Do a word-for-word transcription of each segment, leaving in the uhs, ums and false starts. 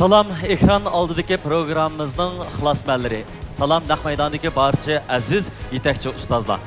سالام، ئېكران ئالدىدىكى پروگراممىمىزنىڭ ئىخلاسمەنلىرى. سالام، نەق مەيداندىكى بارچە ئەزىز يېتەكچى ئۇستازلار.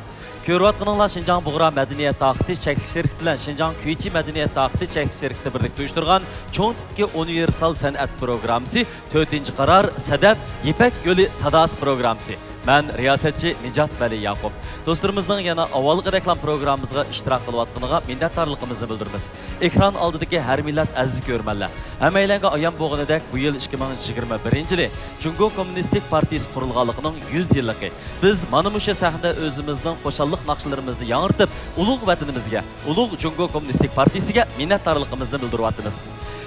كۆرۈۋاتقىنىڭلار شىنجاڭ بۇغرا مەدەنىيەت تاقىتى چەكلىك شىركىتى بىلەن شىنجاڭ كۈيچى مەدەنىيەت تاقىتى چەكلىك شىركىتى بىرلىكتە ئۇيۇشتۇرغان چوڭ تىپتىكى ئۇنىۋېرسال سەنئەت پروگراممىسى، تۆتىنچى قارار، سەدەف، يىپەك يولى ساداسى پروگراممىسى. مەن رىياسەتچى نىجات ۋەلى ياقۇپ. دوستلىرىمىزنىڭ يەنە ئاۋۋالقىدەكلا پروگراممىمىزغا ئىشتىراك قىلىۋاتقىنىغا مىننەتدارلىقىمىزنى بىلدۈرىمىز. ئېكران ئالدىدىكى ھەر مىللەت ئەزىز كۆرۈرمەنلەر، ھەممەيلەنگە ئايان بولغىنىدەك، بۇ يىل ئىككى مىڭ يىگىرمە بىرىنچى يىلى جۇڭگو كوممۇنىستىك پارتىيىسى قۇرۇلغانلىقىنىڭ يۈز يىللىقى. بىز مانا مۇشۇ سەھنىدە ئۆزىمىزنىڭ خۇشاللىق ناخشىلىرىمىزنى ياڭرىتىپ، ئۇلۇغ ۋەتىنىمىزگە، ئۇلۇغ جۇڭگو كوممۇنىستىك پارتىيىسىگە مىننەتدارلىقىمىزنى بىلدۈرۈۋاتىمىز.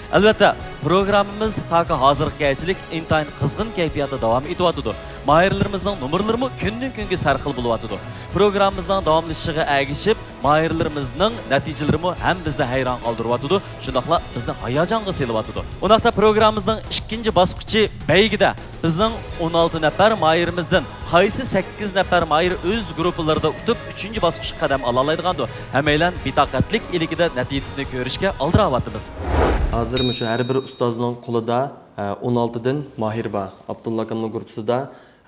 ئەلۋەتتە، پروگراممىمىز تاكى ھازىرغىچىلىك ئىنتايىن قىزغىن كەيپىياتتا داۋام ئېتىۋاتىدۇ. ماھىرلىرىمىزنىڭ نومۇرلىرىمۇ كۈندىن-كۈنگە سەرخىل بولۇۋاتىدۇ. پروگراممىمىزنىڭ داۋاملىشىشىغا ئەگىشىپ، ماھىرلىرىمىزنىڭ نەتىجىلىرىمۇ ھەممىمىزنى ھەيران قالدۇرۇۋاتىدۇ، شۇنداقلا بىزنى ھاياجانغا سېلىۋاتىدۇ. ئۇنداقتا پروگراممىمىزنىڭ ئىككىنچى باسقۇچى بەيگىدە بىزنىڭ ئون ئالتە نەپەر ماھىرىمىزدىن قايسى سەككىز نەپەر ماھىر ئۆز گۇرۇپپىلىرىدا ئۇتۇپ، ئۈچىنچى باسقۇچقا قەدەم ئالالايدىغاندۇ؟ ھەممەيلەن بىتاقەتلىك ئىلكىدە نەتىجىسىنى كۆرۈشكە ئالدىراۋاتىمىز. ھازىر مۇشۇ ھەر بىر ئۇستازنىڭ قولىدا، ئە، ئون ئالتىدىن ماھىر بار. ئابدۇللا ئاكامنىڭ گۇرۇپپىسىدا،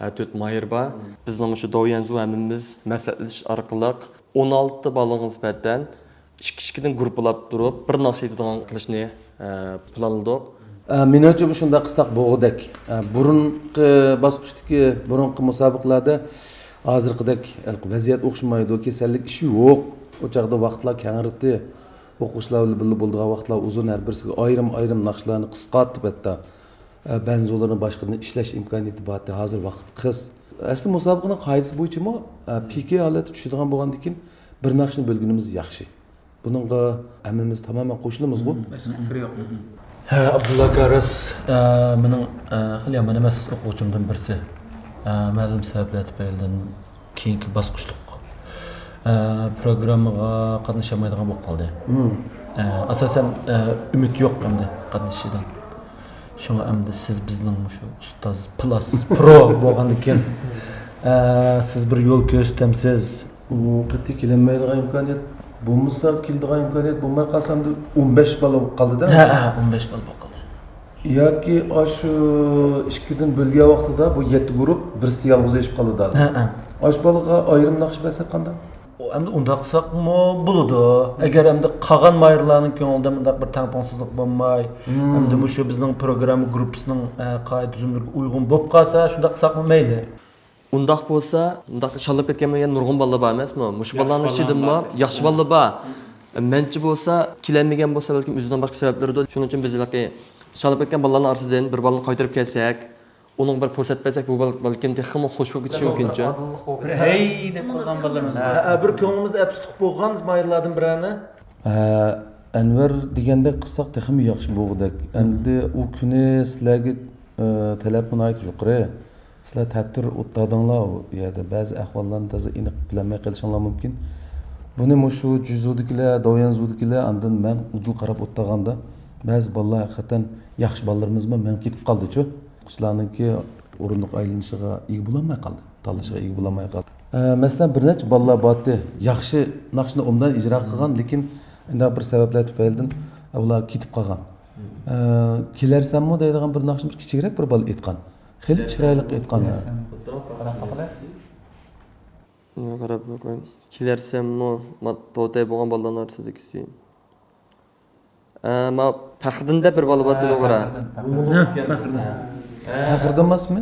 ئە، تۆت ماھىر بار. بىزنىڭ مۇشۇ داۋيەنزۇ ھەممىمىز مەسلىھەتلىشىش ئارقىلىق ئون ئالتە بالىغا نىسبەتەن ئىككى-ئىككىدىن گۇرۇپپىلاپ تۇرۇپ، بىر ناخشا ئېيتىدىغان قىلىشنى، ئە، پىلانلىدۇق. ئە، مېنىڭچە، بۇ شۇنداق قىلساق بولغۇدەك. ئە، بۇرۇنقى باسقۇچتىكى، بۇرۇنقى مۇسابىقىلەردە ھازىرقىدەك ۋەزىيەت ئوخشىمايدۇ، كېسەللىك ئىشى يوق. ئۇ چاغدا ۋاقىتلار كەڭرىدى. ئوقۇغۇچىلار بىلەن بىللە بولىدىغان ۋاقىتلار ئۇزۇن، ھەر بىرسىگە ئايرىم-ئايرىم ناخشىلارنى قىسقارتىپ ھەتتا. ئە، بەنزۇلىرىنى باشقىدىن ئىشلەش ئىمكانىيىتى بارتى، ھازىر ۋاقىت قىس. ئەسلى مۇسابىقىنىڭ قائىدىسى بويىچىمۇ، ئە، پىكى ھالەتتە چۈشىدىغان بولغاندىن كېيىن بىر ناخشىنى بۆلگىنىمىز ياخشى. بۇنىڭغا ھەممىمىز تامامەن قوشۇلىمىزغۇ؟ باشقا پىكرى يوق. ھە، ئابدۇللا ئاكا، راست، ئە، مېنىڭ، ئە، خېلى يامان ئەمەس ئوقۇغۇچىمدىن بىرسى، ئە، مەلۇم سەۋەبلەر تۈپەيلىدىن كېيىنكى باسقۇچلۇق، ئە، پروگراممىغا قاتنىشالمايدىغان بولۇپ قالدى. ئە، ئاساسەن، ئە، ئۈمىد يوق ئەمدى قاتنىشىشىدىن. شۇڭا ئەمدى سىز بىزنىڭ مۇشۇ ئۇستاز، پىلاس، پرو بولغاندىكىن، ئە، سىز بىر يول كۆرسىتەمسىز؟ ئۇ قېتى كېلەلمەيدىغان ئىمكانىيەت بولمىسا، كېلىدىغان ئىمكانىيەت بولماي قالسا، ئەمدى ئون بەش بالا بولۇپ قالدىدا. ھە، ھە، ئون بەش بالا بولۇپ قالدى. ياكى ئاشۇ ئىككىدىن بۆلگەن ۋاقتىدا بۇ يەتتە گۇرۇپ بىرسى يالغۇز ئېشىپ قالىدۇ ھازىر. ھە، ھە. ئاشۇ بالىغا ئايرىم ناخشا بەرسەك قانداق؟ ئەمدى ئۇنداق قىلساقمۇ بولىدۇ. ئەگەر ئەمدى قالغان ماھىرلارنىڭ كۆڭلىدە مۇنداق بىر تەڭپۇڭسىزلىق بولماي، ھىم. ئەمدى مۇشۇ بىزنىڭ پروگرامما گۇرۇپپىسىنىڭ، ئە، قائىدە تۈزۈملىرىگە ئۇيغۇن بولۇپ قالسا، شۇنداق قىلساقمۇ مەيلى. ئۇنداق بولسا، ئۇنداق شاللاپ كەتكەن يەنە نۇرغۇن بالىلار بار ئەمەسمۇ؟ مۇشۇ ياخشى بالىلارنىڭ بالىلار ئىچىدىمۇ بار. ياخشى بالىلار بار. مەنچە بولسا، كېلەلمىگەن بولسا، بەلكىم ئۆزىنىڭ باشقا سەۋەبلىرىدۇر. شۇنىڭ ئۈچۈن بىز ھېلىقى شاللاپ كەتكەن بالىلارنىڭ ئارىسىدىن بىر بالىنى قايتۇرۇپ كەلسەك، ئۇنىڭغا بىر پۇرسەت بەرسەك، بۇ بالا بەلكىم تېخىمۇ خۇش بولۇپ كېتىشى مۇمكىنچۇ؟ بىر ھەي دەپ قالغان بالىلىرىمىز. ھە، ھە، بىر كۆڭلىمىزدە ئەپسۇسلۇق بولغان ماھىرلاردىن بىرەرنى. ھە، ئەنۋەر دېگەندەك قىلساق تېخىمۇ ياخشى بولغۇدەك. ئەمدى ئۇ كۈنى سىلەرگە، ئە، تەلەپمۇ ناھايىتى يۇقىرى. سىلەر تەتۈر ئوتتادىڭلار ئۇ يەردە. بەزى ئەھۋاللارنى تازا ئېنىق بىلەلمەي قېلىشىڭلار مۇمكىن. بۇنى مۇشۇ جۇزۇدىكىلەر، داۋيەنزۇدىكىلەر، ئاندىن مەن ئۇدۇل قاراپ ئولتۇرغاندا، بەزى بالىلار ھەقىقەتەن ياخشى بالىلىرىمىزمۇ مېڭىپ كېتىپ قالدىچۇ. ئوقۇغۇچىلارنىڭكى ئورۇندۇق ئايلىنىشىغا ئىگە بولالماي قالدى، تاللىشىغا ئىگە بولالماي قالدى. ئە، مەسىلەن، بىر نەچچە بالىلار بارتى، ياخشى ناخشىنى ئوبدان ئىجرا قىلغان، لېكىن ئۇنداق بىر سەۋەبلەر تۈپەيلىدىن ئۇلار كېتىپ قالغان. ئە، كېلەرسەنمۇ دەيدىغان بىر ناخشىمىز كىچىكرەك بىر بالا ئېيتقان. خېلى چىرايلىق ئېيتقان. قاراپ باقايلى. كېلەرسەنمۇ، ما-، توتەي بولغان بالىلارنىڭ ئارىسىدىكىسى. ئە، ما پەخرىدىن دەپ بىر بالا بارتى، ھە، لوغۇرا. پەخرىدىن. ھە، پەخرىدىن. پەخرىدىن ئەمەسمۇ؟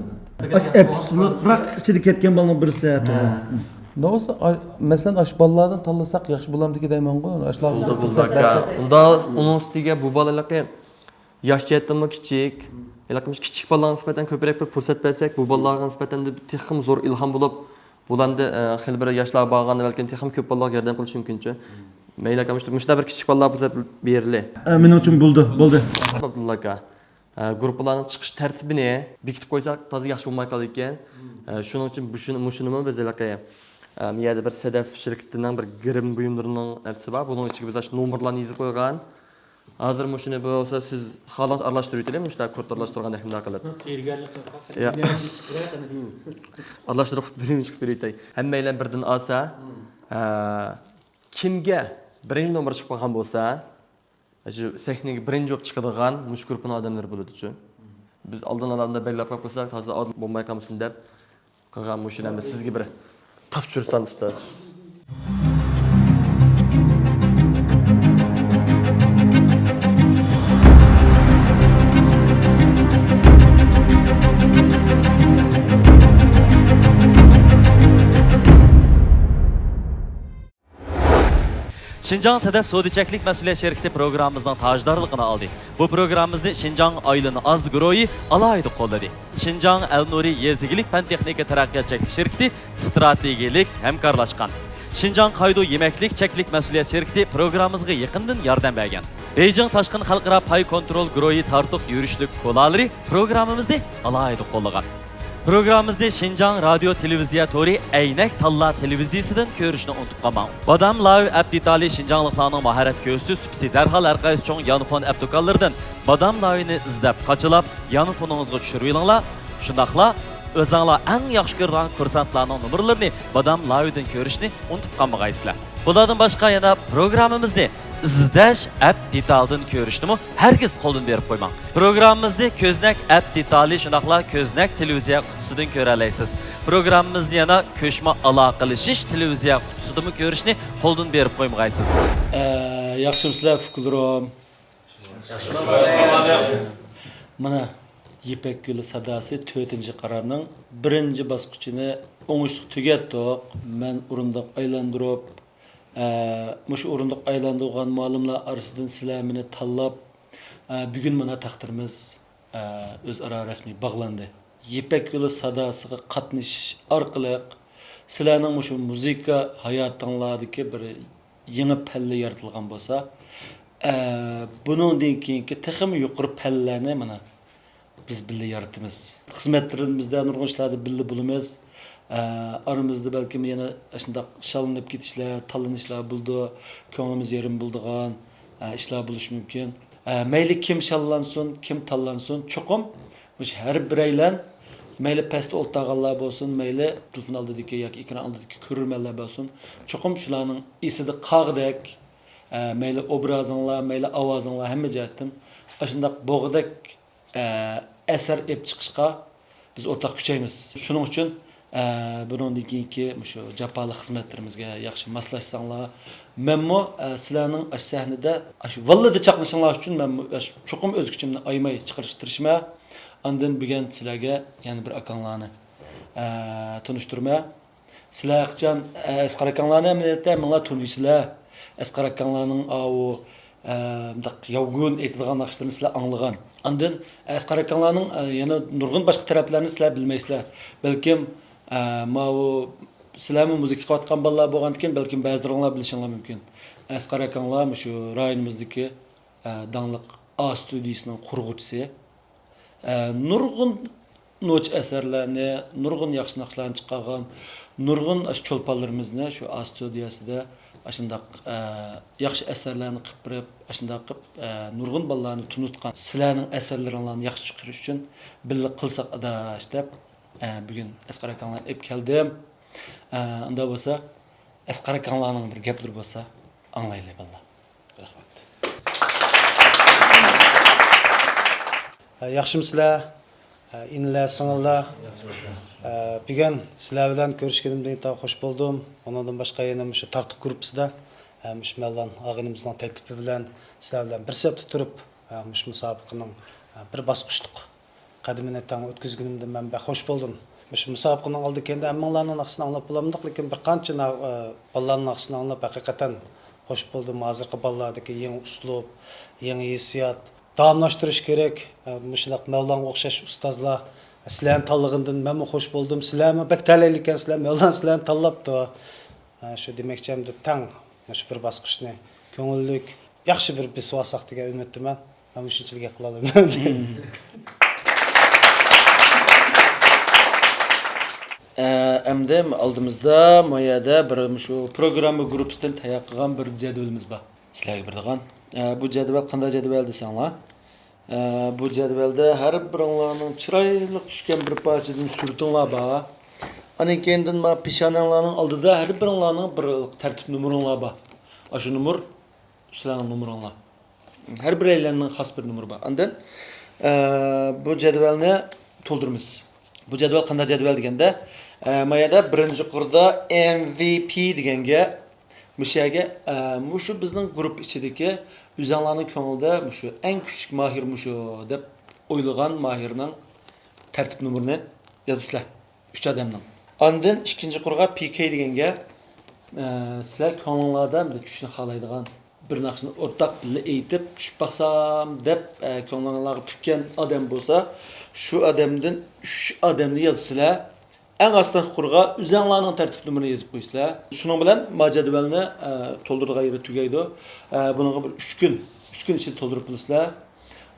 ئاشۇ ئەپسۇسلۇقراق ئىچىدە كەتكەن بالىنىڭ بىرسى، ھە، توغرا. ھە. نوسا، ئا-، مەسىلەن، ئاشۇ بالىلاردىن تاللىساق ياخشى بولامدىكى دەيمەنغۇ. ئاشۇلارغا بولدى، بولدى، پۇرسەت ئاكا. بەرسەك. ئۇندا ئۇنىڭ ئۈستىگە بۇ بالا ھېلىقى ياش جەھەتتىنمۇ كىچىك. ھېلىقى كىچىك بالىلارغا نىسبەتەن كۆپرەك بىر پۇرسەت بەرسەك، بۇ بالىلارغا نىسبەتەن تېخىمۇ زور ئىلھام بولۇپ، بۇلاردا، ئە، خېلى بىر ياشلار بارغاندا بەلكىم تېخىمۇ كۆپ بالىلارغا ياردەم قىلىشى مۇمكىنچۇ. مەيلى ئاكا، مۇشۇ-، مۇشۇنداق بىر كىچىك بالىلارغا پۇرسەت بېرىلى. ئە، مېنىڭچە بولدى، بولدى. ئابدۇللا ئاكا، ئە، گۇرۇپپىلارنىڭ چىقىش تەرتىپىنى بېكىتىپ قويساق تازا ياخشى بولماي قالىدىكەن. ئە، شۇنىڭ ئۈچۈن بۇ-، شۇنى، مۇشۇنىمۇ بىز ھېلىقى، ئە، بۇ يەردە بىر سەدەف شىركىتىنىڭ بىر گىرىم بۇيۇملىرىنىڭ نەرسىسى بار. بۇنىڭ ئىچىگە بىز ئاشۇ نومۇرلارنى يېزىپ قويغان. ھازىر مۇشۇنى بولسا سىز خالىسىڭىز ئارىلاشتۇرۇۋېتەيلى، مۇشۇنداق كۇرت ئارىلاشتۇرغاندەك مۇنداق قىلىپ. يا. ئارىلاشتۇرۇپ بىرىنچى قىلىپ بېرىۋېتەي. ھەممەيلەن بىردىن ئالسا، ھە، كىمگە بىرىنچى نومۇر چىقىپ قالغان بولسا، شۇ سەھنىگە بىرىنچى بولۇپ چىقىدىغان مۇشۇ گۇرۇپپىنىڭ ئادەملىرى بولىدىچۇ. بىز ئالدىن ئالاندىن بەلگىلەپ قويۇپ قويساق، تازا ئاز بولماي قالمىسۇن دەپ قىلغان مۇشۇنى ئەمدى سىزگە بىر تاپشۇرسام، ئۇستاز. شىنجاڭ سەدەف سودا چەكلىك مەسئۇلىيەت شىركىتى پروگراممىمىزنىڭ تاجدارلىقىنى ئالدى. بۇ پروگراممىمىزنى شىنجاڭ ئايلىنى ئاز گۇرۇھى ئالاھىدە قوللىدى. شىنجاڭ ئەلنۇرى يېزا ئىگىلىك پەن تېخنىكا تەرەققىيات چەكلىك شىركىتى ئىستراتېگىيەلىك ھەمكارلاشقان. شىنجاڭ قايدۇ يېمەكلىك چەكلىك مەسئۇلىيەت شىركىتى پروگراممىمىزغا يېقىندىن ياردەم بەرگەن. بېيجىڭ تاشقىن خەلقئارا پاي كونترول گۇرۇھى تارتۇق يۈرۈشلۈك كولالىرى پروگراممىمىزنى ئالاھىدە قوللىغان. پروگراممىمىزنى شىنجاڭ رادىيو تېلېۋىزىيە تورى ئەينەك تاللا تېلېۋىزىيىسىدىن كۆرۈشنى ئۇنتۇپ قالماڭ. بادام لاۋ ئەپ دېتالى شىنجاڭلىقلارنىڭ ماھارەت كۆرسىتىش سۇپىسى. دەرھال ھەر قايسى چوڭ يانفون ئەپ دۇكانلىرىدىن بادام لاۋىنى ئىزدەپ، قاچىلاپ، يانفونىڭىزغا چۈشۈرۈۋېلىڭلار. شۇنداقلا ئۆزۈڭلار ئەڭ ياخشى كۆرىدىغان كۇرسانتلارنىڭ نومۇرلىرىنى بادام لاۋىدىن كۆرۈشنى ئۇنتۇپ قالمىغايسىلەر. بۇلاردىن باشقا يەنە پروگراممىمىزنى ئىزدەش ئەپ دېتالىدىن كۆرۈشنىمۇ ھەرگىز قولدىن بېرىپ قويماڭ. پروگراممىمىزنى كۆزنەك ئەپ دېتالى، شۇنداقلا كۆزنەك تېلېۋىزىيە قۇتىسىدىن كۆرەلەيسىز. پروگراممىمىزنى يەنە كۆچمە ئالاقىلىشىش تېلېۋىزىيە قۇتىسىدىمۇ كۆرۈشنى قولدىن بېرىپ قويمىغايسىز. ئە، ياخشىمۇسىلەر، فۇكلرۇم؟ مانا، يىپەك يولى ساداسى تۆتىنچى قارارنىڭ بىرىنچى باسقۇچىنى ئوڭۇشلۇق تۈگەتتۇق. مەن ئورۇندۇق ئايلاندۇرۇپ، ئە، مۇشۇ ئورۇندۇق ئايلاندۇرغان مۇئەللىملەر ئارىسىدىن سىلەر مېنى تاللاپ، ئە، بۈگۈن مانا تەقدىرىمىز، ئە، ئۆزئارا رەسمىي باغلاندى. يىپەك يولى ساداسىغا قاتنىشىش ئارقىلىق سىلەرنىڭ مۇشۇ مۇزىكا ھاياتىڭلاردىكى بىر يېڭى پەللە يارىتىلغان بولسا، ئە، بۇنىڭدىن كېيىنكى تېخىمۇ يۇقىرى پەللىلەرنى مانا بىز بىللە يارىتىمىز. خىزمەتلىرىمىزدە نۇرغۇن ئىشلاردا بىللە بولىمىز. ئە، ئارىمىزدا بەلكىم يەنە ئاشۇنداق شاللىنىپ كېتىشلەر، تاللىنىشلار بولىدۇ. كۆڭلىمىز يېرىم بولىدىغان، ئە، ئىشلار بولۇشى مۇمكىن. ئە، مەيلى كىم شاللانسۇن، كىم تاللانسۇن، چوقۇم مۇشۇ ھەر بىرەيلەن، مەيلى پەستە ئولتۇرغانلار بولسۇن، مەيلى تېلېفون ئالدىدىكى ياكى ئېكران ئالدىدىكى كۆرۈرمەنلەر بولسۇن، چوقۇم شۇلارنىڭ ئېسىدە قالغۇدەك، ئە، مەيلى ئوبرازىڭلار، مەيلى ئاۋازىڭلار ھەممە جەھەتتىن ئاشۇنداق بولغۇدەك، ئە، ئەسەر ئېلىپ چىقىشقا بىز ئورتاق كۈچەيمىز. شۇنىڭ ئۈچۈن، ئە، بۇنىڭدىن كېيىنكى مۇشۇ جاپالىق خىزمەتلىرىمىزگە ياخشى ماسلاشساڭلار، مەنمۇ، ئە، سىلەرنىڭ ئاشۇ سەھنىدە، ئاشۇ ۋاللىدا چاقنىشىڭلار ئۈچۈن مەنمۇ ئاشۇ چوقۇم ئۆز كۈچۈمنى ئايىماي چىقىرىشقا تىرىشىمەن. ئاندىن بۈگۈن سىلەرگە يەنە بىر ئاكاڭلارنى، ئە، تونۇشتۇرىمەن. سىلەر قاچان، ئە، ئەسقەر ئاكاڭلارنى ئەمەلىيەتتە ھەممىڭلار تونۇيسىلەر. ئەسقەر ئاكاڭلارنىڭ ئاۋۇ، ئە، مۇنداق ياۋگۇن ئېيتىدىغان ناخشىلىرىنى سىلەر ئاڭلىغان. ئاندىن ئەسقەر ئاكاڭلارنىڭ، ئە، يەنە نۇرغۇن باشقا تەرەپلەرنى سىلەر بىلمەيسىلەر. بەلكىم، ئە، ماۋۇ سىلەرمۇ مۇزىكا قىلىۋاتقان بالىلار بولغاندىكىن، بەلكىم بەزىلىرىڭلار بىلىشىڭلار مۇمكىن. ئەسقەر ئاكاڭلار مۇشۇ رايونىمىزدىكى، ئە، داڭلىق ئا ستۇدىيىسىنىڭ قۇرغۇچىسى. ئە، نۇرغۇن نوچى ئەسەرلەرنى، نۇرغۇن ياخشى ناخشىلارنى چىقارغان، نۇرغۇن ئاشۇ چولپانلىرىمىزنى شۇ ئا ستۇدىيەسىدە ئاشۇنداق، ئە، ياخشى ئەسەرلەرنى قىلىپ بېرىپ، ئاشۇنداق قىلىپ، ئە، نۇرغۇن بالىلارنى تونۇتقان. سىلەرنىڭ ئەسەرلىرىڭلارنى ياخشى چىقىرىش ئۈچۈن بىللە قىلساق ئاداش دەپ، ئە، بۈگۈن ئەسقەر ئاكاڭلارنى ئېلىپ كەلدىم. ئە، ئۇنداق بولسا، ئەسقەر ئاكاڭلارنىڭ بىر گەپلىرى بولسا ئاڭلايلى بالىلار. رەھمەت. ياخشىمۇسىلەر؟ ئىنىلەر، سىڭىللار. بۈگۈن سىلەر بىلەن كۆرۈشكىنىمدىن ئىنتايىن خوش بولدۇم. ئۇنىڭدىن باشقا يەنە مۇشۇ تارتۇق گۇرۇپپىسىدا، مۇشۇ مەۋلان ئاغىنىمىزنىڭ تەكلىپى بىلەن سىلەر بىلەن بىر سەپتە تۇرۇپ، مۇشۇ مۇسابىقىنىڭ بىر باسقۇچلۇق قەدىمىنى تەڭ ئۆتكۈزگىنىمدىن مەن بەك خوش بولدۇم. مۇشۇ مۇسابىقىنىڭ ئالدى كەينىدە ھەممىڭلارنىڭ ناخشىسىنى ئاڭلاپ بولالمىدۇق، لېكىن بىر قانچە نا-، ئە، بالىلارنىڭ ناخشىسىنى ئاڭلاپ ھەقىقەتەن خوش بولدۇم. ھازىرقى بالىلاردىكى يېڭى ئۇسلۇب، يېڭى ھېسسىيات داۋاملاشتۇرۇش كېرەك. ئە، مۇشۇنداق مەۋلانغا ئوخشاش ئۇستازلار سىلەرنى تاللىغىنىدىن مەنمۇ خوش بولدۇم. سىلەرمۇ بەك تەلەيلىككەنسىلەر، مەۋلان سىلەرنى تاللاپتۇ. ئە، شۇ دېمەكچى، ئەمدى تەڭ مۇشۇ بىر باسقۇچنى كۆڭۈللۈك، ياخشى بىر بېسىۋالساق دېگەن ئۈمىدتىمەن. مەن مۇشۇنچىلىك گەپ قىلالىمەن. ئە، ئەمدى ئالدىمىزدا ما يەردە بىر مۇشۇ پروگرامما گۇرۇپپىسىدىن تەييار قىلغان بىر جەدۋىلىمىز بار. سىلەرگە بېرىدىغان. ئە، بۇ جەدۋەل قانداق جەدۋەل دېسەڭلار، ئە، بۇ جەدۋەلدە ھەر بىرىڭلارنىڭ چىرايلىق چۈشكەن بىر پارچىدىن سۈرىتىڭلار بار. ئاندىن كېيىندىن ما پېشانەڭلارنىڭ ئالدىدا ھەر بىرىڭلارنىڭ بىر تەرتىپ نومۇرۇڭلار بار. ئاشۇ نومۇر سىلەرنىڭ نومۇرۇڭلار. ھەر بىرەيلەننىڭ خاس بىر نومۇرى بار. ئاندىن ئە، بۇ جەدۋەلنى تولدۇرىمىز. بۇ جەدۋەل قانداق جەدۋەل دېگەندە، ئە، ما يەردە بىرىنچى قۇردا ئېم ۋى پى دېگەنگە، مۇشۇ يەرگە، ئە، مۇشۇ بىزنىڭ گۇرۇپپا ئىچىدىكى ئۆزەڭلارنىڭ كۆڭلىدە مۇشۇ ئەڭ كۈچلۈك ماھىر مۇشۇ دەپ ئويلىغان ماھىرنىڭ تەرتىپ نومۇرىنى يازىسىلەر. ئۈچ ئادەمنىڭ. ئاندىن ئىككىنچى قۇرغا پى كەي دېگەنگە، ئە، سىلەر كۆڭلۈڭلاردا بىر چۈشۈشنى خالايدىغان بىر ناخشىنى ئورتاق بىللە ئېيتىپ، چۈشۈپ باقسام دەپ، ئە، كۆڭلۈڭلارغا پۈككەن ئادەم بولسا، شۇ ئادەمدىن ئۈچ ئادەمنى يازىسىلەر. ئەڭ ئاستىنقى قۇرغا ئۆزەڭلارنىڭ تەرتىپ نومۇرىنى يېزىپ قويىسىلەر. شۇنىڭ بىلەن ما جەدۋەلنى، ئە، تولدۇرىدىغان يېرى تۈگەيدۇ. ئە، بۇنىڭغا بىر ئۈچ كۈن، ئۈچ كۈن ئىچىدە تولدۇرۇپ بولىسىلەر.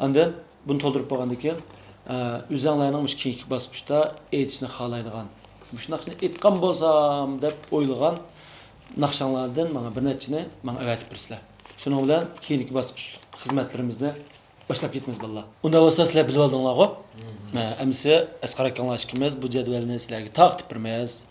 ئاندىن بۇنى تولدۇرۇپ بولغاندىن كېيىن، ئە، ئۆزەڭلارنىڭ مۇشۇ كېيىنكى باسقۇچتا ئېيتىشنى خالايدىغان، مۇشۇ ناخشىنى ئېيتقان بولسام دەپ ئويلىغان ناخشاڭلاردىن ماڭا بىر نەچچىنى ماڭا ئەۋەتىپ بېرىسىلەر. شۇنىڭ بىلەن كېيىنكى باسقۇچلۇق خىزمەتلىرىمىزنى باشلاپ كېتىمىز، بالىلار. ئۇنداق بولسا سىلەر بىلىۋالدىڭلارغۇ؟ مە، ئەمىسە ئەسقەر ئاكاڭلار ئىككىمىز بۇ جەدۋەلنى سىلەرگە تارقىتىپ بېرىمىز.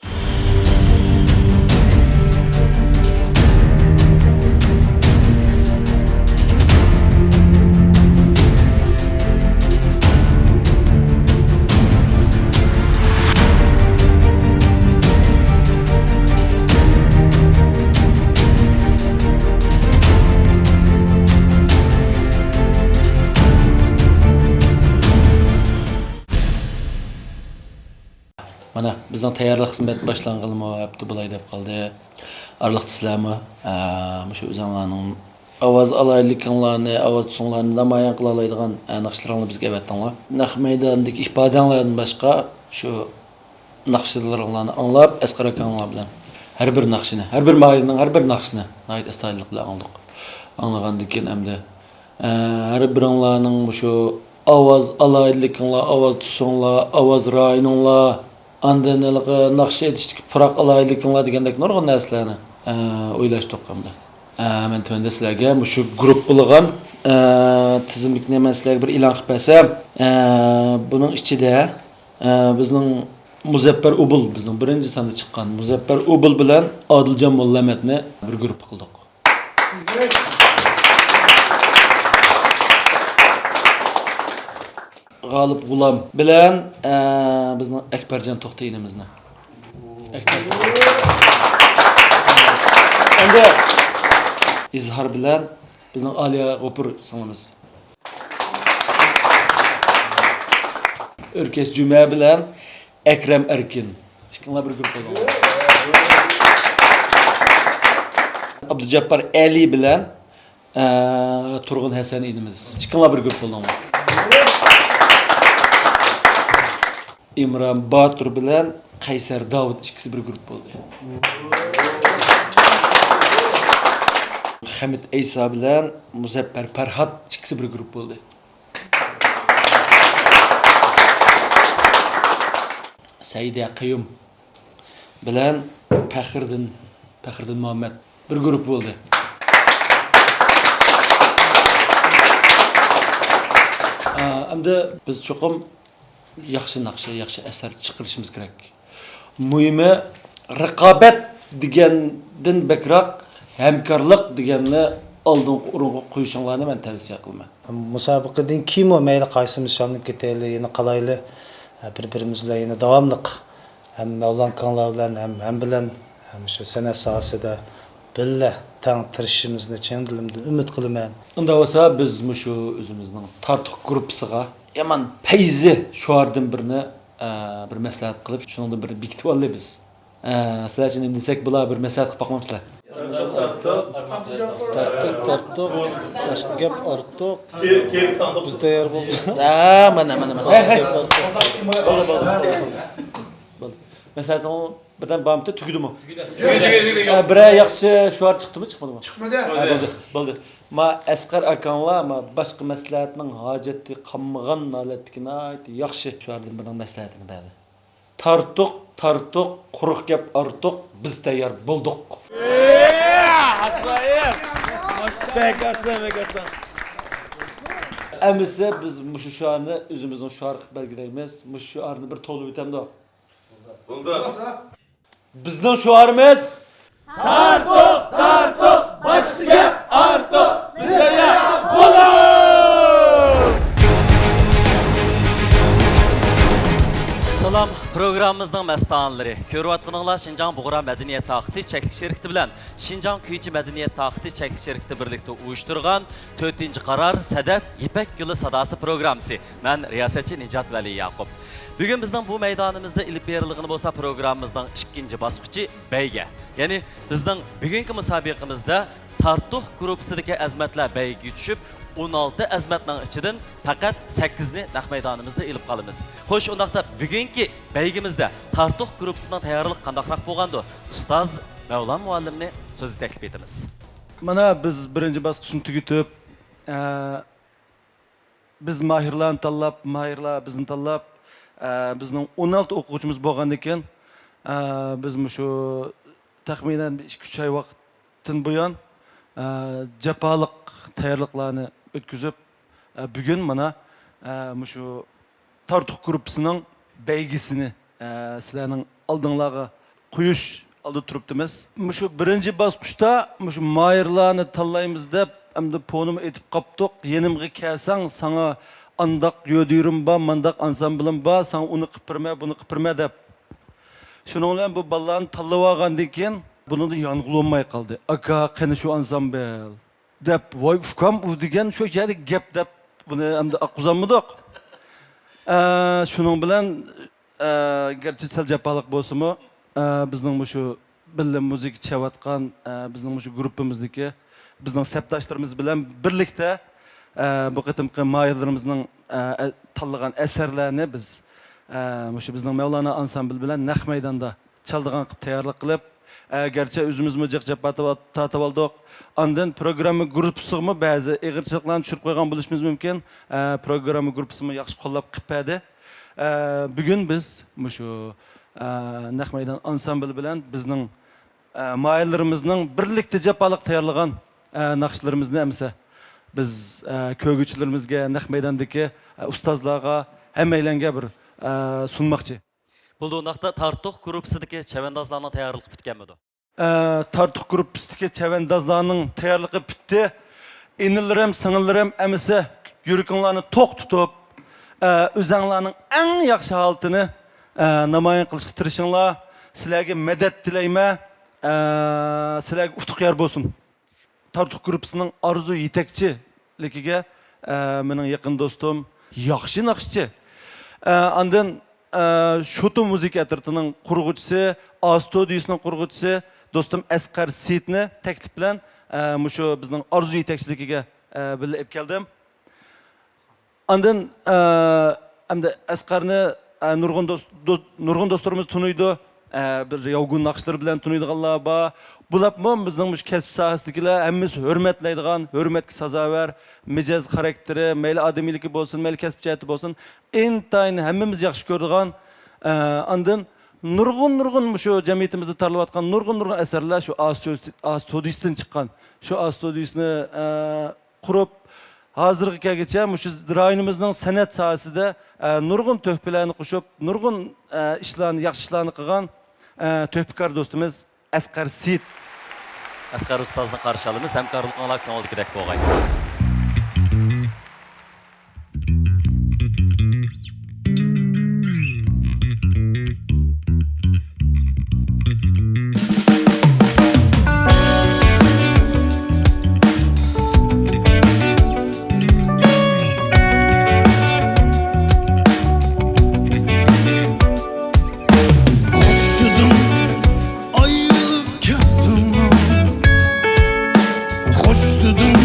مانا، بىزنىڭ تەييارلىق خىزمەت باشلانغىلىمۇ ھەپتە بولاي دەپ قالدى. ئارىلىقتا سىلەرمۇ، ئە، مۇشۇ ئۆزۈڭلارنىڭ ئاۋاز ئالاھىدىلىكىڭلارنى، ئاۋاز تۈسۈڭلارنى نامايان قىلالايدىغان، ئە، ناخشىلىرىڭلارنى بىزگە ئەۋەتتىڭلار. نەق مەيداندىكى ئىپادەڭلاردىن باشقا، شۇ ناخشىلىرىڭلارنى ئاڭلاپ، ئەسقەر ئاكاڭلار بىلەن ھەر بىر ناخشىنى، ھەر بىر ماھىرنىڭ ھەر بىر ناخشىسىنى ناھايىتى ئەستايىدىللىق بىلەن ئاڭلىدۇق. ئاڭلىغاندىن كېيىن ئەمدى، ئە، ھەر بىرىڭلارنىڭ مۇشۇ ئاۋاز ئالاھىدىلىكىڭلار، ئاۋاز تۈسۈڭلار، ئاۋاز رايونۇڭلار، ئاندىن ھېلىقى ناخشا ئېيتىشتىكى پۇراق ئالاھىدىلىكىڭلار دېگەندەك نۇرغۇن نەرسىلەرنى، ئە، ئويلاشتۇق ئەمدى. ئە، مەن تۆۋەندە سىلەرگە مۇشۇ گۇرۇپپىلىغان، ئە، تىزىملىكنى مەن سىلەرگە بىر ئېلان قىلىپ بەرسەم، ئە، بۇنىڭ ئىچىدە، ئە، بىزنىڭ مۇزەپپەر ئوبۇل، بىزنىڭ بىرىنچى ساندا چىققان مۇزەپپەر ئوبۇل بىلەن ئادىلجان موللامەتنى بىر گۇرۇپپا قىلدۇق. غالىپ غۇلام بىلەن، ئە، بىزنىڭ ئەكبەرجان توختى ئىنىمىزنى. ئەكبەر. ئەمدى ئىزھار بىلەن بىزنىڭ ئالىيە غوپۇر سىڭلىمىز. ئۆركەش جۈمە بىلەن ئەكرەم ئەركىن. ئىككىڭلار بىر گۇرۇپپا بولۇڭلار. ئابدۇجاپپار ئەلى بىلەن، ئە، تۇرغۇن ھەسەن ئىنىمىز. ئىككىڭلار بىر گۇرۇپپا بولۇڭلار. ئىمران باتۇر بىلەن قەيسەر داۋۇت ئىككىسى بىر گۇرۇپپا بولدى. خەمىت ئەيسا بىلەن مۇزەپپەر پەرھات ئىككىسى بىر گۇرۇپپا بولدى. سەئىدە قەييۇم بىلەن پەخرىدىن، پەخرىدىن مۇھەممەد بىر گۇرۇپپا بولدى. ئا، ئەمدى بىز چوقۇم ياخشى ناخشا، ياخشى ئەسەر چىقىرىشىمىز كېرەك. مۇھىمى، رىقابەت دېگەندىن بەكرەك ھەمكارلىق دېگەننى ئالدىنقى ئورۇنغا قويۇشۇڭلارنى مەن تەۋسىيە قىلىمەن. مۇسابىقىدىن كېيىنمۇ مەيلى قايسىمىز شاللىنىپ كېتەيلى، يەنە قالايلى، بىر-بىرىمىز بىلەن يەنە داۋاملىق ھەم مەۋلان ئاكاڭلار بىلەن ھەم، ھەم بىلەن مۇشۇ سەنئەت ساھەسىدە بىللە تەڭ تىرىشىشىمىزنى چىن دىلىمدىن ئۈمىد قىلىمەن. ئۇنداق بولسا بىز مۇشۇ ئۆزىمىزنىڭ تارتۇق گۇرۇپپىسىغا يامان پەيزى شوئاردىن بىرنى، ئە، بىر مەسلىھەت قىلىپ، شۇنىڭدىن بىرنى بېكىتىۋالىلى بىز. ئە، سىلەرچە نېمە دېسەك بولا، بىر مەسلىھەت قىلىپ باقمامسىلەر؟ تارتۇق، تارتۇق، تارتۇق. باشقا گەپ ئارتۇق. بىز تەييار بولدۇق. ھە، مانا، مانا، مانا. بولدى، بولدى، بولدى. بولدى. مەسلىھەتىڭ بىردەم بارمىتى؟ تۈگىدىمۇ؟ تۈگىدى، تۈگىدى، تۈگىدى. ھە، بىرەر ياخشى شوئار چىقتىمۇ، چىقمىدىمۇ؟ چىقمىدى. ھە، بولدى، بولدى. ما ئەسقەر ئاكاڭلار، ما باشقا مەسلىھەتنىڭ ھاجىتى قالمىغان ھالەتتىكى ناھايىتى ياخشى شوئاردىن بىرنىڭ مەسلىھەتىنى بەردى. تارتۇق، تارتۇق، قۇرۇق گەپ ئارتۇق، بىز تەييار بولدۇق. ئەمىسە بىز مۇشۇ شوئارنى ئۆزىمىزنىڭ شوئارى قىلىپ بەلگىلەيمىز. مۇشۇ شوئارنى بىر توۋلاپ ئۆتەمدۇق؟ بولدى. بىزنىڭ شوئارىمىز تارتۇق، تارتۇق، باشقا گەپ ئارتۇق، بىز تەييار بولۇڭ! پروگراممىمىزنىڭ مەستانىلىرى، كۆرۈۋاتقىنىڭلار شىنجاڭ بۇغرا مەدەنىيەت تاقىتى چەكلىك شىركىتى بىلەن شىنجاڭ كۈيچى مەدەنىيەت تاقىتى چەكلىك شىركىتى بىرلىكتە ئۇيۇشتۇرغان تۆتىنچى قارار سەدەف يىپەك يولى ساداسى پروگراممىسى. مەن رىياسەتچى نىجات ۋەلى ياقۇپ. بۈگۈن بىزنىڭ بۇ مەيدانىمىزدا ئېلىپ بېرىلىدىغىنى بولسا پروگراممىمىزنىڭ ئىككىنچى باسقۇچى بەيگە. يەنى بىزنىڭ بۈگۈنكى مۇسابىقىمىزدە تارتۇق گۇرۇپپىسىدىكى ئەزىمەتلەر بەيگىگە چۈشۈپ، ئون ئالتە ئەزىمەتنىڭ ئىچىدىن پەقەت سەككىزنى نەق مەيدانىمىزدا ئېلىپ قالىمىز. خوش، ئۇنداقتا بۈگۈنكى بەيگىمىزدە تارتۇق گۇرۇپپىسىنىڭ تەييارلىقى قانداقراق بولغاندۇ؟ ئۇستاز مەۋلان مۇئەللىمنى سۆزگە تەكلىپ ئېتىمىز. مانا بىز بىرىنچى باسقۇچنى تۈگىتىپ، ئە، بىز ماھىرلارنى تاللاپ، ماھىرلار بىزنى تاللاپ، ئە، بىزنىڭ ئون ئالتە ئوقۇغۇچىمىز بولغاندىكىن، ئە، بىز مۇشۇ تەخمىنەن بىر ئىككى، ئۈچ ئاي ۋاقىتتىن بۇيان، ئە، جاپالىق تەييارلىقلارنى ئۆتكۈزۈپ، ئە، بۈگۈن مانا، ئە، مۇشۇ تارتۇق گۇرۇپپىسىنىڭ بەيگىسىنى، ئە، سىلەرنىڭ ئالدىڭلارغا قويۇش ئالدىدا تۇرۇپتىمىز. مۇشۇ بىرىنچى باسقۇچتا مۇشۇ ماھىرلارنى تاللايمىز دەپ، ئەمدى پونىمۇ ئېيتىپ قاپتۇق. يېنىمغا كەلسەڭ، ساڭا ئانداق يۆدىيۇرۇم بار، مانداق ئانسامبىلىم بار، ساڭا ئۇنى قىلىپ بېرىمەن، بۇنى قىلىپ بېرىمەن دەپ. شۇنىڭ بىلەن بۇ بالىلارنى تاللىۋالغاندىن كېيىن، بۇنىڭدا يانغىلى بولماي قالدى. «ئاكا، قېنى شۇ ئانسامبىل؟» دەپ، «ۋاي ئۇكام، ئۇ دېگەن شۇ يەردە گەپ» دەپ، بۇنى ئەمدى ئاققۇزالمىدۇق. ئە، شۇنىڭ بىلەن، ئە، گەرچە سەل جاپالىق بولسىمۇ، ئە، بىزنىڭ مۇشۇ بىللە مۇزىكا چېلىۋاتقان، ئە، بىزنىڭ مۇشۇ گۇرۇپپىمىزدىكى بىزنىڭ سەپداشلىرىمىز بىلەن بىرلىكتە، ئە، بۇ قېتىمقى ماھىرلىرىمىزنىڭ، ئە، ئە، تاللىغان ئەسەرلەرنى بىز، ئە، مۇشۇ بىزنىڭ مەۋلانا ئانسامبىل بىلەن نەق مەيداندا چالىدىغان قىلىپ تەييارلىق قىلىپ، ئە، گەرچە ئۆزىمىزمۇ جىق جاپا تاۋا-، تارتىۋالدۇق. ئاندىن پروگرامما گۇرۇپپىسىغىمۇ بەزى ئېغىرچىلىقلارنى چۈشۈرۈپ قويغان بولۇشىمىز مۇمكىن. ئە، پروگرامما گۇرۇپپىسىمۇ ياخشى قوللاپ قىلىپ بەردى. ئە، بۈگۈن بىز مۇشۇ، ئە، نەق مەيدان ئانسامبىلى بىلەن بىزنىڭ، ئە، ماھىرلىرىمىزنىڭ بىرلىكتە جاپالىق تەييارلىغان، ئە، ناخشىلىرىمىزنى ئەمىسە بىز، ئە، كۆرگۈچىلىرىمىزگە، نەق مەيداندىكى، ئە، ئۇستازلارغا، ھەممەيلەنگە بىر، ئە، سۇنماقچى. بولدى، ئۇنداقتا تارتۇق گۇرۇپپىسىدىكى چەۋەندازلارنىڭ تەييارلىقى پۈتكەنمىدۇ؟ ئە، تارتۇق گۇرۇپپىسىدىكى چەۋەندازلارنىڭ تەييارلىقى پۈتتى. ئىنىلىرىم، سىڭىللىرىم، ئەمىسە يۈرىكىڭلارنى توق تۇتۇپ، ئە، ئۆزەڭلارنىڭ ئەڭ ياخشى ھالىتىنى، ئە، نامايان قىلىشقا تىرىشىڭلار. سىلەرگە مەدەت تىلەيمەن. ئە، سىلەرگە ئۇتۇق يار بولسۇن. تارتۇق گۇرۇپپىسىنىڭ ئارزۇ يېتەكچىلىكىگە، ئە، مېنىڭ يېقىن دوستۇم، ياخشى ناخشىچى، ئە، ئاندىن، ئە، شوتو مۇزىكا ئەترىتىنىڭ قۇرغۇچىسى، ئا ستۇدىيىسىنىڭ قۇرغۇچىسى دوستۇم ئەسقەر سېيىتنى تەكلىپ بىلەن، ئە، مۇشۇ بىزنىڭ ئارزۇ يېتەكچىلىكىگە، ئە، بىللە ئېلىپ كەلدىم. ئاندىن، ئە، ئەمدى ئەسقەرنى، ئە، نۇرغۇن دوست-، دو-، نۇرغۇن دوستلىرىمىز تونۇيدۇ. ئە، بىر ياۋگۇن ناخشىلىرى بىلەن تونۇيدىغانلار بار. بولۇپمۇ بىزنىڭ مۇشۇ كەسىپ ساھەسىدىكىلەر ھەممىمىز ھۆرمەتلەيدىغان، ھۆرمەتكە سازاۋەر، مىجەز خاراكتېرى، مەيلى ئادىمىيلىكى بولسۇن، مەيلى كەسىپ جەھەتتە بولسۇن، ئىنتايىن ھەممىمىز ياخشى كۆرىدىغان، ئە، ئاندىن نۇرغۇن، نۇرغۇن مۇشۇ جەمئىيىتىمىزدە تارلىۋاتقان نۇرغۇن، نۇرغۇن ئەسەرلەر شۇ ئا ستۇ-، ئا ستۇدىيىسىدىن چىققان. شۇ ئا ستۇدىيىسىنى، ئە، قۇرۇپ، ھازىرغا كەلگۈچە مۇشۇ رايونىمىزنىڭ سەنئەت ساھەسىدە، ئە، نۇرغۇن تۆھپىلەرنى قوشۇپ، نۇرغۇن، ئە، ئىشلارنى، ياخشى ئىشلارنى قىلغان، ئە، تۆھپىكار دوستىمىز ئەسقەر سېيىت. ئەسقەر ئۇستازنى قارشى ئالىمىز، ھەمكارلىقىڭلار كۆڭۈلدىكىدەك بولغاي. خوش دېدىڭ، ئايرىلىپ كەتتىڭ. خوش دېدىڭ،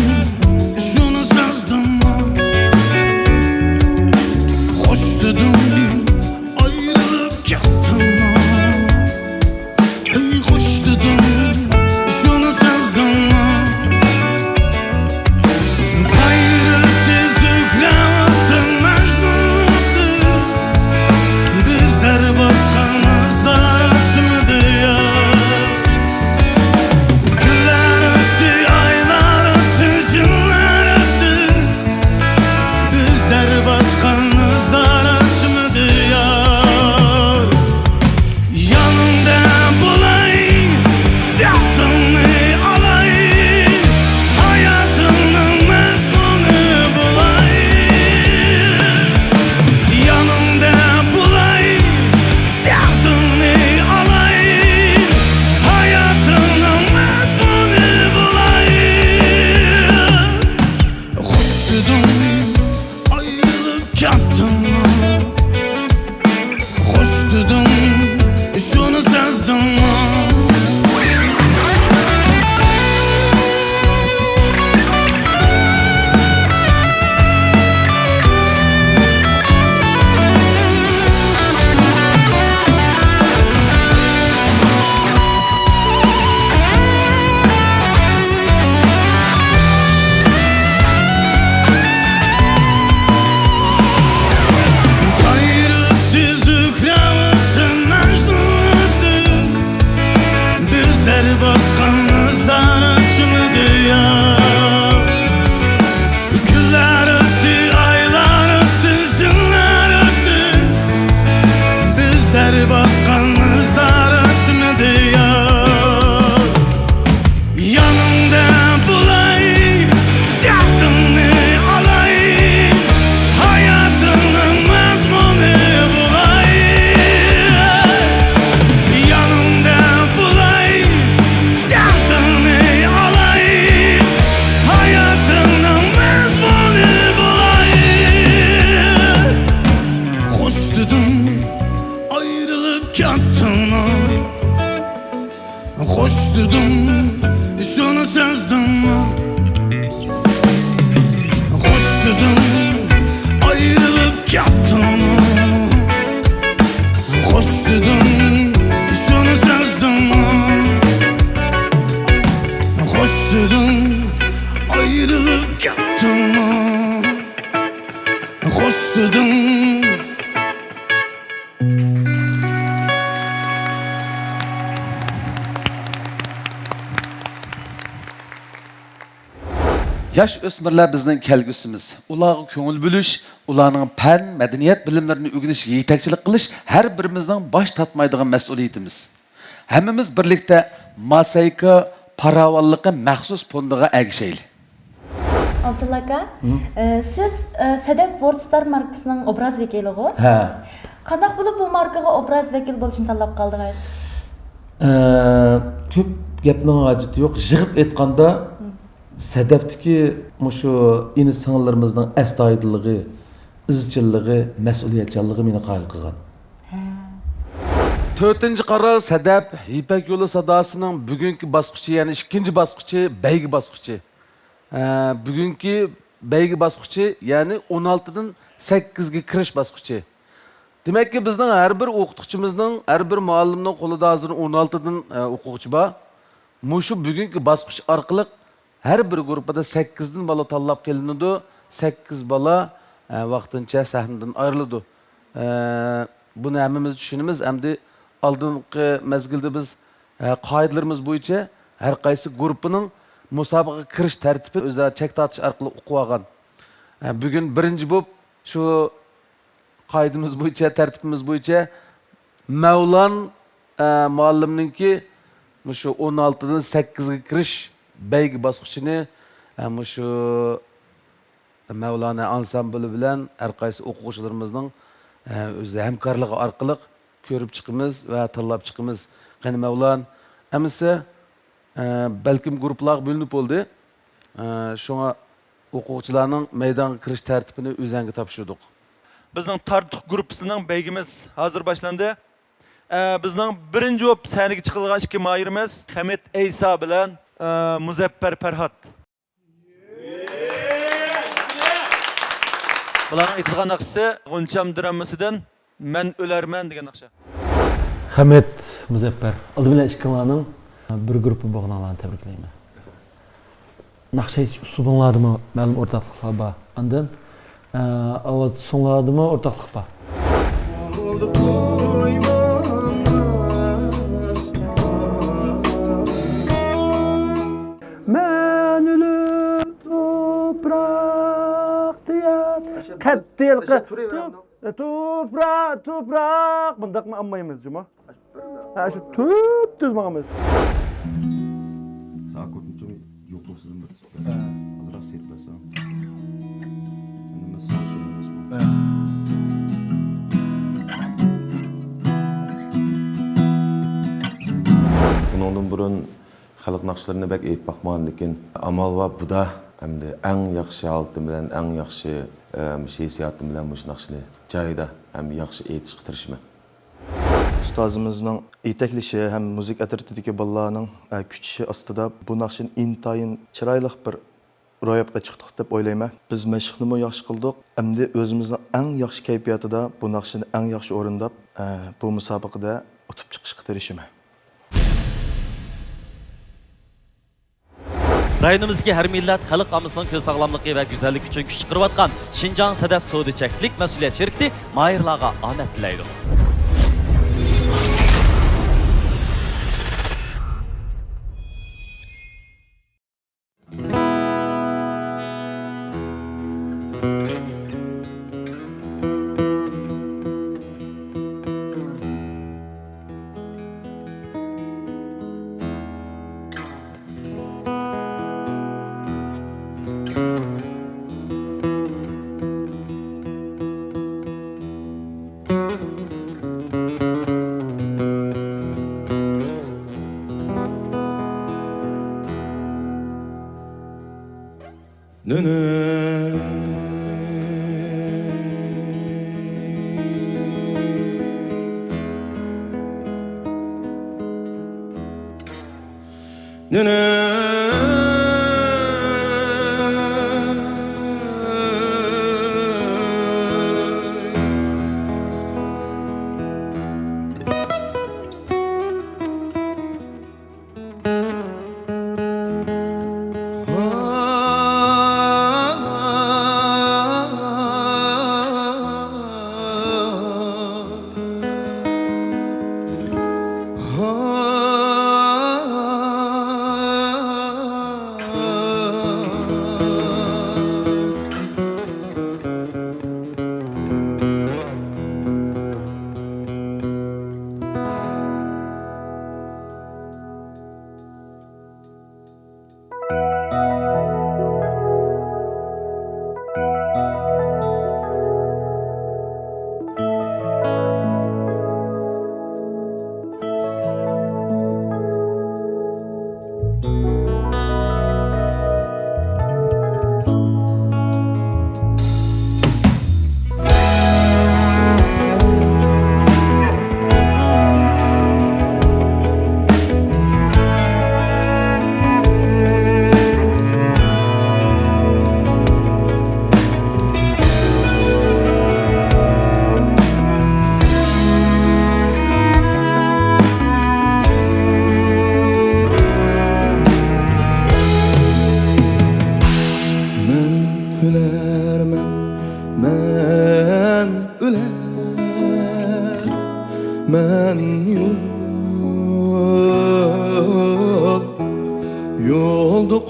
سەزدىڭمۇ؟ خوش دېدىڭ، ئايرىلىپ كەتتىڭمۇ؟ خوش دېدىڭ، شۇنى سەزدىڭمۇ؟ خوش دېدىڭ، ئايرىلىپ كەتتىڭمۇ؟ خوش دېدىڭ. ياش ئۆسمۈرلەر بىزنىڭ كەلگۈسىمىز. ئۇلارغا كۆڭۈل بۆلۈش، ئۇلارنىڭ پەن، مەدەنىيەت بىلىملىرىنى ئۆگىنىشىگە يېتەكچىلىك قىلىش ھەر بىرىمىزنىڭ باش تارتمايدىغان مەسئۇلىيىتىمىز. ھەممىمىز بىرلىكتە ماسايكا پاراۋانلىقى مەخسۇس فوندىغا ئەگىشەيلى. ئالتۇنلى ئاكا، ئە، سىز، ئە، سەدەپ ۋورد ستار ماركىسىنىڭ ئوبراز ۋەكىلىغۇ؟ ھە. قانداق بولۇپ بۇ ماركىغا ئوبراز ۋەكىل بولۇشنى تاللاپ قالدىڭىز؟ ئە، كۆپ گەپنىڭ ھاجىتى يوق. يىغىپ ئېيتقاندا، سەدەپتىكى مۇشۇ ئىنى-سىڭىللىرىمىزنىڭ ئەستايىدىللىقى، ئىزچىللىقى، مەسئۇلىيەتچانلىقى مېنى قايىل قىلغان. ھە. تۆتىنچى قارار سەدەپ يىپەك يولى ساداسىنىڭ بۈگۈنكى باسقۇچى، يەنى ئىككىنچى باسقۇچى، بەيگە باسقۇچى. ئە، بۈگۈنكى بەيگە باسقۇچى، يەنى ئون ئالتىدىن سەككىزگە كىرىش باسقۇچى. دېمەككى، بىزنىڭ ھەر بىر ئوقۇتقۇچىمىزنىڭ، ھەر بىر مۇئەللىمنىڭ قولىدا ھازىر ئون ئالتىدىن، ئە، ئوقۇغۇچى بار. مۇشۇ بۈگۈنكى باسقۇچ ئارقىلىق ھەر بىر گۇرۇپپىدا سەككىزدىن بالا تاللاپ قېلىنىدۇ، سەككىز بالا، ئە، ۋاقتىنچە سەھنىدىن ئايرىلىدۇ. ئە، بۇنى ھەممىمىز چۈشىنىمىز. ئەمدى ئالدىنقى مەزگىلدە بىز، ئە، قائىدىلىرىمىز بويىچە ھەر قايسى گۇرۇپپىنىڭ مۇسابىقىگە كىرىش تەرتىپىنى ئۆزئارا چەك تارتىش ئارقىلىق ئوقۇۋالغان. ئە، بۈگۈن بىرىنچى بولۇپ شۇ قائىدىمىز بويىچە، تەرتىپىمىز بويىچە مەۋلان، ئە، مۇئەللىمنىڭكى مۇشۇ ئون ئالتىدىن سەككىزگە كىرىش بەيگە باسقۇچىنى، ئە، مۇشۇ مەۋلانا ئانسامبىلى بىلەن ھەر قايسى ئوقۇغۇچىلىرىمىزنىڭ، ئە، ئۆز ھەمكارلىقى ئارقىلىق كۆرۈپ چىقىمىز ۋە تاللاپ چىقىمىز. قېنى مەۋلان، ئەمىسە، ئە، بەلكىم گۇرۇپپىلارغا بۆلۈنۈپ بولدى. ئە، شۇڭا ئوقۇغۇچىلارنىڭ مەيدانغا كىرىش تەرتىپىنى ئۆزەڭگە تاپشۇردۇق. بىزنىڭ تارتۇق گۇرۇپپىسىنىڭ بەيگىمىز ھازىر باشلاندى. ئە، بىزنىڭ بىرىنچى بولۇپ سەھنىگە چىقىدىغان ئىككى ماھىرىمىز خەمىت ئەيسا بىلەن، ئە، مۇزەپپەر پەرھات. بۇلارنىڭ ئېيتىدىغان ناخشىسى غۇنچەم دىراممىسىدىن مەن ئۆلەرمەن دېگەن ناخشا. خەمىت، مۇزەپپەر، ئالدى بىلەن ئىككىڭلارنىڭ بىر گۇرۇپپا بولغىنىڭلارنى تەبرىكلەيمەن. ناخشا ئېيتىش ئۇسلۇبۇڭلاردىمۇ مەلۇم ئورتاقلىقلار بار. ئاندىن، ئە، ئاۋاز تۈسۈڭلاردىمۇ ئورتاقلىق بار. مەن ئۆلۈپ توپراق دېيەر. قەتئىي ھېلىقى توپراق، توپراق، مۇنداقمۇ ئالمايمىز جۇمۇ. ھە، شۇ تۈپتۈز ماڭىمىز. ساكوتنىچۇ يوق بولسىدىن بىر. ھە. ئازراق سىيرىپ بەرسەڭ. ئەنە مەن ساڭا سۆيۈنمەسمەن. ھە. بۇنىڭدىن بۇرۇن خەلق ناخشىلىرىنى بەك ئېيتىپ باقمىغان، لېكىن ئامال بار بۇدا ئەمدى ئەڭ ياخشى ھالىتىم بىلەن، ئەڭ ياخشى، ئە، مۇشۇ ھېسسىياتىم بىلەن مۇشۇ ناخشىنى جايىدا ھەم ياخشى ئېيتىشقا تىرىشىمەن. ئۇستازىمىزنىڭ يېتەكلىشى ھەم مۇزىكا ئەترىتىدىكى بالىلارنىڭ، ئە، كۈچىشى ئاستىدا بۇ ناخشىنى ئىنتايىن چىرايلىق بىر روياپقا چىقتۇق دەپ ئويلايمەن. بىز مەشىقنىمۇ ياخشى قىلدۇق. ئەمدى ئۆزىمىزنىڭ ئەڭ ياخشى كەيپىياتىدا بۇ ناخشىنى ئەڭ ياخشى ئورۇنداپ، ئە، بۇ مۇسابىقىدە ئۇتۇپ چىقىشقا تىرىشىمەن. رايونىمىزدىكى ھەر مىللەت خەلق ئاممىسىنىڭ كۆز ساغلاملىقى ۋە گۈزەللىكى ئۈچۈن كۈچ چىقىرىۋاتقان شىنجاڭ سەدەپ سودا چەكلىك مەسئۇلىيەت شىركىتى ماھىرلارغا ئامەت تىلەيدۇ.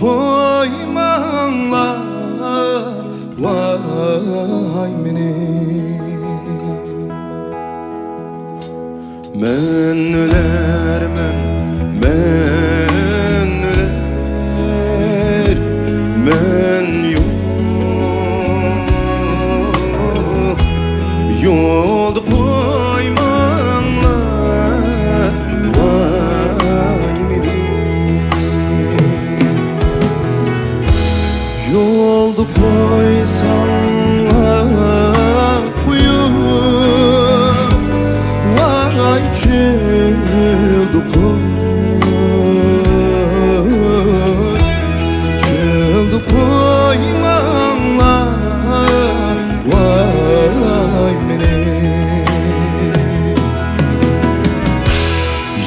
قويماڭلار ۋاي مېنى. مەن ئۆلەرمەن، مەن ئۆلەرمەن، يوق يولدا قويماڭلار ۋاي مېنى. يولدا قويساڭلار قويۇڭ، ۋاي چۆلدە قوي، چۆلدە قويماڭلار ۋاي مېنى.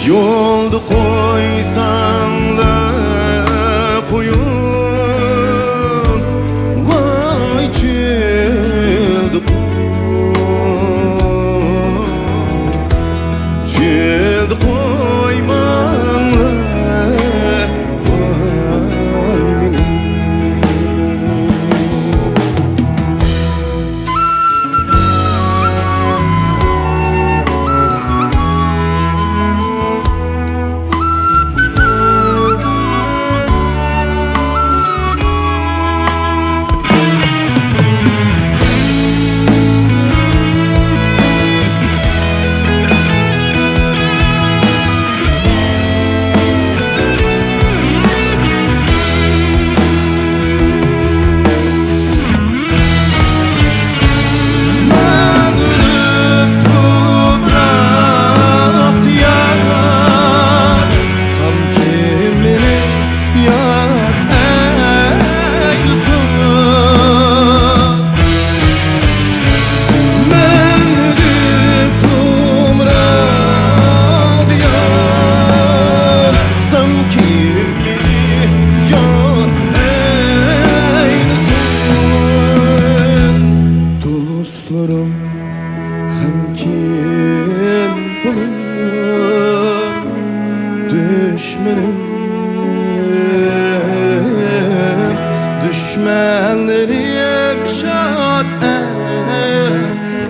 يولدا قويساڭلا قويۇڭ، ۋاي چۆلدە قوي، چۆلدە قويماڭلا ۋاي مېنى. مەن ئۆلۈپ توپراقتا ياتسام، كىم مېنى ياد ئەيلىسۇن؟ مەن ئۆلۈپ توپراقتا ياتسام، كىم مېنى ياد ئەيلىسۇن؟ دوستلىرىم غەمكىن بولۇر، دۈشمىنىم، دۈشمەنلىرىم شاد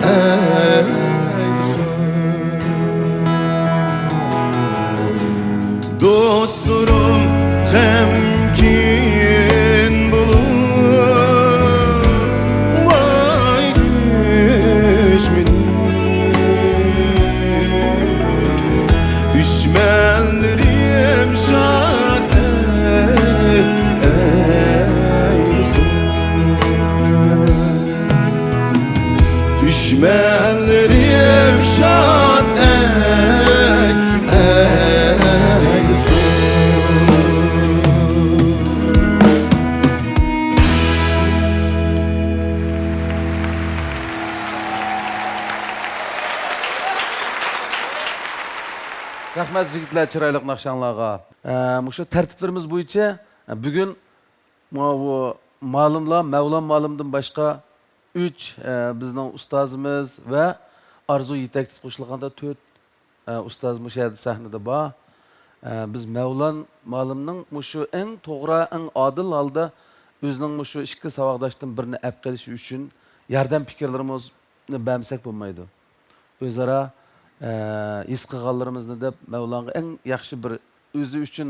ئەيلىسۇن. دوستلىرىم غەمكىن بولۇر، ۋاي دۈشمىنىم، دۈشمەنلىرىم شاد ئەيلىسۇن. دۈشمەنلىرىم شاد ئەيلىسۇن. رەھمەت، يىگىتلەر، چىرايلىق ناخشاڭلارغا. ئە، مۇشۇ تەرتىپلىرىمىز بويىچە، ئە، بۈگۈن ماۋۇ مالىملار، مەۋلان مالىمدىن باشقا ئۈچ، ئە، بىزنىڭ ئۇستازىمىز ۋە ئارزۇ يېتەكچىسى قوشۇلغاندا تۆت، ئە، ئۇستاز مۇشۇ يەردە سەھنىدە بار. ئە، بىز مەۋلان مالىمنىڭ مۇشۇ ئەڭ توغرا، ئەڭ ئادىل ھالدا ئۆزىنىڭ مۇشۇ ئىككى ساۋاقداشتىن بىرىنى ئەپ قېلىشى ئۈچۈن ياردەم پىكىرلىرىمىزنى بەرمىسەك بولمايدۇ. ئۆزئارا، ئە، ھېس قىلغانلىرىمىزنى دەپ مەۋلانغا ئەڭ ياخشى بىر ئۆزى ئۈچۈن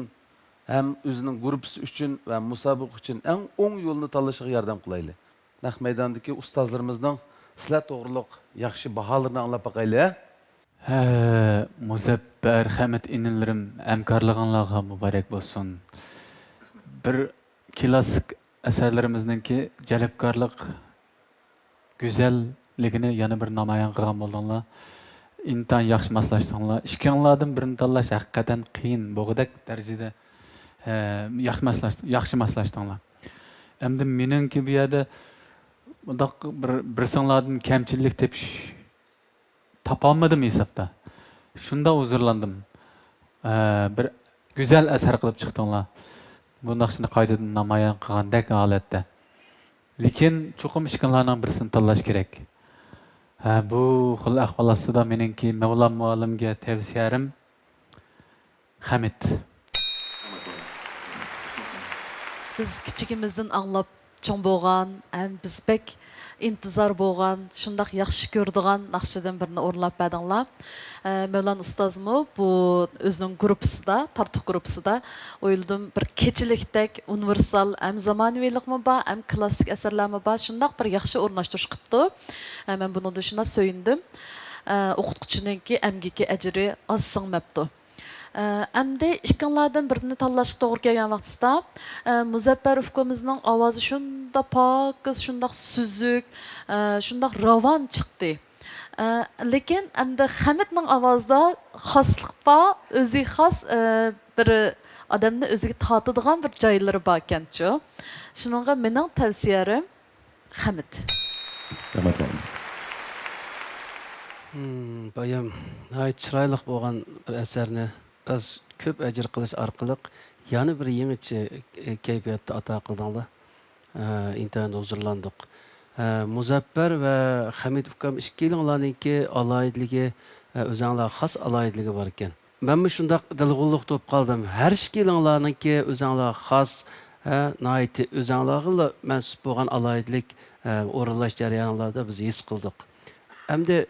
ھەم ئۆزىنىڭ گۇرۇپپىسى ئۈچۈن ۋە مۇسابىقە ئۈچۈن ئەڭ ئوڭ يولنى تاللىشىغا ياردەم قىلايلى. نەق مەيداندىكى ئۇستازلىرىمىزنىڭ سىلەر توغرۇلۇق ياخشى باھالىرىنى ئاڭلاپ باقايلى، ھە؟ ھە، مۇزەپپەر، خەمىت ئىنىلىرىم، ھەمكارلىقىڭلارغا مۇبارەك بولسۇن. بىر كلاسسىك ئەسەرلىرىمىزنىڭكى جەلپكارلىق، گۈزەللىكىنى يەنە بىر نامايان قىلغان بولدۇڭلار. ئىنتايىن ياخشى ماسلاشتىڭلار. ئىككىڭلاردىن بىرنى تاللاش ھەقىقەتەن قىيىن بولغۇدەك دەرىجىدە، ھە، ياخشى ماسلاش-، ياخشى ماسلاشتىڭلار. ئەمدى مېنىڭكى بۇ يەردە مۇنداق بىر، بىرسىڭلاردىن كەمچىلىك تېپىش تاپالمىدىم ھېسابتا. شۇنداق ھۇزۇرلاندىم. ئە، بىر گۈزەل ئەسەر قىلىپ چىقتىڭلار. بۇ ناخشىنى قايتىدىن نامايان قىلغاندەك ھالەتتە. لېكىن چوقۇم ئىككىڭلارنىڭ بىرسىنى تاللاش كېرەك. ھە، بۇ خىل ئەھۋال ئاستىدا مېنىڭكى مەۋلان مۇئەللىمگە تەۋسىيەم، خەمىت. بىز كىچىكىمىزدىن ئاڭلاپ چوڭ بولغان، ھەم بىز بەك ئىنتىزار بولغان، شۇنداق ياخشى كۆرىدىغان ناخشىدىن بىرنى ئورۇنلاپ بەردىڭلار. ئە، مەۋلان ئۇستازمۇ بۇ ئۆزىنىڭ گۇرۇپپىسىدا، تارتۇق گۇرۇپپىسىدا ئويلىدىم، بىر كېچىلىكتەك ئۇنىۋېرسال، ھەم زامانىۋىلىقمۇ بار، ھەم كلاسسىك ئەسەرلەرمۇ بار، شۇنداق بىر ياخشى ئورۇنلاشتۇرۇش قىپتۇ. ئە، مەن بۇنىڭدىن شۇنداق سۆيۈندۈم. ئە، ئوقۇتقۇچىنىڭكى ئەمگىكى ئەجرى ئاز سىڭمەپتۇ. ئە، ئەمدى ئىككىڭلاردىن بىرىنى تاللاشقا توغرا كەلگەن ۋاقتىدا، ئە، مۇزەپپەر ئۇكىمىزنىڭ ئاۋازى شۇنداق پاكىز، شۇنداق سۈزۈك، ئە، شۇنداق راۋان چىقتى. ئە، لېكىن ئەمدى خەمىتنىڭ ئاۋازىدا خاسلىق بار، ئۆزىگە خاس، ئە، بىر ئادەمنى ئۆزىگە تارتىدىغان بىر جايلىرى باركەنچۇ. شۇنىڭغا مېنىڭ تەۋسىيەم، خەمىت. رەھمەت، مۇئەللىم. ھىم، بايام ناھايىتى چىرايلىق بولغان بىر ئەسەرنى بىراز كۆپ ئەجىر قىلىش ئارقىلىق يەنە بىر يېڭىچە، ئى، كەيپىياتتا ئاتا قىلدىڭلار. ئە، ئىنتايىن ھۇزۇرلاندۇق. ئە، مۇزەپپەر ۋە خەمىت ئۇكام ئىككىيلىڭلارنىڭكى ئالاھىدىلىكى، ئە، ئۆزەڭلارغا خاس ئالاھىدىلىكى بار ئىكەن. مەنمۇ شۇنداق دىلغۇللۇق بولۇپ قالدىم. ھەر ئىككىلىڭلارنىڭكى ئۆزەڭلارغا خاس، ھە، ناھايىتى ئۆزەڭلارغىلا مەنسۇپ بولغان ئالاھىدىلىك، ھە، ئورۇنلاش جەريانىڭلاردا بىز ھېس قىلدۇق. ئەمدى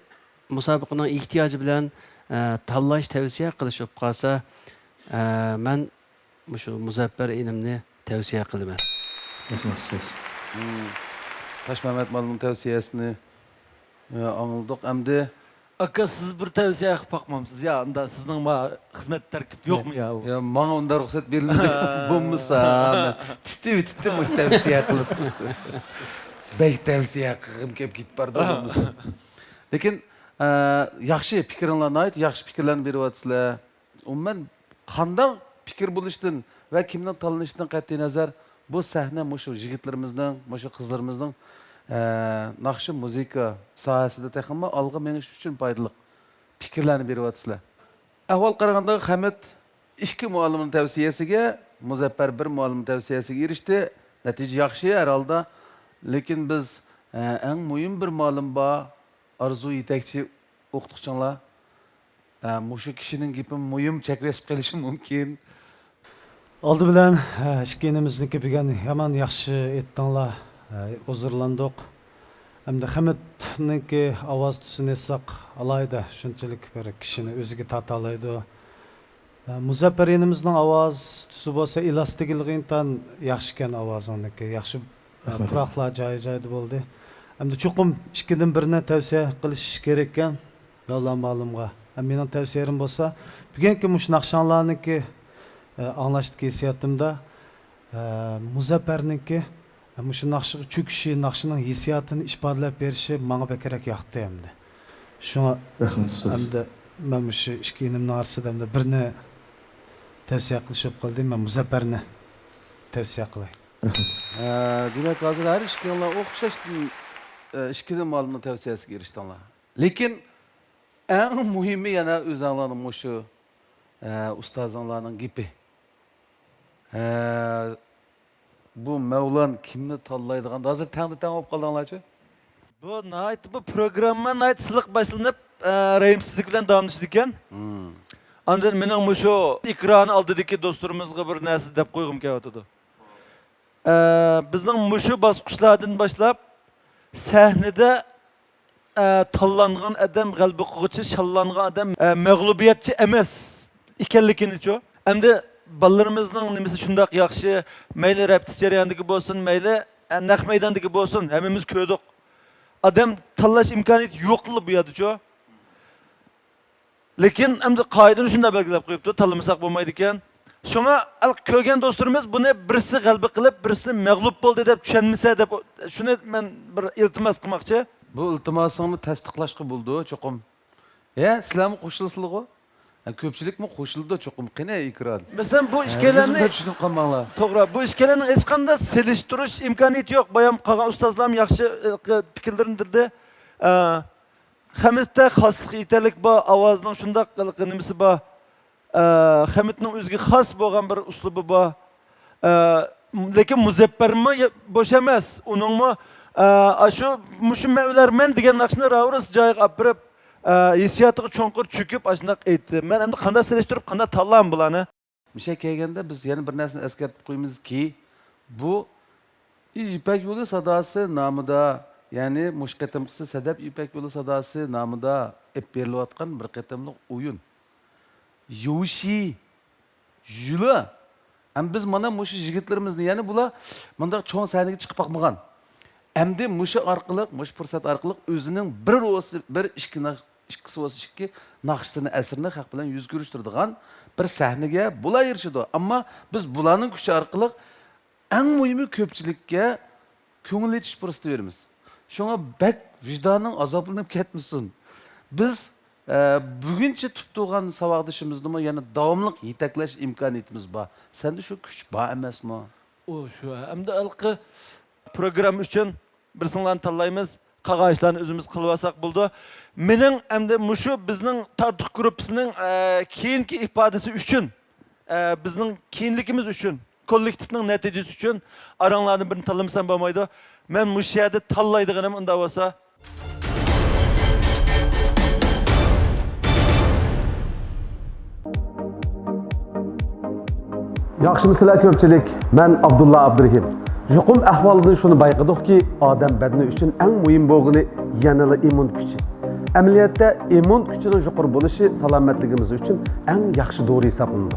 مۇسابىقىنىڭ ئېھتىياجى بىلەن، ھە، تاللاش، تەۋسىيە قىلىش بولۇپ قالسا، ھە، مەن مۇشۇ مۇزەپپەر ئىنىمنى تەۋسىيە قىلىمەن. رەھمەت سىز. مم. تاشمەمەت مالنىڭ تەۋسىيەسىنى، ھە، ئاڭلىدۇق. ئەمدى ئاكا، سىز بىر تەۋسىيە قىلىپ باقمامسىز؟ يا، ئۇندا سىزنىڭ ما خىزمەت تەركىبىدە يوقمۇ يا ئۇ؟ يا، ماڭا ئۇنداق رۇخسەت بېرىلمىگەن. بولمىسا، مەن تىتىۋېتىتتىم مۇشۇ تەۋسىيە قىلىپ. بەك تەۋسىيە قىلغۇم كېلىپ كېتىپ بارىدۇ، بولمىسا. لېكىن، ئە، ياخشى پىكرىڭلار، ناھايىتى ياخشى پىكىرلەرنى بېرىۋاتىسىلەر. ئومۇمەن، قانداق پىكىر بولۇشتىن ۋە كىمنىڭ تاللىنىشىدىن قەتئىينەزەر، بۇ سەھنە مۇشۇ يىگىتلىرىمىزنىڭ، مۇشۇ قىزلىرىمىزنىڭ، ئە، ناخشا، مۇزىكا ساھەسىدە تېخىمۇ ئالغا مېڭىش ئۈچۈن پايدىلىق پىكىرلەرنى بېرىۋاتىسىلەر. ئەھۋال قارىغاندا، خەمىت ئىككى مۇئەللىمنىڭ تەۋسىيەسىگە، مۇزەپپەر بىر مۇئەللىمنىڭ تەۋسىيەسىگە ئېرىشتى. نەتىجە ياخشى ھەر ھالدا. لېكىن بىز، ئە، ئەڭ مۇھىم بىر مۇئەللىم بار، ئارزۇ يېتەكچى ئوقۇتقۇچىڭلار. ئە، مۇشۇ كىشىنىڭ گېپىمۇ مۇھىم چەكلىشىپ قېلىشى مۇمكىن. ئالدى بىلەن، ئە، ئىككى ئىنىمىزنىڭكى بۈگۈن يامان ياخشى ئېيتتىڭلار، ئە، ھۇزۇرلاندۇق. ئەمدى خەمىتنىڭكى ئاۋاز تۈسىنى ئېيتساق ئالاھىدە، شۇنچىلىك بىر كىشىنى ئۆزىگە تارتالايدۇ. ئە، مۇزەپپەر ئىنىمىزنىڭ ئاۋاز تۈسى بولسا ئېلاستىكلىقى ئىنتايىن ياخشىكەن ئاۋازىڭنىڭكى. ياخشى، ئە، رەھمەت. پۇراقلار جايى-جايىدا بولدى. ئەمدى چوقۇم ئىككىدىن بىرىنى تەۋسىيە قىلىش كېرەككەن. مەۋلان مۇئەللىمغا. ھەم مېنىڭ تەۋسىيەم بولسا، بۈگۈنكى مۇشۇ ناخشاڭلارنىڭكى، ئە، ئاڭلاشتىكى ھېسسىياتىمدا، ئە، مۇزەپپەرنىڭكى، ئە، مۇشۇ ناخشىغا چۆكۈشى، ناخشىنىڭ ھېسسىياتىنى ئىپادىلەپ بېرىشى ماڭا بەكرەك ياقتى ئەمدى. شۇڭا رەھمەت سىز. ئەمدى مەن مۇشۇ ئىككى ئىنىمنىڭ ئارىسىدا ئەمدى بىرنى تەۋسىيە قىلىش بولۇپ قالدى. مەن مۇزەپپەرنى تەۋسىيە قىلاي. رەھمەت. ئە، دېمەك، ھازىر ھەر ئىككىڭلار ئوخشاشتىن، ئە، ئىككىدىن مۇئەللىمنىڭ تەۋسىيەسىگە ئېرىشتىڭلار. لېكىن ئەڭ مۇھىمى يەنە ئۆزەڭلارنىڭ مۇشۇ، ئە، ئۇستازىڭلارنىڭ گېپى. ئە، بۇ مەۋلان كىمنى تاللايدىغان؟ ھازىر تەڭدە تەڭ بولۇپ قالدىڭلارچۇ؟ بۇ ناھايىتى، بۇ پروگرامما ناھايىتى سىلىق باشلىنىپ، ئە، رەھىمسىزلىك بىلەن داۋاملىشىدىكەن. مم. ئاندىن مېنىڭ مۇشۇ ئېكران ئالدىدىكى دوستلىرىمىزغا بىر نەرسە دەپ قويغۇم كېلىۋاتىدۇ. ئە، بىزنىڭ مۇشۇ باسقۇچلاردىن باشلاپ سەھنىدە، ئە، تاللانغان ئادەم غەلىبە قىلغۇچى، شاللانغان ئادەم، ئە، مەغلۇبىيەتچى ئەمەس ئىكەنلىكىنىچۇ. ئەمدى بالىلىرىمىزنىڭ نېمىسى شۇنداق ياخشى، مەيلى رەپتىس جەريانىدىكى بولسۇن، مەيلى، ئە، نەق مەيداندىكى بولسۇن، ھەممىمىز كۆردۇق. ئادەم تاللاش ئىمكانىيىتى يوقلا بۇ يەردىچۇ. لېكىن ئەمدى قائىدىنى شۇنداق بەلگىلەپ قويۇپتۇ، تاللىمىساق بولمايدىكەن. شۇڭا ھېلىقى كۆرگەن دوستلىرىمىز بۇنى بىرسى غەلىبە قىلىپ، بىرسىنى مەغلۇپ بولدى دەپ چۈشەنمىسە دەپ، شۇنى مەن بىر ئىلتىماس قىلماقچى. بۇ ئىلتىماسىڭنى تەستىقلاشقا بولىدۇ چوقۇم. ھە، سىلەرمۇ قوشۇلىسىلىغۇ؟ ھە، كۆپچىلىكمۇ قوشۇلىدۇ چوقۇم. قېنى، ئېكران. مەسىلەن، بۇ ھە، ئىككىيلەننى بىزمۇ چۈشىنىپ قالماڭلار. توغرا، بۇ ئىككىيلەننىڭ ھېچقانداق سېلىشتۇرۇش ئىمكانىيىتى يوق. بايام قالغان ئۇستازلارمۇ ياخشى، ئە، پىكىرلىرىنى بىلدۈردى. ئە، خەمىتتە خاسلىق يېتەرلىك بار، ئاۋازىنىڭ شۇنداق ھېلىقى نېمىسى بار. ئە، خەمىتنىڭ ئۆزىگە خاس بولغان بىر ئۇسلۇبى بار. ئە، لېكىن مۇزەپپەرمۇ يا-، بوش ئەمەس. ئۇنىڭمۇ، ئە، ئاشۇ، مۇشۇ مەن ئۆلەرمەن دېگەن ناخشىنى راۋۇرۇس جايىغا ئاپىرىپ، ئە، ھېسسىياتىغا چوڭقۇر چۆكۈپ، ئاشۇنداق ئېيتتى. مەن ئەمدى قانداق سېلىشتۇرۇپ، قانداق تاللام بۇلارنى؟ مۇشۇ كەلگەندە بىز يەنە بىر نەرسىنى ئەسكەرتىپ قويىمىزكى، بۇ يىپەك يولى ساداسى نامىدا، يەنى مۇشۇ قېتىمقىسى سەدەپ يىپەك يولى ساداسى نامىدا ئېلىپ بېرىلىۋاتقان بىر قېتىملىق ئويۇن. يوشى، ژۇلۇ. ھەم بىز مانا مۇشۇ يىگىتلىرىمىزنى، يەنى بۇلار مۇنداق چوڭ سەھنىگە چىقىپ باقمىغان. ئەمدى مۇشۇ ئارقىلىق، مۇشۇ پۇرسەت ئارقىلىق ئۆزىنىڭ بىر بولسا بىر، ئىككى ناخ-، ئىككىسى بولسا ئىككى ناخشىسىنى، ئەسىرىنى خەق بىلەن يۈز كۆرۈشتۈرىدىغان بىر سەھنىگە بۇلار ئېرىشىدۇ. ئەمما بىز بۇلارنىڭ كۈچى ئارقىلىق ئەڭ مۇھىمى كۆپچىلىككە كۆڭۈل ئېچىش پۇرسىتى بېرىمىز. شۇڭا بەك ۋىجدانىڭ ئازابلىنىپ كەتمىسۇن. بىز، ئە، بۈگۈنچە تۇتۇپ تۇرغان ساۋاقدىشىمىزنىمۇ يەنە داۋاملىق يېتەكلەش ئىمكانىيىتىمىز بار. سەندە شۇ كۈچ بار ئەمەسمۇ؟ ئۇ شۇ، ئەمدى ھېلىقى پروگرامما ئۈچۈن بىرسىڭلارنى تاللايمىز، قالغان ئىشلارنى ئۆزىمىز قىلىۋالساق بولىدۇ. مېنىڭ ئەمدى مۇشۇ بىزنىڭ تارتۇق گۇرۇپپىسىنىڭ، ئە، كېيىنكى ئىپادىسى ئۈچۈن، ئە، بىزنىڭ كېيىنلىكىمىز ئۈچۈن، كوللېكتىپنىڭ نەتىجىسى ئۈچۈن ئاراڭلاردىن بىرىنى تاللىمىسام بولمايدۇ. مەن مۇشۇ يەردە تاللايدىغىنىم ئۇنداق بولسا. ياخشىمۇسىلەر كۆپچىلىك؟ مەن ئابدۇللا ئابدۇرېھىم. يۇقۇم ئەھۋالىدىن شۇنى بايقىدۇقكى، ئادەم بەدىنى ئۈچۈن ئەڭ مۇھىم بولغىنى يەنىلا ئىممۇن كۈچى. ئەمەلىيەتتە، ئىممۇن كۈچىنىڭ يۇقىرى بولۇشى سالامەتلىكىمىز ئۈچۈن ئەڭ ياخشى دورا ھېسابلىنىدۇ.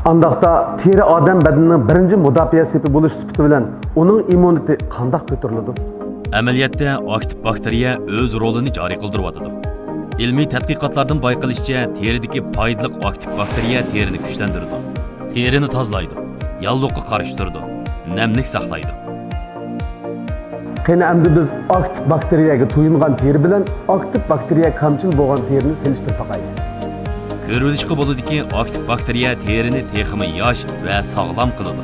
ئانداقتا، تېرە ئادەم بەدىنىنىڭ بىرىنچى مۇداپىئە سېپى بولۇش سۈپىتى بىلەن ئۇنىڭ ئىممۇنىتېتى قانداق كۆتۈرۈلىدۇ؟ ئەمەلىيەتتە، ئاكتىپ باكتېرىيە ئۆز رولىنى جارى قىلدۇرۇۋاتىدۇ. ئىلمىي تەتقىقاتلاردىن بايقىلىشىچە، تېرىدىكى پايدىلىق ئاكتىپ باكتېرىيە تېرىنى كۈچلەندۈرىدۇ، تېرىنى تازىلايدۇ، ياللۇغقا قارشى تۇرىدۇ، نەملىك ساقلايدۇ. قېنى، ئەمدى بىز ئاكتىپ باكتېرىيەگە تويۇنغان تېرە بىلەن ئاكتىپ باكتېرىيە كامچىل بولغان تېرىنى سېلىشتۇرۇپ باقايلى. كۆرۈۋېلىشقا بولىدۇكى، ئاكتىپ باكتېرىيە تېرىنى تېخىمۇ ياش ۋە ساغلام قىلىدۇ.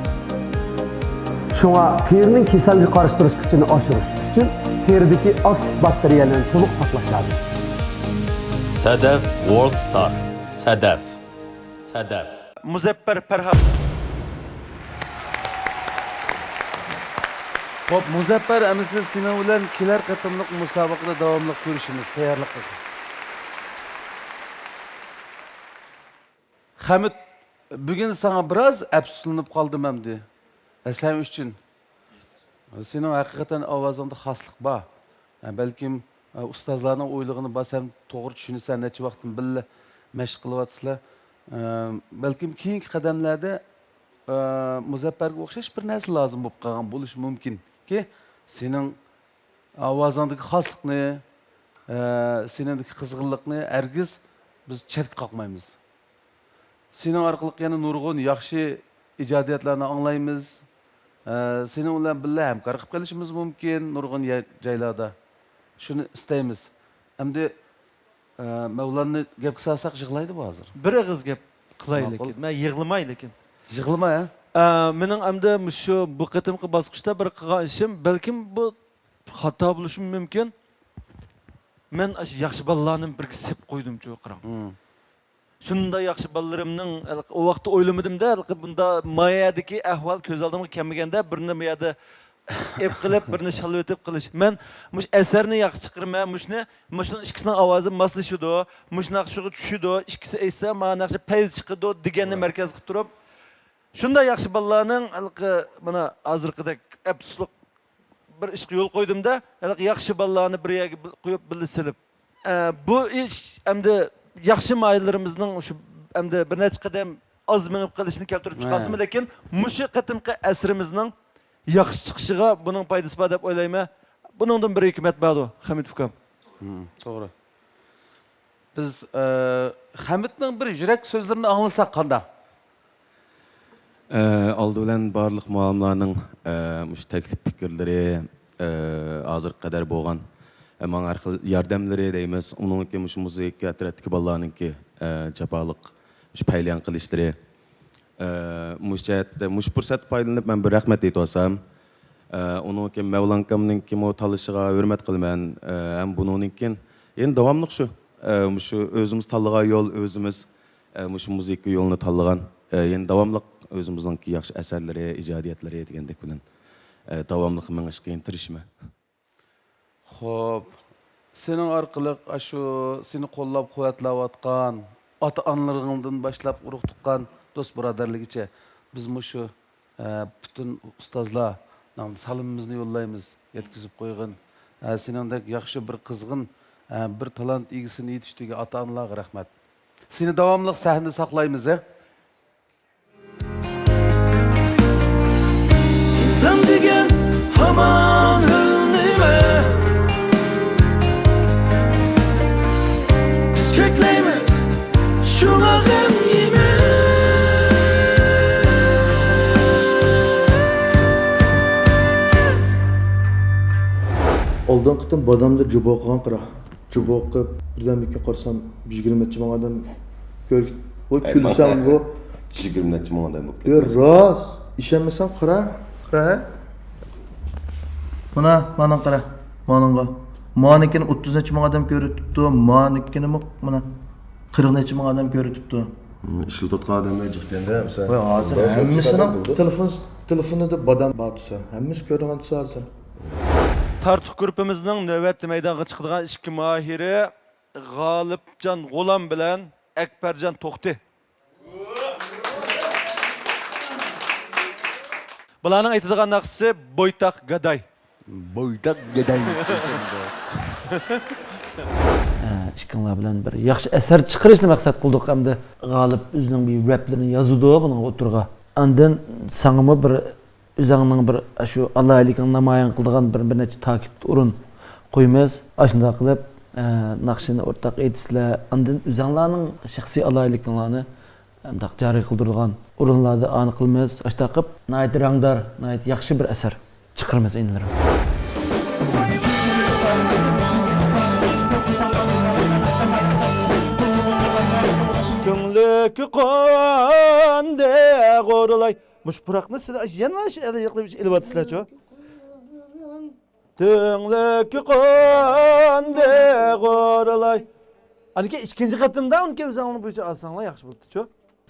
شۇڭا تېرىنىڭ كېسەلگە قارشى تۇرۇش كۈچىنى ئاشۇرۇش ئۈچۈن تېرىدىكى ئاكتىپ باكتېرىيەلەرنى تولۇق ساقلاش لازىم. سەدەف ۋورلد ستار. سەدەف. سەدەف. مۇزەپپەر پەرھات. خوپ، مۇزەپپەر، ئەمىسە سېنىڭ بىلەن كېلەر قېتىملىق مۇسابىقىدە داۋاملىق كۆرۈشىمىز. تەييارلىق قىل. خەمىت، بۈگۈن ساڭا بىراز ئەپسۇسلىنىپ قالدىم ئەمدى. ھە، سەن ئۈچۈن. سېنىڭ ھەقىقەتەن ئاۋازىڭدا خاسلىق بار. ھە، بەلكىم، ئە، ئۇستازلارنىڭ ئويلىغىنى بار، سەن توغرا چۈشىنىسەن، نەچچە ۋاقىتتىن بىللە مەشىق قىلىۋاتىسىلەر. ئە، بەلكىم كېيىنكى قەدەملەردە، ئە، مۇزەپپەرگە ئوخشاش بىر نەرسە لازىم بولۇپ قالغان بولۇشى مۇمكىنكى، سېنىڭ ئاۋازىڭدىكى خاسلىقنى، ئە، سېنىڭدىكى قىزغىنلىقنى ھەرگىز بىز چەتكە قاقمايمىز. سېنىڭ ئارقىلىق يەنە نۇرغۇن ياخشى ئىجادىيەتلەرنى ئاڭلايمىز. ئە، سېنىڭ بىلەن بىللە ھەمكارلىق قىلىپ قېلىشىمىز مۇمكىن نۇرغۇن يە-، جايلاردا. شۇنى ئىستەيمىز. ئەمدى، ئە، مەۋلاننى گەپكە سالساق يىغلايدۇ بۇ ھازىر. بىر ئېغىز گەپ قىلاي ماقۇل. لېكىن. مەن يىغلىماي لېكىن. يىغلىما، ھە؟ ئە، مېنىڭ ئەمدى مۇشۇ بۇ قېتىمقى باسقۇچتا بىر قىلغان ئىشىم، بەلكىم بۇ خاتا بولۇشىمۇ مۇمكىن. مەن ئاشۇ ياخشى بالىلارنى بىرگە سېلىپ قويدۇمچۇ، قاراڭ. مم. شۇنداق ياخشى بالىلىرىمنىڭ، ھېلىقى، ئۇ ۋاقىتتا ئويلىمىدىم-دە، ھېلىقى بۇنداق مايەدىكى ئەھۋال كۆز ئالدىمغا كەلمىگەندە، بىرنى بۇ يەردە ئېپ قىلىپ، بىرنى شالۋېتىپ قىلىش. مەن مۇشۇ ئەسەرنى ياخشى چىقىرىمەن، مۇشۇنى، مۇشۇنىڭ ئىككىسىنىڭ ئاۋازى ماسلىشىدۇ، مۇشۇ ناخشىغا چۈشىدۇ، ئىككىسى ئېيتسا، مانا ناخشا پەيز چىقىدۇ دېگەننى ۋاي. مەركەز قىلىپ تۇرۇپ، شۇنداق ياخشى بالىلارنىڭ ھېلىقى، مانا، ھازىرقىدەك ئەپسۇسلۇق بىر ئىشقا يول قويدۇم-دە، ھېلىقى ياخشى بالىلارنى بىر يەرگە بىل-، قويۇپ، بىللە سېلىپ. ئە، بۇ ئىش ئەمدى ياخشى ماھىرلىرىمىزنىڭ شۇ ئەمدى بىر نەچچە قەدەم ئاز مېڭىپ قېلىشىنى كەلتۈرۈپ ھە. چىقارسىمۇ، لېكىن مۇشۇ قېتىمقى ئەسىرىمىزنىڭ ياخشى چىقىشىغا بۇنىڭ پايدىسى بار دەپ ئويلايمەن. بۇنىڭدىن بىر ھېكمەت باردۇ، خەمىت ئۇكام. ھىم، توغرا. بىز، ئە، خەمىتنىڭ بىر يۈرەك سۆزلىرىنى ئاڭلىساق قانداق؟ ئە، ئالدى بىلەن بارلىق مۇئەللىملارنىڭ، ئە، مۇشۇ تەكلىپ پىكىرلىرى، ئە، ھازىرغا قەدەر بولغان، ئە، ماڭا ھەر خىل ياردەملىرى دەيمىز. ئۇنىڭدىن كېيىن مۇشۇ مۇزىكا تەرەپتىكى بالىلارنىڭكى، ئە، جاپالىق مۇشۇ پەيلىيان قىلىشلىرى. ئە، مۇشۇ جەھەتتە، مۇشۇ پۇرسەتتىن پايدىلىنىپ مەن بىر رەھمەت ئېيتىۋالسام. ئە، ئۇنىڭدىن كېيىن مەۋلان ئاكامنىڭكىمۇ تاللىشىغا ھۆرمەت قىلىمەن. ئە، ھەم بۇنىڭدىن كېيىن يەنە داۋاملىق شۇ، ئە، مۇشۇ ئۆزىمىز تاللىغان يول، ئۆزىمىز، ئە، مۇشۇ مۇزىكا يولىنى تاللىغان، ئە، يەنە داۋاملىق ئۆزىمىزنىڭكى ياخشى ئەسەرلىرى، ئىجادىيەتلىرى دېگەندەك بىلەن، ئە، داۋاملىق مېڭىشقا يەنە تىرىشىمەن. خوپ، سېنىڭ ئارقىلىق ئاشۇ سېنى قوللاپ-قۇۋۋەتلەۋاتقان ئاتا-ئانىلىرىڭدىن باشلاپ ئۇرۇق-تۇغقان، دوست-بۇرادەرلىرىگىچە بىز مۇشۇ، ئە، پۈتۈن ئۇستازلارنىڭ سالىمىمىزنى يوللايمىز، يەتكۈزۈپ قويغىن. ئە، سېنىڭدەك ياخشى بىر قىزغىن، ئە، بىر تالانت ئىگىسىنى يېتىشتۈرگەن ئاتا-ئانىلارغا رەھمەت. سېنى داۋاملىق سەھنىدە ساقلايمىز، ھە؟ ئىنسان دېگەن ھامان ھۆل نېمە؟ بىز كۆكلەيمىز، شۇڭا غەم يېمە. ئالدىنقى قېتىم بادامدا جۇبو قىلغان قارا. جۇبو قىلىپ، بىردەمدىن كېيىن قارىسام، بىر يىگىرمە نەچچە مىڭ ئادەم كۆر-، ۋوي، كۈلسەڭ بۇ. يىگىرمە نەچچە مىڭ ئادەم بولۇپ يا، كەتمەسمۇ؟ راست. ئىشەنمىسەڭ قارا. قارا. مانا، مانا قارا. مانىڭغا. مانىكىنى ئوتتۇز نەچچە مىڭ ئادەم كۆرۈۋېتىپتۇ. مانىكىنىمۇ، مانا، قىرىق نەچچە مىڭ ئادەم كۆرۈۋېتىپتۇ. ھىم، ئىشلىتىۋاتقان ئادەملەر جىق ئىكەن-دە، مىسال. ۋاي، ھازىر ھەممىسىنىڭ تېلېفون، تېلېفونىدا بادام بار تۇرسا، ھەممىسى كۆرىدىغان تۇرسا ھازىر. تارتۇق گۇرۇپپىمىزنىڭ نۆۋەتتە مەيدانغا چىقىدىغان ئىككى ماھىرى غالىپجان غۇلام بىلەن ئەكبەرجان توختى. بۇلارنىڭ ئېيتىدىغان ناخشىسى بويتاق گاداي. بويتاق گاداي. ئىككىڭلار بىلەن بىر ياخشى ئەسەر چىقىرىشنى مەقسەت قىلدۇق ئەمدى. غالىپ ئۆزىنىڭ بىر رەپلىرىنى يازىدۇ بۇنىڭ ئوتتۇرىغا. ئاندىن ساڭىمۇ بىر ئۆزۈڭنىڭ بىر شۇ ئالاھىدىلىكىڭنى نامايان قىلىدىغان بىر، بىر نەچچە تاكىت ئورۇن قويىمىز. ئاشۇنداق قىلىپ، ئە، ناخشىنى ئورتاق ئېيتىسىلەر. ئاندىن ئۆزۈڭلارنىڭ شەخسىي ئالاھىدىلىكىڭلارنى مۇنداق جارى قىلدۇرىدىغان ئورۇنلاردا ئانى قىلىمىز. ئاشۇنداق قىلىپ، ناھايىتى رەڭدار، ناھايىتى ياخشى بىر ئەسەر چىقىرىمىز، ئىنىلىرىم. كۆڭلۈككە قوندى غۇرۇلاي. مۇشۇ پۇراقنى سىلەر يەنە شۇ ئېلىۋاتىسىلەرچۇ؟ تۈڭلۈككە قوندى غۇرۇلاي. ئانىكى ئىككىنچى قېتىمدا ئۇنىكى ئۆزۈڭلار بويىچە ئالساڭلار ياخشى بولىدىچۇ؟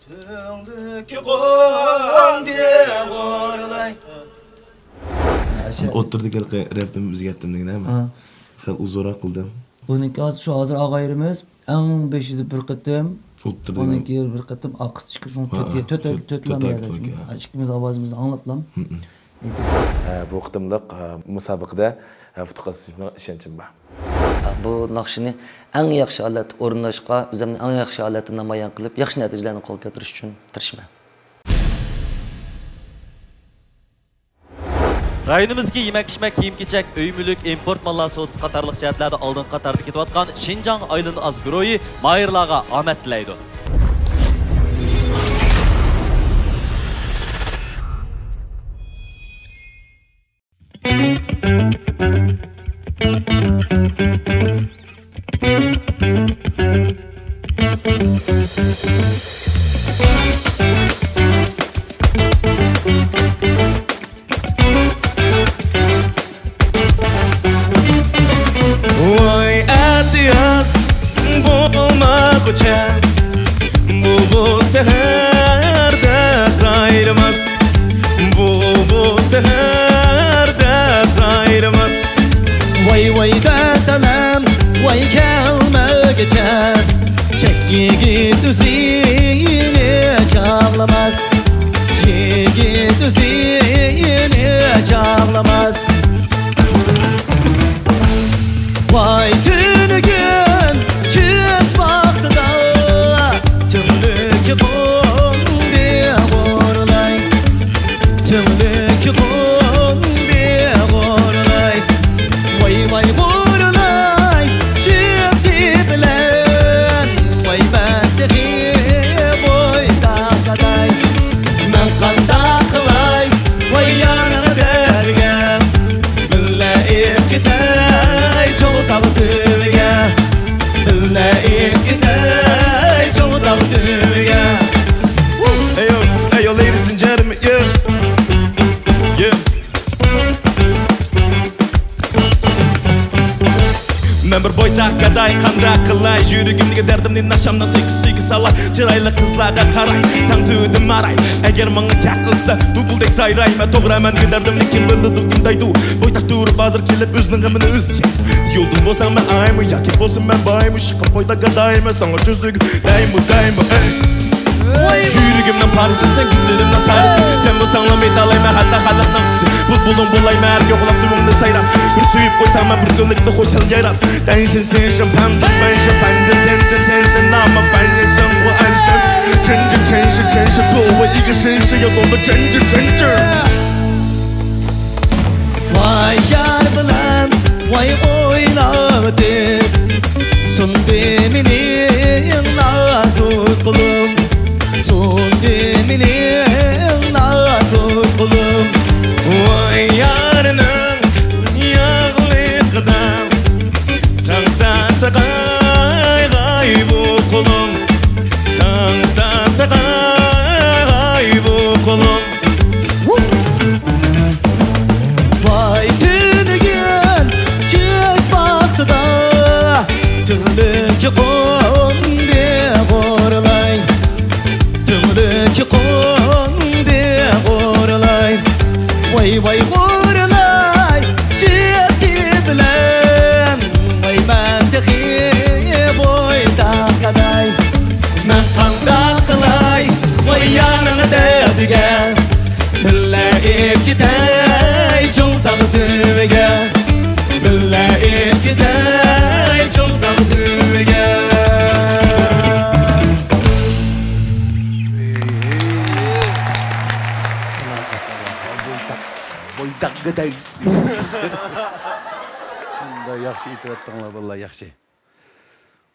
تۈڭلۈككە قوندى غۇرۇلاي. ئوتتۇرىدىكى ھېلىقى رەپنى ئۆزگەرتتىم دېگىنە مەن. ھە. سەل ئۇزۇنراق قىلدىم. بۇنىڭكى ھازىر، شۇ ھازىر ئاغايرىمىز ئەڭ بېشىدا بىر قېتىم، ئوتتۇرىدا بۇنىڭكى بىر قېتىم، ئارقىسىدا ئىككى، شۇڭا ھە، تۆت، تۆت، تۆت، تۆت، تۆت تۆت لام تۆت يەردە. تۆت، ھە. ئىككىمىز ئاۋازىمىزنى ئاڭلاپلام. ھە، بۇ قېتىملىق، ھە، مۇسابىقىدە، ھە، ئۇتۇق قازىنىشىمغا ئىشەنچىم بار. بۇ ناخشىنى ئەڭ ياخشى ھالەتتە ئورۇنداشقا، ئۆزۈمنى ئەڭ ياخشى ھالەتتە نامايان قىلىپ، ياخشى نەتىجىلەرنى قولغا كەلتۈرۈش ئۈچۈن تىرىشىمەن. رايونىمىزدىكى يېمەك-ئىچمەك، كىيىم-كېچەك، ئۆي-مۈلۈك، ئىمپورت ماللار سودىسى قاتارلىق جەھەتلەردە ئالدىنقى قاتاردا كېتىۋاتقان شىنجاڭ ئايلىنىۋاز گۇرۇھى ماھىرلارغا ئامەت تىلەيدۇ. ۋاي ئەتىياز بولمىغۇچە، بۇ، بۇ سەھەردە سايرىماس. بۇ، بۇ سەھەردە سايرىماس. ۋاي، ۋاي دادالام، ۋاي كەلمىگۈچە، چەك يىگىت ئۆزىنى چاغلىماس. يىگىت ئۆزىنى چاغلىماس. ۋاي تۈنۈگۈن چۈش ۋاقتىدا، تۈڭلۈككە قوندى غۇرۇلاي. تۈڭلۈككە قوندى غۇرۇلاي. ۋاي، ۋاي غۇرۇلاي، جۈپتى بىلەن، ۋاي مەن تېخى بويتاق گاداي. مەن قانداق قىلاي، ۋاي يانغا دەرگە، بىللە ئېپ كېتەي چوغ تاغ تۈۋىگە. بىللە ئېپ كېتەي چوغ تاغ تۈۋىگە. Hey yo, hey yo, ladies and gentlemen, yeah. Yeah. مەن بىر بويتاق گاداي، قانداق قىلاي؟ يۈرىكىمدىكى دەردىمنى ناخشامنىڭ تېكىستىگە سالاي. چىرايلىق قىزلارغا قاراي، تەڭ تۈۋىدە ماراي. ئەگەر ماڭا كەك قىلسا، بۇلبۇلدەك سايرايمەن. توغرا، مەن بۇ دەردىمنى كىم بىلىدۇ، كىم دەيدۇ؟ بويتاق تۇرۇپ ھازىر كېلىپ ئۆزىنىڭ غېمىنى ئۆزى يەيدۇ. يولدىن بولساڭ مەن ئايمۇ ياكى بولسا مەن بايمۇ؟ شىقىپ بويتاق گادايمەن، ساڭا چۆزۈك دەيمۇ، دەيمۇ، ئەي. شۇ يۈرىكىمنىڭ پارىسى سەن، كۈنلىرىمنىڭ تارىسى سەن بولساڭلا، مېتالايمەن ھەتتا خەلقنىڭ قىسى. بۇلبۇلۇڭ بولايمەن ھەر كوقۇلاپ تۈۋىڭدە سايراپ. بىر سۆيۈپ قويساڭ مەن بىر كۈنلۈكتە خۇشال يايراپ. تەنشىن سېنشىن پەندە فەنشىن پەنجە تەنجىن تەنشىن نامە فەنشىن بۇ ئەنشىن. چەنجىن چەنشىن چەنشىن توۋا ئىگە شىنشىن يا دولدا چەنجىن چەنجىن. ۋاي يار بىلەن ۋاي ئويناۋېتىپ، سۇندى مېنى نازۇك قولۇم، سۇندى مېنى نازۇك قولۇم. ۋاي يارنىڭ ياغلىقىدا تاڭسا ساقايغاي بۇ قولۇم، تاڭسا ساقايغاي بۇ قولۇم. ۋاي تۈنۈگۈن چۈش ۋاقتىدا تۈڭلۈك قوندى غورلاي، تۈڭلۈك قوندى غورلاي. ۋاي ۋاي غورلاي چۈتى بىلەن، ۋاي مەن تېخى بويتاق قاداي. مەن قانداق قىلاي ۋاي يارنىڭ دەردىگە، بىللە ئېلىپ كېتەي چوڭ تاغ تۈۋىگە، بىللە ئېلىپ كېتەي چوڭ تاغ تۈۋىگە. بويتاق، بويتاق گاداي. شۇنداق ياخشى ئېيتىۋەتتىڭلار، بالىلار، ياخشى.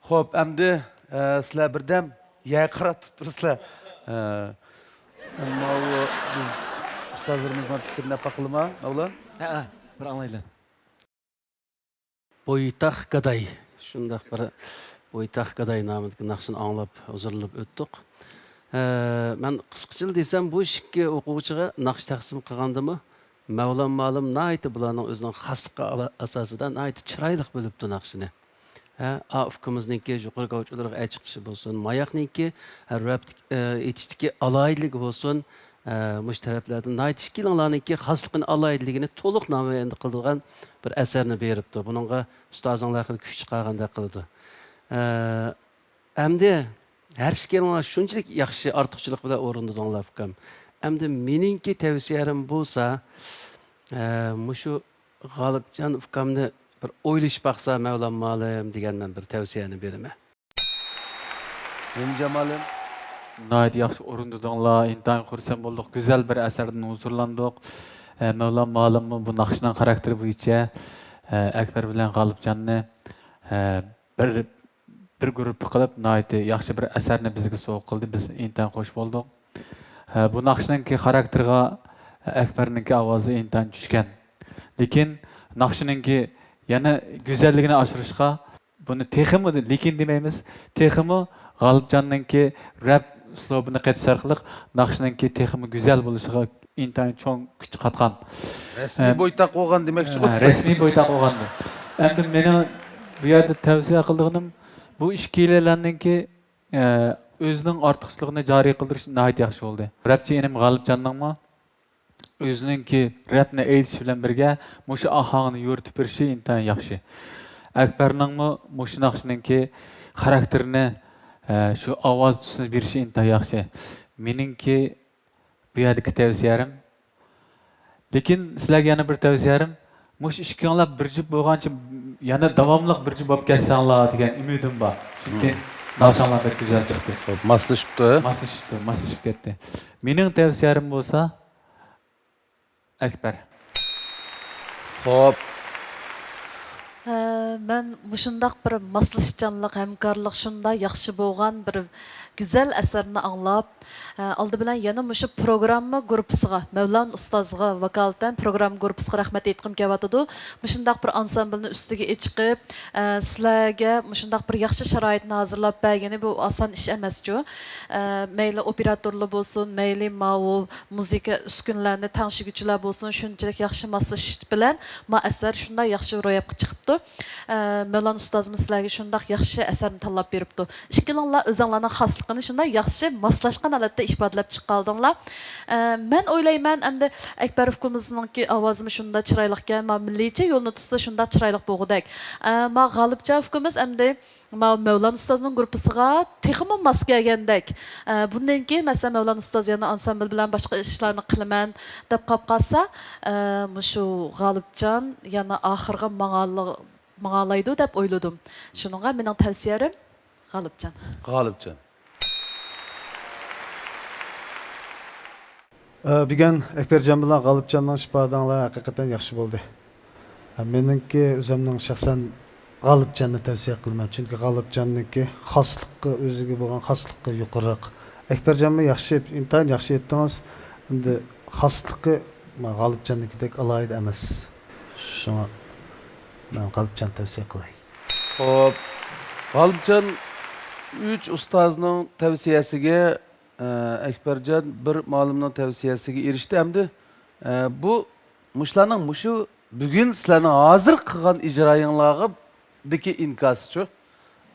خوپ، ئەمدى، ئە، سىلەر بىردەم يەرگە قاراپ تۇرۇپ تۇرۇسىلەر. ئە، ئەمما ئۇ بىز ئۇستازلىرىمىزنىڭ پىكرىنى ئاپ باقىلىما، مەۋلان؟ ھەئە، بىر ئاڭلايلى. بويتاق گاداي. شۇنداق بىر بويتاق گاداي نامىدىكى ناخشىنى ئاڭلاپ ھۇزۇرلىنىپ ئۆتتۇق. ئە، مەن قىسقىچىلا دېسەم، بۇ ئىككى ئوقۇغۇچىغا ناخشا تەقسىم قىلغاندىمۇ، مەۋلان مۇئەللىم ناھايىتى بۇلارنىڭ ئۆزىنىڭ خاسلىقى ئالا-، ئاساسىدا ناھايىتى چىرايلىق بۆلۈپتۇ ناخشىنى. ھە، ئا ئۇكىمىزنىڭكى يۇقىرى گاۋچىلىرىغا ئەي چىقىشى بولسۇن، ماياقنىڭكى، ھە، رەپ، ئە، ئېيتىشتىكى ئالاھىدىلىكى بولسۇن، ئە، مۇشۇ تەرەپلەردىن ناھايىتى ئىككىلىڭلارنىڭكى خاسلىقىنى، ئالاھىدىلىكىنى تولۇق نامايەندە قىلىدىغان بىر ئەسەرنى بېرىپتۇ. بۇنىڭغا ئۇستازىڭلار خېلى كۈچ چىقارغاندەك قىلىدۇ. ئە، ئەمدى ھەر ئىككىلىڭلار شۇنچىلىك ياخشى ئارتۇقچىلىق بىلەن ئورۇندىدىڭلار، ئۇكام. ئەمدى مېنىڭكى تەۋسىيەم بولسا، ئە، مۇشۇ غالىپجان ئۇكامنى بىر ئويلىشىپ باقسا، مەۋلان مۇئەللىم دېگەن مەن بىر تەۋسىيەنى بېرىمەن. نېمىجان مۇئەللىم؟ ناھايىتى ياخشى ئورۇندىدىڭلار، ئىنتايىن خۇرسەن بولدۇق. گۈزەل بىر ئەسەردىن ھۇزۇرلاندۇق. ئە، مەۋلان مۇئەللىممۇ بۇ ناخشىنىڭ خاراكتېرى بويىچە، ئە، ئەكبەر بىلەن غالىپجاننى، ئە، بىر بىر گۇرۇپپا قىلىپ، ناھايىتى ياخشى بىر ئەسەرنى بىزگە سوۋغا قىلدى. بىز ئىنتايىن خوش بولدۇق. ھە، بۇ ناخشىنىڭكى خاراكتېرىغا ئەكبەرنىڭكى ئاۋازى ئىنتايىن چۈشكەن. لېكىن ناخشىنىڭكى يەنە گۈزەللىكىنى ئاشۇرۇشقا، بۇنى تېخىمۇ، لېكىن دېمەيمىز، تېخىمۇ غالىپجاننىڭكى رەپ ئۇسلۇبىنى قېتىش ئارقىلىق ناخشىنىڭكى تېخىمۇ گۈزەل بولۇشىغا ئىنتايىن چوڭ كۈچ قاتقان. رەسمىي ھە. بويتاق بولغان دېمەكچىغۇ. ھە، رەسمىي بويتاق بولغان. ئەمدى مېنىڭ بۇ يەردە تەۋسىيە قىلىدىغىنىم، بۇ ئىككىيلەننىڭكى، ئە، ئۆزىنىڭ ئارتۇقچىلىقىنى جارى قىلدۇرۇش ناھايىتى ياخشى بولدى. رەپچى ئىنىم غالىپجاننىڭمۇ ئۆزىنىڭكى رەپنى ئېيتىشى بىلەن بىرگە مۇشۇ ئاھاڭنى يورۇتۇپ بېرىشى ئىنتايىن ياخشى. ئەكبەرنىڭمۇ مۇشۇ ناخشىنىڭكى خاراكتېرىنى، ئە، شۇ ئاۋاز تۈسىنى بېرىشى ئىنتايىن ياخشى. مېنىڭكى بۇ يەردىكى تەۋسىيەم. لېكىن سىلەرگە يەنە بىر تەۋسىيەم، مۇشۇ ئىككىڭلار بىر جۈپ بولغانچە يەنە داۋاملىق بىر جۈپ بولۇپ كەتسەڭلار دېگەن ئۈمىدىم بار. چۈنكى مم. ناخشاڭلار بەك گۈزەل چىقتى. خوپ، ماسلىشىپتۇ. ماسلىشىپتۇ، ماسلىشىپ كەتتى. مېنىڭ تەۋسىيەم بولسا، ئەكبەر. خوپ. ئە، مەن مۇشۇنداق بىر ماسلىشىشچانلىق، ھەمكارلىق شۇنداق ياخشى بولغان بىر گۈزەل ئەسەرنى ئاڭلاپ، ئە، ئالدى بىلەن يەنە مۇشۇ پروگرامما گۇرۇپپىسىغا، مەۋلان ئۇستازغا ۋاكالىتەن پروگرامما گۇرۇپپىسىغا رەھمەت ئېيتقۇم كېلىۋاتىدۇ. مۇشۇنداق بىر ئانسامبىلنى ئۈستىگە ئېچىقىپ، ئە، سىلەرگە مۇشۇنداق بىر ياخشى شارائىتنى ھازىرلاپ بەرگىنى بۇ ئاسان ئىش ئەمەسچۇ. ئە، مەيلى ئوپېراتورلار بولسۇن، مەيلى ماۋۇ مۇزىكا ئۈسكۈنىلەرنى تەڭشىگۈچىلەر بولسۇن، شۇنچىلىك ياخشى ماسلىشىش بىلەن ما ئەسەر شۇنداق ياخشى روياپقا چىقىپتۇ. ئە، مەۋلان ئۇستازىمىز سىلەرگە شۇنداق ياخشى ئەسەرنى تاللاپ بېرىپتۇ. ئىككىلىڭلار ئۆزۈڭلارنىڭ خاسلىقىنى شۇنداق ياخشى ماسلاشقان ھالەتتە ئىپادىلەپ چىقالدىڭلار. ئە، مەن ئويلايمەن، ئەمدى ئەكبەر ئۇكىمىزنىڭكى ئاۋازىمۇ شۇنداق چىرايلىقكەن، ما مىللىيچە يولنى تۇتسا شۇنداق چىرايلىق بولغۇدەك. ئە، ما غالىپجان ئۇكىمىز ئەمدى ماۋۇ مەۋلان ئۇستازنىڭ گۇرۇپپىسىغا تېخىمۇ ماس كەلگەندەك. ئە، بۇندىن كېيىن، مەسىلەن، مەۋلان ئۇستاز يەنە ئانسامبىل بىلەن باشقا ئىشلارنى قىلىمەن دەپ قاپ قالسا، ئە، مۇشۇ غالىپجان يەنە ئاخىرغا ماڭالا-، ماڭالايدۇ دەپ ئويلىدىم. شۇنىڭغا مېنىڭ تەۋسىيەم غالىپجان. غالىپجان. ئە، بۈگۈن ئەكبەرجان بىلەن غالىپجاننىڭ ئىپادەڭلار ھەقىقەتەن ياخشى بولدى. ئە، مېنىڭكى ئۆزۈمنىڭ شەخسەن غالىپجاننى تەۋسىيە قىلىمەن، چۈنكى غالىپجاننىڭكى خاسلىقى، ئۆزىگە بولغان خاسلىقى يۇقىرىراق. ئەكبەرجانمۇ ياخشى، ئىنتايىن ياخشى ئېيتتىڭىز. ئەمدى خاسلىقى غالىپجاننىڭكىدەك ئالاھىدە ئەمەس. شۇڭا مەن غالىپجاننى تەۋسىيە قىلاي. خوپ، غالىپجان ئۈچ ئۇستازنىڭ تەۋسىيەسىگە، ئە، ئەكبەرجان بىر مۇئەللىمنىڭ تەۋسىيەسىگە ئېرىشتى. ئەمدى، ئە، بۇ مۇشۇلارنىڭ مۇشۇ بۈگۈن سىلەرنىڭ ھازىر قىلغان ئىجرايىڭلارغىدىكى ئىنكاسىچۇ؟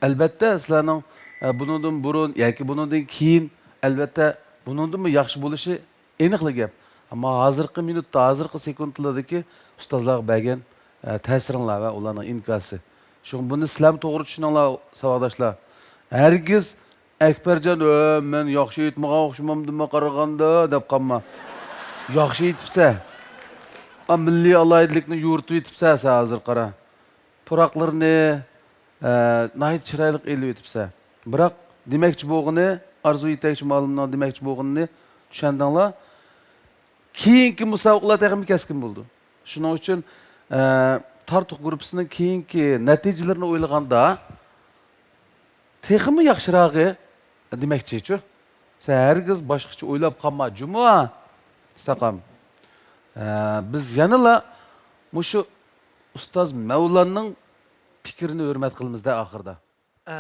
ئەلۋەتتە، سىلەرنىڭ، ئە، بۇنىڭدىن بۇرۇن ياكى بۇنىڭدىن كېيىن، ئەلۋەتتە، بۇنىڭدىنمۇ ياخشى بولۇشى ئېنىقلا گەپ. ئەمما ھازىرقى مىنۇتتا، ھازىرقى سېكۇنتلاردىكى ئۇستازلارغا بەرگەن، ئە، تەسىرىڭلار ۋە ئۇلارنىڭ ئىنكاسى. شۇڭا بۇنى سىلەرمۇ توغرا چۈشىنىڭلار، ساۋاقداشلار. ھەرگىز ئەكبەرجان، ھە، مەن ياخشى ئېيتمىغان ئوخشىمامدىمۇ قارىغاندا دەپ قالما. ياخشى ئېيتىپسەن. ئا، مىللىي ئالاھىدىلىكنى يورۇتۇۋېتىپسەن سەن ھازىر قارا. پۇراقلىرىنى، ئە، ناھايىتى چىرايلىق ئېلىۋېتىپسەن. بىراق دېمەكچى بولغىنى، ئارزۇ يېتەكچى مۇئەللىمنىڭ دېمەكچى بولغىنىنى چۈشەندىڭلار. كېيىنكى مۇسابىقىلەر تېخىمۇ كەسكىن بولىدۇ. شۇنىڭ ئۈچۈن، ئە، تارتۇق گۇرۇپپىسىنىڭ كېيىنكى نەتىجىلىرىنى ئويلىغاندا، تېخىمۇ ياخشىراقى دېمەكچىچۇ. سەن ھەرگىز باشقىچە ئويلاپ قالما، جۇمۇ. ساقام. ئە، بىز يەنىلا مۇشۇ ئۇستاز مەۋلاننىڭ پىكرىنى ھۆرمەت قىلىمىز-دە ئاخىرىدا. ئە،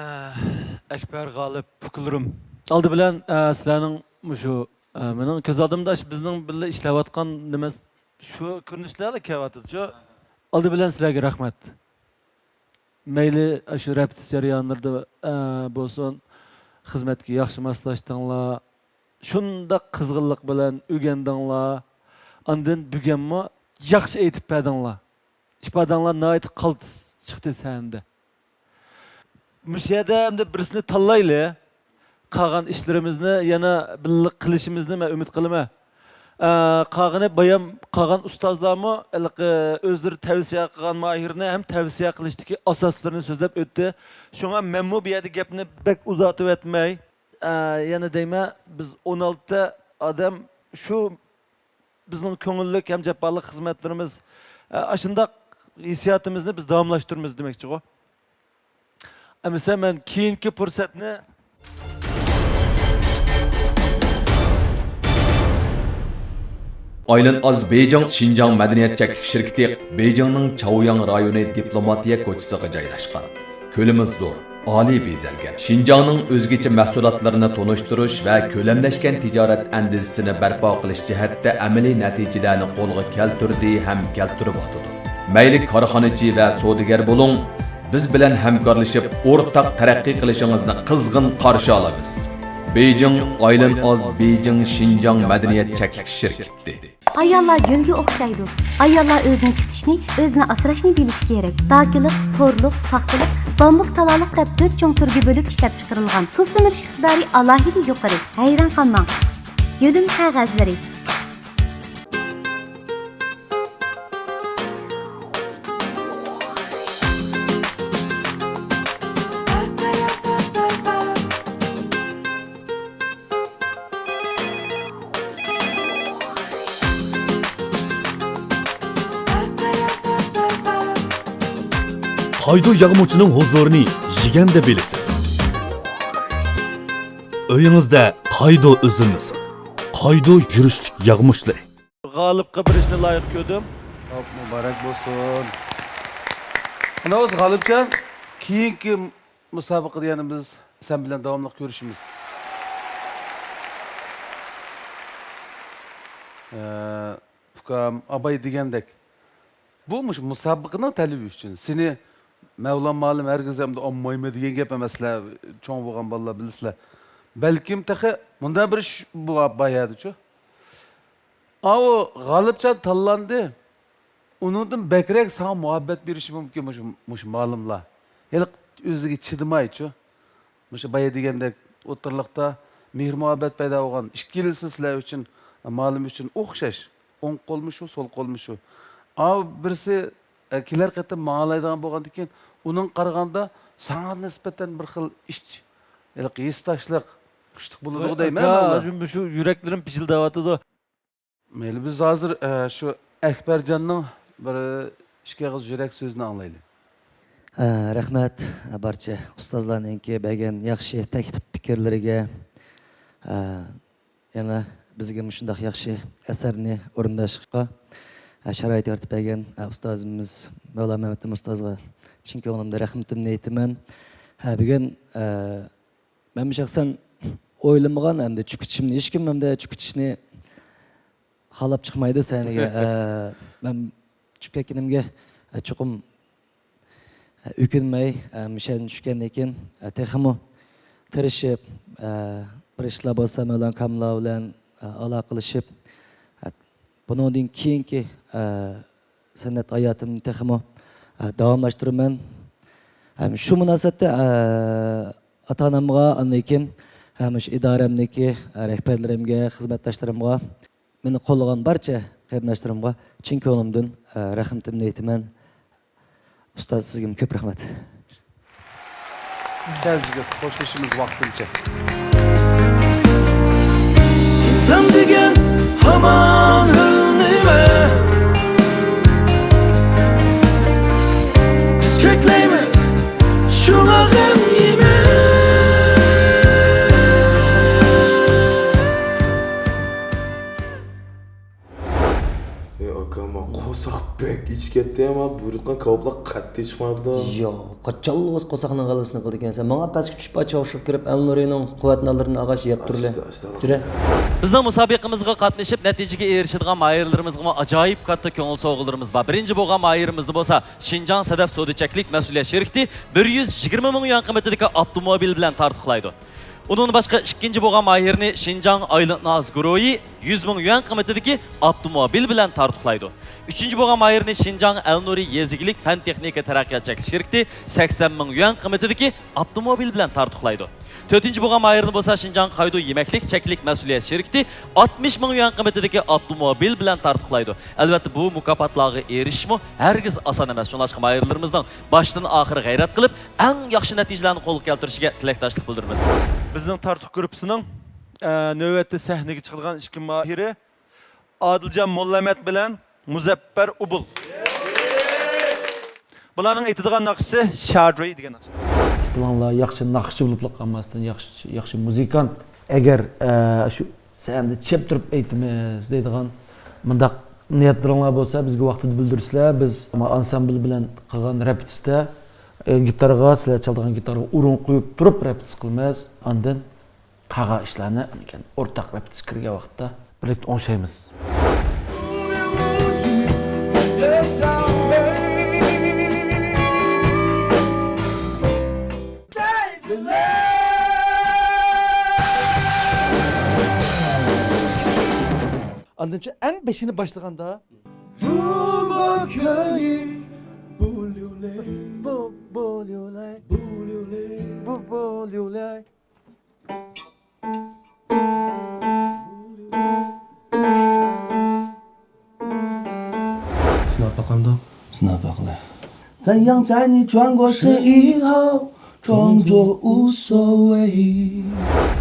ئەكبەر، غالىپ، ئۇكىلىرىم. ئالدى بىلەن، ئە، سىلەرنىڭ مۇشۇ، ئە، مېنىڭ كۆز ئالدىمدا شۇ بىزنىڭ بىللە ئىشلەۋاتقان نېمە، شۇ كۆرۈنۈشلەرلا كېلىۋاتىدۇ شۇ. ئالدى بىلەن سىلەرگە رەھمەت. مەيلى شۇ رەپېتىتسىيە جەريانلىرىدا، ئە، بولسۇن، خىزمەتكە ياخشى ماسلاشتىڭلار. شۇنداق قىزغىنلىق بىلەن ئۆگەندىڭلار. ئاندىن بۈگۈنمۇ ياخشى ئېيتىپ بەردىڭلار. ئىپادەڭلار ناھايىتى قالتىس چىقتى سەھنىدە. مۇشۇ يەردە ئەمدى بىرسىنى تاللايلى. قالغان ئىشلىرىمىزنى يەنە بىللە قىلىشىمىزنى مەن ئۈمىد قىلىمەن. ئە، قالغىنى بايام قالغان ئۇستازلارمۇ ھېلىقى ئۆزلىرى تەۋسىيە قىلغان ماھىرنى ھەم تەۋسىيە قىلىشتىكى ئاساسلىرىنى سۆزلەپ ئۆتتى. شۇڭا مەنمۇ بۇ يەردە گەپنى بەك ئۇزارتىۋەتمەي، ئە، يەنە دەيمەن، بىز ئون ئالتە ئادەم شۇ بىزنىڭ كۆڭۈللۈك ھەم جاپالىق خىزمەتلىرىمىز، ئە، ئاشۇنداق ھېسسىياتىمىزنى بىز داۋاملاشتۇرىمىز دېمەكچىغۇ. ئەمىسە مەن كېيىنكى پۇرسەتنى ئايلىن ئاز بېيجىڭ شىنجاڭ مەدەنىيەت چەكلىك شىركىتى بېيجىڭنىڭ چاۋياڭ رايونى دىپلوماتىيە كوچىسىغا جايلاشقان. كۆلىمى زور، ئالىي بېزەلگەن، شىنجاڭنىڭ ئۆزگىچە مەھسۇلاتلىرىنى تونۇشتۇرۇش ۋە كۆلەملەشكەن تىجارەت ئەندىزىسىنى بەرپا قىلىش جەھەتتە ئەمەلىي نەتىجىلەرنى قولغا كەلتۈردى ھەم كەلتۈرۈۋاتىدۇ. مەيلى كارخانىچى ۋە سودىگەر بولۇڭ، بىز بىلەن ھەمكارلىشىپ، ئورتاق تەرەققىي قىلىشىڭىزنى قىزغىن قارشى ئالىمىز. بېيجىڭ، ئايلىن ئاز بېيجىڭ شىنجاڭ مەدەنىيەت چەكلىك شىركىتى. ئاياللار گۈلگە ئوخشايدۇ. ئاياللار ئۆزىنى تۇتۇشنى، ئۆزىنى ئاسراشنى بىلىشى كېرەك. داكىلىق، تورلۇق، پاختىلىق، بامبۇك، تالالىق دەپ تۆت چوڭ تۈرگە بۆلۈپ ئىشلەپچىقىرىلغان. سۇ سۈمۈرۈش ئىقتىدارى ئالاھىدە يۇقىرى. ھەيران قالماڭ. يۆلىمە قەغەزلىرى. قايدو ياغمىچىنىڭ ھۇزۇرىنى يېگەندە بىلىسىز. ئۆيىڭىزدە قايدو ئۈزۈلمىسۇن. قايدو يۈرۈشلۈك ياغمىچلىرى. غالىپقا بېرىشنى لايىق كۆردۈم. خوپ، مۇبارەك بولسۇن. ئانا بولسا غالىپجان، كېيىنكى مۇسابىقىدە يەنە بىز سەن بىلەن داۋاملىق كۆرۈشىمىز. ئە، ئۇكام، ئاباي دېگەندەك، بۇ مۇشۇ مۇسابىقىنىڭ تەلىپى ئۈچۈن. سېنى مەۋلان مۇئەللىم ھەرگىز ئەمدى ئالمايمەن دېگەن گەپ ئەمەسلەر، چوڭ بولغان بالىلار بىلىسىلەر. بەلكىم تېخى مۇنداق بىر ئىش بار يەردىچۇ. ئاۋۇ غالىپجان تاللاندى. ئۇنىڭدىن بەكرەك ساڭا مۇھەببەت بېرىشى مۇمكىن مۇشۇ، مۇشۇ مۇئەللىملار. ھېلىقى ئۆزىگە چىدىمايچۇ. مۇشۇ بايا دېگەندەك ئوتتۇرىلىقتا مېھىر-مۇھەببەت پەيدا بولغان، ئىككىلىسى سىلەر ئۈچۈن، مالىم ئۈچۈن ئوخشاش. ئوڭ قولمۇ شۇ، سول قولمۇ شۇ. ئاۋۇ بىرسى، ئە، كېلەر قېتىم ماڭالايدىغان بولغاندىكىن، ئۇنىڭغا قارىغاندا ساڭا نىسبەتەن بىر خىل ئىچ، ھېلىقى ھېسداشلىق كۈچلۈك بولىدىغۇ دەيمەن. ئاكا، مانا. مۇشۇ يۈرەكلىرىم پىچىلداۋاتىدۇ. مەيلى، بىز ھازىر، ئە، شۇ ئەكبەرجاننىڭ بىر ئىككى ئېغىز يۈرەك سۆزىنى ئاڭلايلى. ئە، رەھمەت، بارچە ئۇستازلارنىڭكى بەرگەن ياخشى تەكلىپ پىكىرلىرىگە. ئە، يەنە بىزگە مۇشۇنداق ياخشى ئەسەرنى ئورۇنداشقا، ئە، شارائىت يارىتىپ بەرگەن، ئە، ئۇستازىمىز مەۋلا مەمەتئىمىن ئۇستازغا چىن كۆڭلۈمدىن رەھمىتىمنى ئېيتىمەن. ھە، بۈگۈن، ئە، مەن شەخسەن ئويلىمىغان ھەمدە چۈشۈپ كېتىشىمنى، ھېچكىم ھەمدە چۈشۈپ كېتىشنى خالاپ چىقمايدۇ سەھنىگە. ئە، مەن چۈشۈپ كەتكىنىمگە، ئە، چوقۇم، ئە، ئۆكۈنمەي، ئە، مۇشۇ يەردىن چۈشكەندىن كېيىن، ئە، تېخىمۇ تىرىشىپ، ئە، بىر ئىشلار بولسا مەۋلان كامىللار بىلەن، ئە، ئالاقىلىشىپ، ئە، بۇنىڭدىن كېيىنكى، ئە، سەنئەت ھاياتىمنى تېخىمۇ، ئە، داۋاملاشتۇرىمەن. ھەم شۇ مۇناسىۋەتتە، ئە، ئاتا-ئانامغا، ئاندىن كېيىن، ئە، مۇشۇ ئىدارەمدىكى، ئە، رەھبەرلىرىمگە، خىزمەتداشلىرىمغا، مېنى قوللىغان بارچە قېرىنداشلىرىمغا چىن كۆڭلۈمدىن، ئە، رەھمىتىمنى ئېيتىمەن. ئۇستاز، سىزگىمۇ كۆپ رەھمەت. كەل، بىزگە خوشلىشىمىز ۋاقتىنچە. ئىنسان دېگەن ھامان ھۆل نېمە؟ بىز كۆكلەيمىز، شۇڭا غەم يېمە. ئەي ئاكا، ما قورساق بەك ئېچىپ كەتتى، ما بۇيرۇتقان كاۋاپلار قەتئىي چىقماپتۇ. ياق، قاچانلا بولسا قورساقنىڭ غەلىبىسىنى قىلىدىكەنسەن. ماڭا پەسكە چۈشۈپ، پاچاقشىغا كىرىپ، ئەلنۇرىنىڭ قۇۋۋەت نانلىرىنى ئاغاچ يەپ تۇرلى. ئەستە-، ئەستەغپۇرۇللا. جۈرە. بىزنىڭ مۇسابىقىمىزغا قاتنىشىپ، نەتىجىگە ئېرىشىدىغان ماھىرلىرىمىزغىمۇ ئاجايىپ كاتتا كۆڭۈل سوۋغىلىرىمىز بار. بىرىنچى بولغان ماھىرىمىزنى بولسا شىنجاڭ سەدەپ سودا چەكلىك مەسئۇلىيەت شىركىتى بىر يۈز يىگىرمە مىڭ يۈەن قىممىتىدىكى ئاپتوموبىل بىلەن تارتۇقلايدۇ. ئۇنىڭدىن باشقا ئىككىنچى بولغان ماھىرنى شىنجاڭ ئايلېنت ناز گۇرۇھى يۈز مىڭ يۈەن قىممىتىدىكى ئاپتوموبىل بىلەن تارتۇقلايدۇ. ئۈچىنچى بولغان ماھىرنى شىنجاڭ ئەلنۇرى يېزا ئىگىلىك پەن تېخنىكا تەرەققىيات چەكلىك شىركىتى سەكسەن مىڭ يۈەن قىممىتىدىكى ئاپتوموبىل بىلەن تارتۇقلايدۇ. تۆتىنچى بولغان ماھىرنى بولسا شىنجاڭ قايدۇ يېمەكلىك چەكلىك مەسئۇلىيەت شىركىتى ئاتمىش مىڭ يۈەن قىممىتىدىكى ئاپتوموبىل بىلەن تارتۇقلايدۇ. ئەلۋەتتە، بۇ مۇكاپاتلارغا ئېرىشىشمۇ ھەرگىز ئاسان ئەمەس. شۇڭلاشقا ماھىرلىرىمىزنىڭ باشتىن ئاخىر غەيرەت قىلىپ، ئەڭ ياخشى نەتىجىلەرنى قولغا كەلتۈرۈشىگە تىلەكداشلىق بىلدۈرىمىز. بىزنىڭ تارتۇق گۇرۇپپىسىنىڭ، ئە، نۆۋەتتە سەھنىگە چىقىدىغان ئىككى ماھىرى ئادىلجان موللامەت بىلەن مۇزەپپەر ئۇبۇل. بۇلارنىڭ ئېيتىدىغان ناخشىسى شادروي دېگەن ناخشا. ئىككىڭلار ياخشى ناخشىچى بولۇپلا قالماستىن، ياخشى، ياخشى مۇزىكانت. ئەگەر، ئە، شۇ سەھنىدە چېپ تۇرۇپ ئېيتىمىز دەيدىغان مۇنداق نىيەتلىرىڭلار بولسا، بىزگە ۋاقتىدا بىلدۈرسىلەر. بىز ما ئانسامبىل بىلەن قىلغان رېپېتىتسدا، ئە، گىتارغا، سىلەر چالىدىغان گىتارغا ئۇرۇن قويۇپ تۇرۇپ رېپېتىتس قىلىمىز. ئاندىن قالغان ئىشلارنى ئاندىن كېيىن ئورتاق رېپېتىتسىيە كىرگەن ۋاقىتتا بىرلىكتە ئوڭشايمىز. ئاندىن ئەڭ بېشىنى باشلىغاندا، سىناپ باقامدۇ؟ سىناپ باقىلى. 在阳在你穿过这以后，装作无所谓。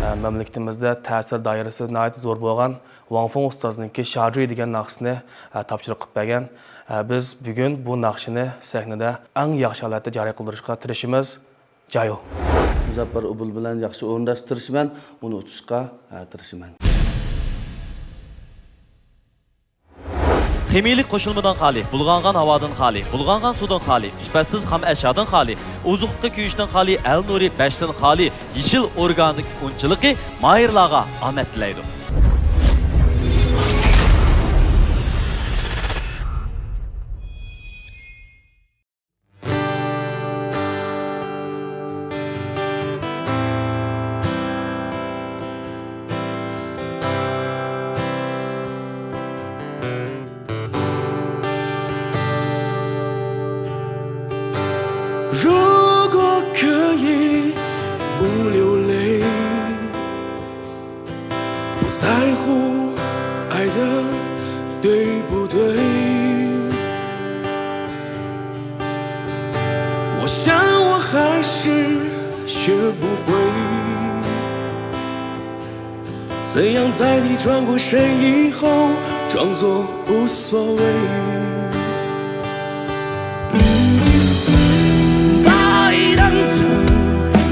ئە، مەملىكىتىمىزدە تەسىر دائىرىسى ناھايىتى زور بولغان ۋاڭ فېڭ ئۇستازنىڭكى شادروي دېگەن ناخشىسىنى، ئە، تاپشۇرۇق قىلىپ بەرگەن. ئە، بىز بۈگۈن بۇ ناخشىنى سەھنىدە ئەڭ ياخشى ھالەتتە جارى قىلدۇرۇشقا تىرىشىمىز. جايۇ. مۇزەپپەر ئۇبۇل بىلەن ياخشى ئورۇنداش تىرىشىمەن، ئۇنى ئۇتۇشقا، ھە، تىرىشىمەن. خىمىيىلىك قوشۇلمىدىن خالىي، بۇلغانغان ھاۋادىن خالىي، بۇلغانغان سۇدىن خالىي، سۈپەتسىز خام ئەشيادىن خالىي، ئوزۇقلۇققا كۆيۈشتىن خالىي، ئەلنۇرى بەشتىن خالىي، يېشىل ئورگانىك ئۇنچىلىقى ماھىرلارغا ئامەت تىلەيدۇ. 想我还是学不会，怎样在你转过身以后，装作无所谓。把爱当成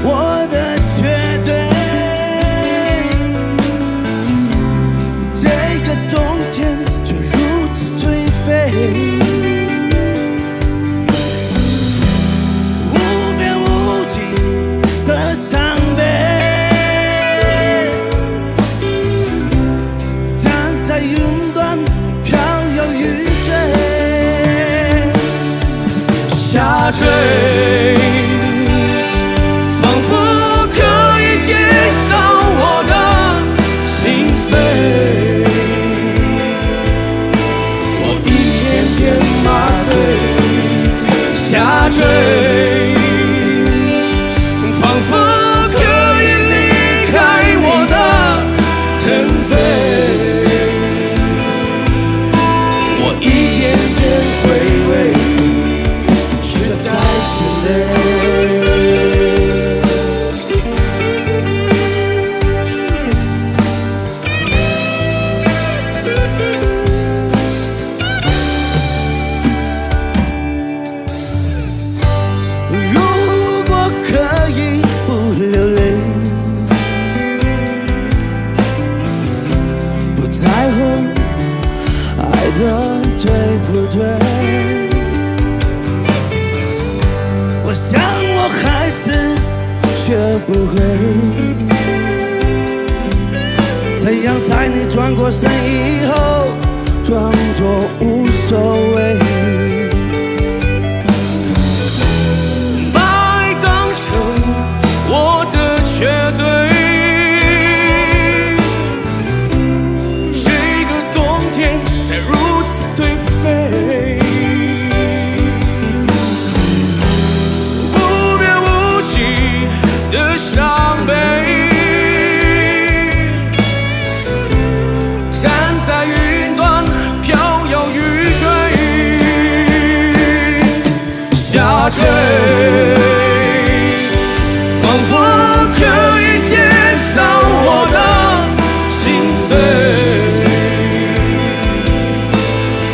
我的绝对，这个冬天却如此颓废。无边无际的伤悲，站在云端飘摇欲坠。下坠，仿佛可以接受我的心碎。我一点点麻醉，下坠，仿佛可以离开我的沉醉。我一点点回味，却带着泪。 如果可以不流泪，不在乎爱的对不对，我想我还是学不会。 怎样在你转过身以后，装作无所谓？把爱当成我的绝对，这个冬天才如此颓废。 无边无际的伤悲，站在云端飘摇欲坠。下坠，仿佛可以接受我的心碎。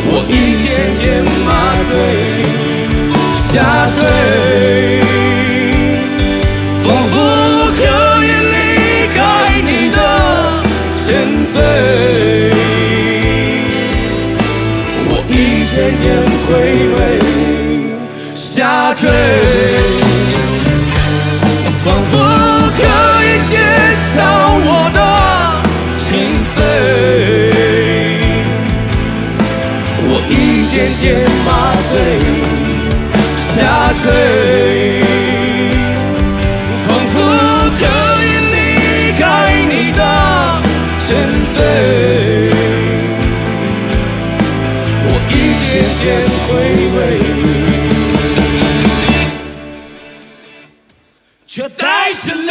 我一点点麻醉，下坠，仿佛可以离开你的沉醉。我一点点回味，下坠，仿佛可以接受我的心碎。 我一点点麻醉，下坠，仿佛可以离开你的沉醉。我一点点回味，却带着泪。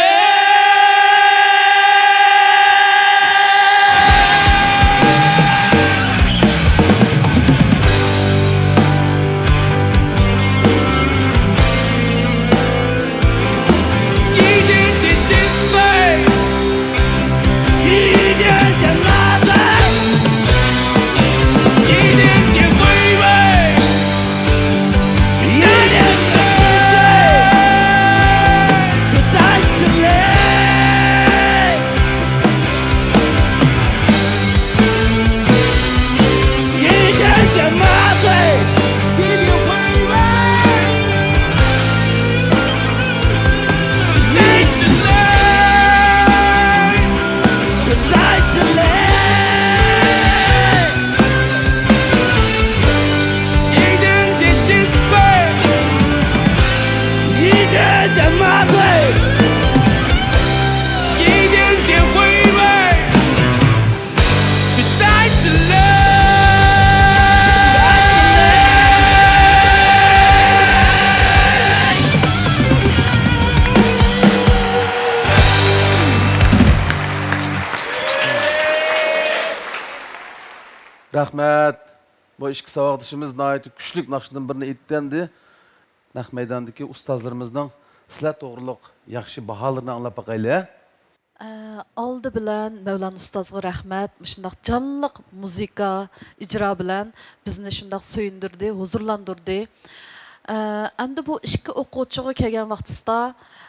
一点点心碎，一点点麻醉，一点点回味，一点点心碎，就在这里。 一点点麻醉，一点回味，一滴泪，就在这里。一点点心碎，一点点麻醉，一点点回味。 رەھمەت. بۇ ئىككى ساۋاقدىشىمىز ناھايىتى كۈچلۈك ناخشىدىن بىرنى ئېيتتى ئەمدى. نەق مەيداندىكى ئۇستازلىرىمىزنىڭ سىلەر توغرۇلۇق ياخشى باھالىرىنى ئاڭلاپ باقايلى، ھە؟ ئە، ئالدى بىلەن مەۋلانا ئۇستازغا رەھمەت، مۇشۇنداق جانلىق مۇزىكا ئىجرا بىلەن بىزنى شۇنداق سۆيۈندۈردى، ھۇزۇرلاندۇردى. ئە، ئەمدى بۇ ئىككى ئوقۇغۇچىغا كەلگەن ۋاقتىسىدا،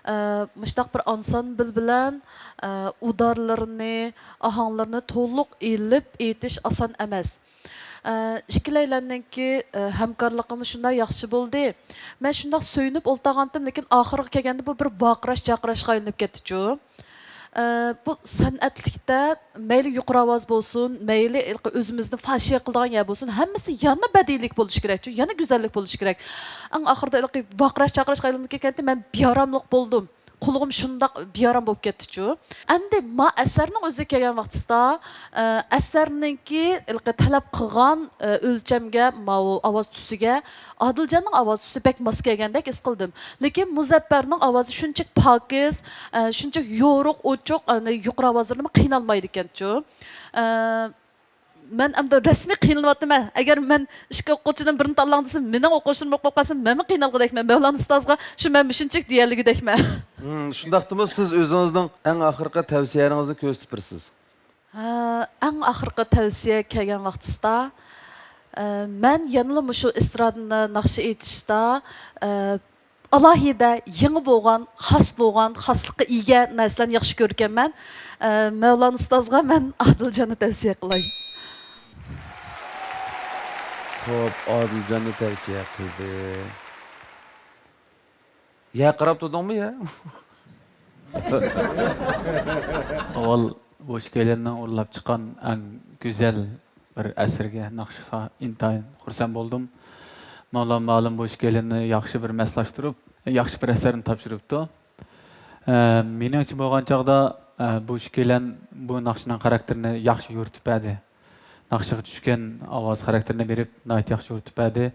ئە، مۇشۇنداق بىر ئانسامبىل بىلەن، ئە، ئۇدارلىرىنى، ئاھاڭلىرىنى تولۇق ئېلىپ ئېيتىش ئاسان ئەمەس. ئە، ئىككىلەيلەننىڭكى، ئە، ھەمكارلىقىمۇ شۇنداق ياخشى بولدى. مەن شۇنداق سۆيۈنۈپ ئولتۇرغانتىم، لېكىن ئاخىرىغا كەلگەندە بۇ بىر ۋارقىراش-جارقىراشقا ئايلىنىپ كەتتىچۇ. ئە، بۇ سەنئەتلىكتە مەيلى يۇقىرى ئاۋاز بولسۇن، مەيلى ئۆزىمىزنى فاشىيە قىلىدىغان يەر بولسۇن، ھەممىسى يەنە بەدىئىيلىك بولۇشى كېرەكچۇ، يەنە گۈزەللىك بولۇشى كېرەك. ئەڭ ئاخىرىدا ھېلىقى ۋارقىراش-جارقىراشقا ئايلىنىپ كەتكەنتى، مەن بىئاراملىق بولدۇم. قۇلىقىم شۇنداق بىئارام بولۇپ كەتتىچۇ. ئەمدى ما ئەسەرنىڭ ئۆزىگە كەلگەن ۋاقتىسىدا، ئە، ئەسەرنىڭكى ھېلىقى تەلەپ قىلغان، ئە، ئۆلچەمگە، ماۋۇ ئاۋاز تۈسىگە ئادىلجاننىڭ ئاۋاز تۈسى بەك ماس كەلگەندەك ھېس قىلدىم. لېكىن مۇزەپپەرنىڭ ئاۋازى شۇنچىلىك پاكىز، ئە، شۇنچىلىك يورۇق، ئوچۇق، ئەنە يۇقىرى ئاۋازلىرىمۇ قىينالمايدىكەنچۇ. ئە، مەن ئەمدى رەسمىي قىينىلىۋاتىمەن. ئەگەر مەن ئىككى ئوقۇغۇچىدىن بىرىنى تاللاڭ دېسە، مېنىڭ ئوقۇغۇچىلىرىم بولۇپ قالسا، مەنمۇ قىينالغۇدەكمەن. مەۋلانا ئۇستازغا شۇ مەن مۇشۇنچىلىك دېيەلىگۈدەكمەن. ھىم، شۇنداقتىمۇ سىز ئۆزىڭىزنىڭ ئەڭ ئاخىرقى تەۋسىيەلىرىڭىزنى كۆرسىتىپ بېرىسىز. ھە، ئەڭ ئاخىرقى تەۋسىيە كەلگەن ۋاقتىسىدا، ئە، مەن يەنىلا مۇشۇ ئېسترادىنى ناخشا ئېيتىشتا، ئە، ئالاھىدە يېڭى بولغان، خاس بولغان، خاسلىققا ئىگە نەرسىلەرنى ياخشى كۆرىدىكەنمەن. ئە، مەۋلانا ئۇستازغا مەن ئادىلجاننى تەۋسىيە قىلاي. خوپ، ئادىلجاننى تەۋسىيە قىلدى. يا قاراپ تۇردۇڭمۇ يا؟ ئاۋۋال بۇ ئىككىيلەننىڭ ئورۇنلاپ چىققان ئەڭ گۈزەل بىر ئەسىرگە ناخشىسىغا ئىنتايىن خۇرسەن بولدۇم. مەۋلان مۇئەللىم بۇ ئىككىيلەننى ياخشى بىر ماسلاشتۇرۇپ، ياخشى بىر ئەسەرنى تاپشۇرۇپتۇ. ئە، مېنىڭچە بولغان چاغدا، ئە، بۇ ئىككىيلەن بۇ ناخشىنىڭ خاراكتېرىنى ياخشى يورۇتۇپ بەردى. ناخشىغا چۈشكەن ئاۋاز خاراكتېرىنى بېرىپ، ناھايىتى ياخشى يورۇتۇپ بەردى.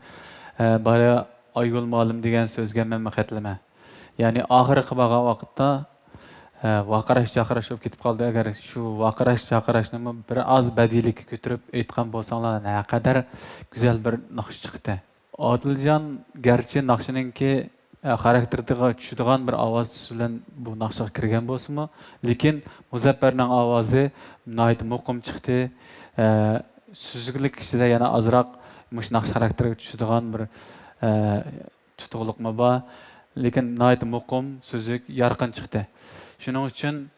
ئە، بايا ئايگۈل مۇئەللىم دېگەن سۆزگە مەنمۇ قەتلىمە. يەنى ئاخىرقى بارغان ۋاقىتتا، ئە، ۋارقىراش-جارقىراش بولۇپ كېتىپ قالدى. ئەگەر شۇ ۋارقىراش-جارقىراشنىمۇ بىر ئاز بەدىئىيلىككە كۆتۈرۈپ ئېيتقان بولساڭلار، نەقەدەر گۈزەل بىر ناخشا چىقتى. ئادىلجان گەرچە ناخشىنىڭكى، ئە، خاراكتېرىغا چۈشىدىغان بىر ئاۋاز تۈسى بىلەن بۇ ناخشىغا كىرگەن بولسىمۇ، لېكىن مۇزەپپەرنىڭ ئاۋازى ناھايىتى مۇقىم چىقتى. ئە، سۈزۈكلۈك ئىچىدە يەنە ئازراق مۇشۇ ناخشا خاراكتېرىغا چۈشىدىغان بىر، ئە، تۇتۇقلۇقمۇ بار. لېكىن ناھايىتى مۇقىم، سۈزۈك، يارقىن چىقتى. شۇنىڭ ئۈچۈن،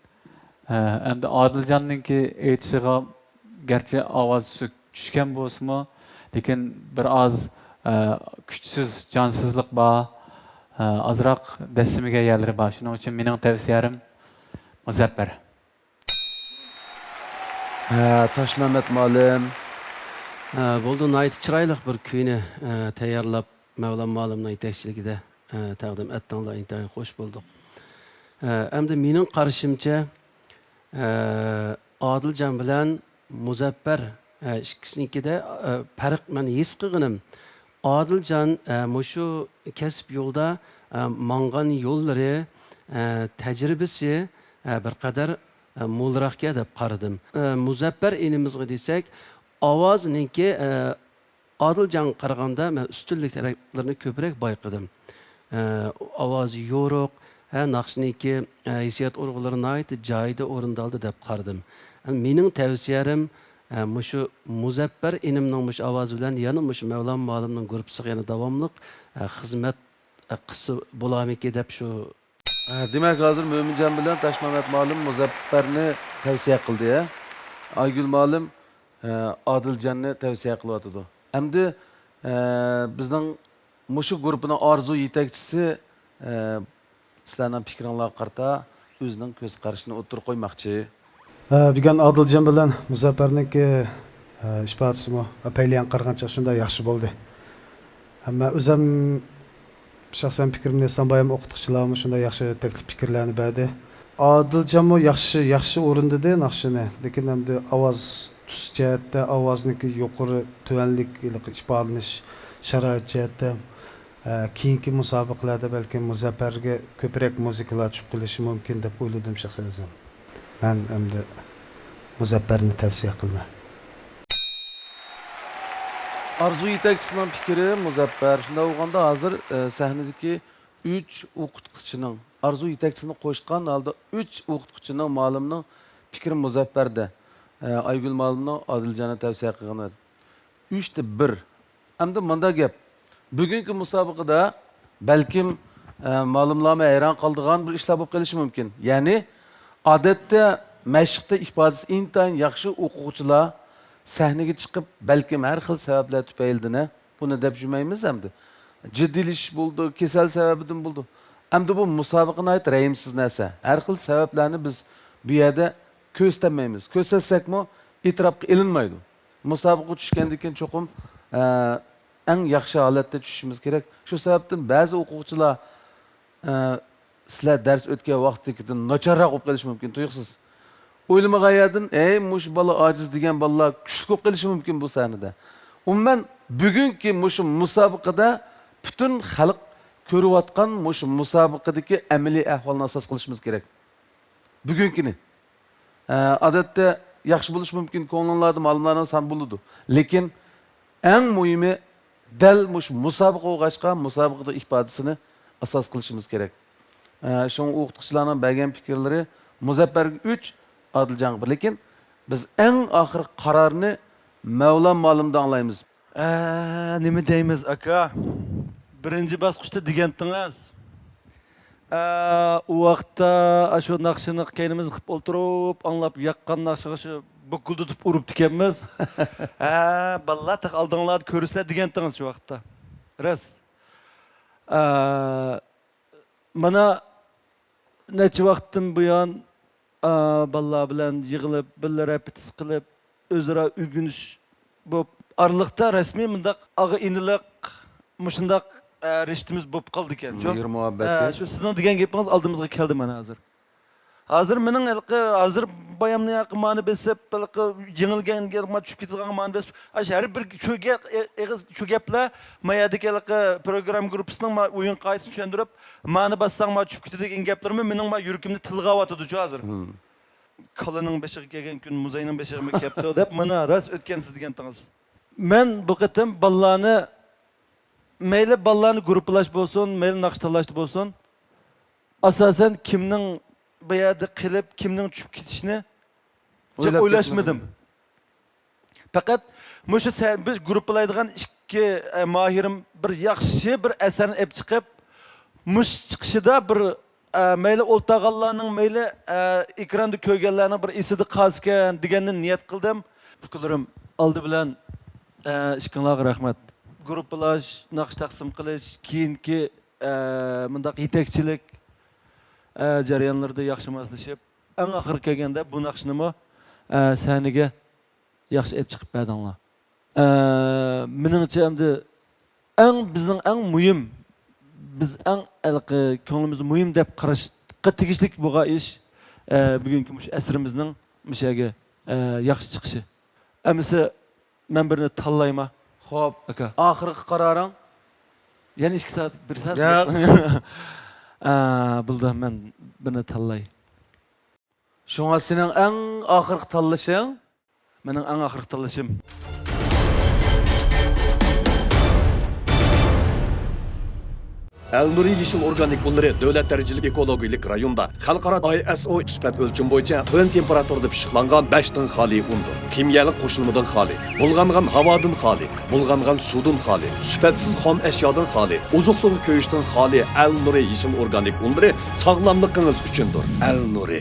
ئە، ئەمدى ئادىلجاننىڭكى ئېيتىشىغا گەرچە ئاۋاز سۈك چۈشكەن بولسىمۇ، لېكىن بىر ئاز، ئە، كۈچسىز، جانسىزلىق بار، ئە، ئازراق دەسسىمىگەن يەرلىرى بار. شۇنىڭ ئۈچۈن مېنىڭ تەۋسىيەم مۇزەپپەر. ھە، تاشمەمەت مۇئەللىم. ھە، بولدى، ناھايىتى چىرايلىق بىر كۈينى، ئە، تەييارلاپ، مەۋلان مۇئەللىمنىڭ يېتەكچىلىكىدە، ئە، تەقدىم ئەتتىڭلار، ئىنتايىن خوش بولدۇق. ئە، ئەمدى مېنىڭ قارىشىمچە، ئە، ئادىلجان بىلەن مۇزەپپەر، ئە، ئىككىسىنىڭكىدە، ئە، پەرق مەن ھېس قىلغىنىم، ئادىلجان، ئە، مۇشۇ كەسىپ يولىدا، ئە، ماڭغان يوللىرى، ئە، تەجرىبىسى، ئە، بىر قەدەر، ئە، مولراقكەن دەپ قارىدىم. ئە، مۇزەپپەر ئىنىمىزغا دېسەك، ئاۋازىنىڭكى، ئە، ئادىلجانغا قارىغاندا مەن ئۈستۈنلۈك تەرەپلىرىنى كۆپرەك بايقىدىم. ئە، ئاۋازى يورۇق، ھە، ناخشىنىڭكى، ئە، ھېسسىيات ئۇرغۇلىرى ناھايىتى جايىدا ئورۇندالدى دەپ قارىدىم. ئەمدى مېنىڭ تەۋسىيەم، ئە، مۇشۇ مۇزەپپەر ئىنىمنىڭ مۇشۇ ئاۋازى بىلەن يەنە مۇشۇ مەۋلان مۇئەللىمنىڭ گۇرۇپپىسىغا يەنە داۋاملىق، ئە، خىزمەت، ئە، قىلسا بولارمىكىن دەپ شۇ. ئە، دېمەك، ھازىر مۆمىنجان بىلەن تاشمەمەت مۇئەللىم مۇزەپپەرنى تەۋسىيە قىلدى، ھە؟ ئايگۈل مۇئەللىم، ئە، ئادىلجاننى تەۋسىيە قىلىۋاتىدۇ. ئەمدى، ئە، بىزنىڭ مۇشۇ گۇرۇپپىنىڭ ئارزۇ يېتەكچىسى، ئە، سىلەرنىڭ پىكرىڭلارغا قارىتا ئۆزىنىڭ كۆز قارىشىنى ئوتتۇرىغا قويماقچى. ئە، بۈگۈن ئادىلجان بىلەن مۇزەپپەرنىڭكى، ئە، ئىپادىسىمۇ، ئە، پەيلىيان قارىغانچە شۇنداق ياخشى بولدى. ئەمما ئۆزۈم شەخسەن پىكرىمنى ئېيتسام، بايام ئوقۇتقۇچىلارمۇ شۇنداق ياخشى تەكلىپ پىكىرلەرنى بەردى. ئادىلجانمۇ ياخشى، ياخشى ئورۇندىدى ناخشىنى. لېكىن ئەمدى ئاۋاز تۈس جەھەتتە، ئاۋازنىڭكى يۇقىرى، تۆۋەنلىك، ھېلىقى ئىپادىلىنىش شارائىت جەھەتتە، ئە، كېيىنكى مۇسابىقىلەردە بەلكىم مۇزەپپەرگە كۆپرەك مۇزىكىلار چۈشۈپ قېلىشى مۇمكىن دەپ ئويلىدىم شەخسەن ئۆزۈم. مەن ئەمدى مۇزەپپەرنى تەۋسىيە قىلىمەن. ئارزۇ يېتەكچىسىنىڭ پىكرى، مۇزەپپەر. شۇنداق بولغاندا ھازىر، ئە، سەھنىدىكى ئۈچ ئوقۇتقۇچىنىڭ، ئارزۇ يېتەكچىسىنى قوشقان ھالدا ئۈچ ئوقۇتقۇچىنىڭ، مۇئەللىمنىڭ پىكرى مۇزەپپەردە، ئە، ئايگۈل مۇئەللىمنىڭ ئادىلجاننى تەۋسىيە قىلغىنى. ئۈچتە بىر. ئەمدى مۇنداق گەپ. بۈگۈنكى مۇسابىقىدە بەلكىم، ئە، مۇئەللىملارمۇ ھەيران قالىدىغان بىر ئىشلار بولۇپ قېلىشى مۇمكىن. يەنى، ئادەتتە مەشىقتە ئىپادىسى ئىنتايىن ياخشى ئوقۇغۇچىلار سەھنىگە چىقىپ، بەلكىم ھەر خىل سەۋەبلەر تۈپەيلىدىن، بۇنى دەپ يۈرمەيمىز ئەمدى. جىددىيلىشىش بولىدۇ، كېسەل سەۋەبىدىن بولىدۇ. ئەمدى بۇ مۇسابىقە ناھايىتى رەھىمسىز نەرسە. ھەر خىل سەۋەبلەرنى بىز بۇ يەردە كۆرسىتەلمەيمىز. كۆرسەتسەكمۇ ئېتىراپقا ئېلىنمايدۇ. مۇسابىقىگە چۈشكەندىن كېيىن چوقۇم، ئە، ئەڭ ياخشى ھالەتتە چۈشۈشىمىز كېرەك. شۇ سەۋەبتىن بەزى ئوقۇغۇچىلار، ئە، سىلەر دەرس ئۆتكەن ۋاقىتتىكىدىن ناچارراق بولۇپ قېلىشى مۇمكىن، تۇيۇقسىز. ئويلىمىغان يەردىن، «ھەي، مۇشۇ بالا ئاجىز» دېگەن بالىلار كۈچلۈك بولۇپ قېلىشى مۇمكىن بۇ سەھنىدە. ئومۇمەن، بۈگۈنكى مۇشۇ مۇسابىقىدە پۈتۈن خەلق كۆرۈۋاتقان مۇشۇ مۇسابىقىدىكى ئەمەلىي ئەھۋالنى ئاساس قىلىشىمىز كېرەك. بۈگۈنكىنى. ئە، ئادەتتە ياخشى بولۇشى مۇمكىن، كۆڭلۈڭلاردا مۇئەللىملارنىڭ سانى بولىدۇ. لېكىن ئەڭ مۇھىمى، دەل مۇشۇ مۇسابىقە بولغاچقا، مۇسابىقىدا ئىپادىسىنى ئاساس قىلىشىمىز كېرەك. ئە، شۇڭا ئوقۇتقۇچىلارنىڭ بەرگەن پىكىرلىرى مۇزەپپەرگە ئۈچ، ئادىلجانغا بىر. لېكىن بىز ئەڭ ئاخىرقى قارارنى مەۋلان مۇئەللىمدىن ئاڭلايمىز. ئە، نېمە دەيمىز، ئاكا؟ بىرىنچى باسقۇچتا دېگەنتىڭىز. ئە، ئۇ ۋاقىتتا ئاشۇ ناخشىنى كەينىمىزدە قىلىپ ئولتۇرۇپ، ئاڭلاپ ياققان ناخشىغا شۇ بۇكۇلدىتىپ ئۇرۇپتىكەنمىز. ھە، بالىلار، تېخى ئالدىڭلاردا كۆرىسىلەر دېگەنتىڭىز شۇ ۋاقىتتا. راست. ئە، مانا نەچچە ۋاقىتتىن بۇيان، ئا، بالىلار بىلەن يىغىلىپ، بىللە رەپېتىتسىيە قىلىپ، ئۆزئارا ئۆگىنىش بولۇپ، ئارىلىقتا رەسمىي مۇنداق ئاغا-ئىنىلىق، مۇشۇنداق، ئە، رىشتىمىز بولۇپ قالدىكەن، شۇ. مېھىر-مۇھەببەت. ئە، شۇ سىزنىڭ دېگەن گېپىڭىز ئالدىمىزغا كەلدى مانا ھازىر. ھازىر مېنىڭ ھېلىقى، ھازىر بايامنى ياقى مانا بېسىپ، ھېلىقى يېڭىلگەنگە ما چۈشۈپ كېتىدىغانغا مانا بېسىپ، ئاشۇ ھەر بىر شۇ گە-، ئېغىز شۇ گەپلەر ما يەردىكى ھېلىقى پروگرامما گۇرۇپپىسىنىڭ ما ئويۇن قائىدىسىنى چۈشەندۈرۈپ، مانا باسساڭ ما چۈشۈپ كېتىدۇ دېگەن گەپلىرىمۇ مېنىڭ ما يۈرىكىمنى تىلغا ئاۋاتىدۇچۇ ھازىر. كالىنىڭ بېشىغا كەلگەن كۈن مۇزاينىڭ بېشىغىمۇ كەپتۇ دەپ، مانا راست ئۆتكەنسىز دېگەنتىڭىز. مەن بۇ قېتىم بالىلارنى، مەيلى بالىلارنى گۇرۇپپىلاش بولسۇن، مەيلى ناخشا تاللاشتا بولسۇن، ئاساسەن كىمنىڭ بۇ يەردە قېلىپ، كىمنىڭ چۈشۈپ كېتىشىنى جىق ئويلاشمىدىم. پەقەت مۇشۇ سە-، بىز گۇرۇپپىلايدىغان ئىككى، ئە، ماھىرىم بىر ياخشى بىر ئەسەرنى ئېلىپ چىقىپ، مۇشۇ چىقىشىدا بىر، ئە، مەيلى ئولتۇرغانلارنىڭ، مەيلى، ئە، ئېكراندا كۆرگەنلەرنىڭ بىر ئېسىدە قالسىكەن دېگەندىن نىيەت قىلدىم. ئۇكىلىرىم، ئالدى بىلەن، ئە، ئىككىڭلارغا رەھمەت. گۇرۇپپىلاش، ناخشا تەقسىم قىلىش، كېيىنكى، ئە، مۇنداق يېتەكچىلىك، ئە، جەريانلىرىدا ياخشى ماسلىشىپ، ئەڭ ئاخىرى كەلگەندە بۇ ناخشىنىمۇ، ئە، سەھنىگە ياخشى ئېلىپ چىقىپ بەردىڭلار. ئە، مېنىڭچە ئەمدى ئەڭ، بىزنىڭ ئەڭ مۇھىم، بىز ئەڭ ھېلىقى كۆڭلىمىزدە مۇھىم دەپ قاراشقا تېگىشلىك بولغان ئىش، ئە، بۈگۈنكى مۇشۇ ئەسىرىمىزنىڭ مۇشۇ يەرگە، ئە، ياخشى چىقىشى. ئەمىسە مەن بىرنى تاللايما؟ خوپ، ئاكا. ئاخىرقى قارارىڭ؟ يەنە ئىككى سائەت، بىر سائەت. ياق. ئە، بولدى، مەن بىرنى تاللاي. شۇڭا سېنىڭ ئەڭ ئاخىرقى تاللىشىڭ؟ مېنىڭ ئەڭ ئاخىرقى تاللىشىم. ئەلنۇرى يېشىل ئورگانىك ئۇنلىرى دۆلەت دەرىجىلىك ئېكولوگىيەلىك رايوندا خەلقئارا ئاي ئېس ئو سۈپەت ئۆلچىمى بويىچە تۆۋەن تېمپېراتۇرىدا پىششىقلانغان بەشتىن خالىي ئۇندۇر. كىميەلىك قوشۇلمىدىن خالىي، بۇلغانغان ھاۋادىن خالىي، بۇلغانغان سۇدىن خالىي، سۈپەتسىز خام ئەشيادىن خالىي، ئوزۇقلۇقى كۆيۈشتىن خالىي ئەلنۇرى يېشىل ئورگانىك ئۇنلىرى ساغلاملىقىڭىز ئۈچۈندۇر. ئەلنۇرى.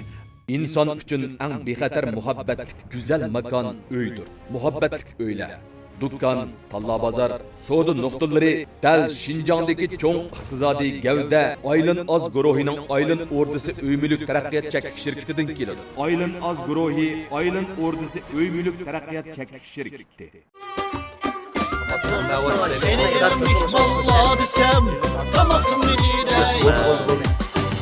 ئىنسان ئۈچۈن ئەڭ بىخەتەر مۇھەببەتلىك گۈزەل ماكان ئۆيدۇر. مۇھەببەتلىك ئۆيلەر، دۇكان، تاللا بازار، سودا نۇقتىلىرى دەل شىنجاڭدىكى چوڭ ئىقتىسادىي گەۋدە ئايلىن ئاز گۇرۇھىنىڭ ئايلىن ئوردىسى ئۆي مۈلۈك تەرەققىيات چەكلىك شىركىتىدىن كېلىدۇ. ئايلىن ئاز گۇرۇھى ئايلىن ئوردىسى ئۆي مۈلۈك تەرەققىيات چەكلىك شىركىتى. قېنى ئېلىڭ مېھمانلار دېسەم، تاماقسىڭنى يېدەي.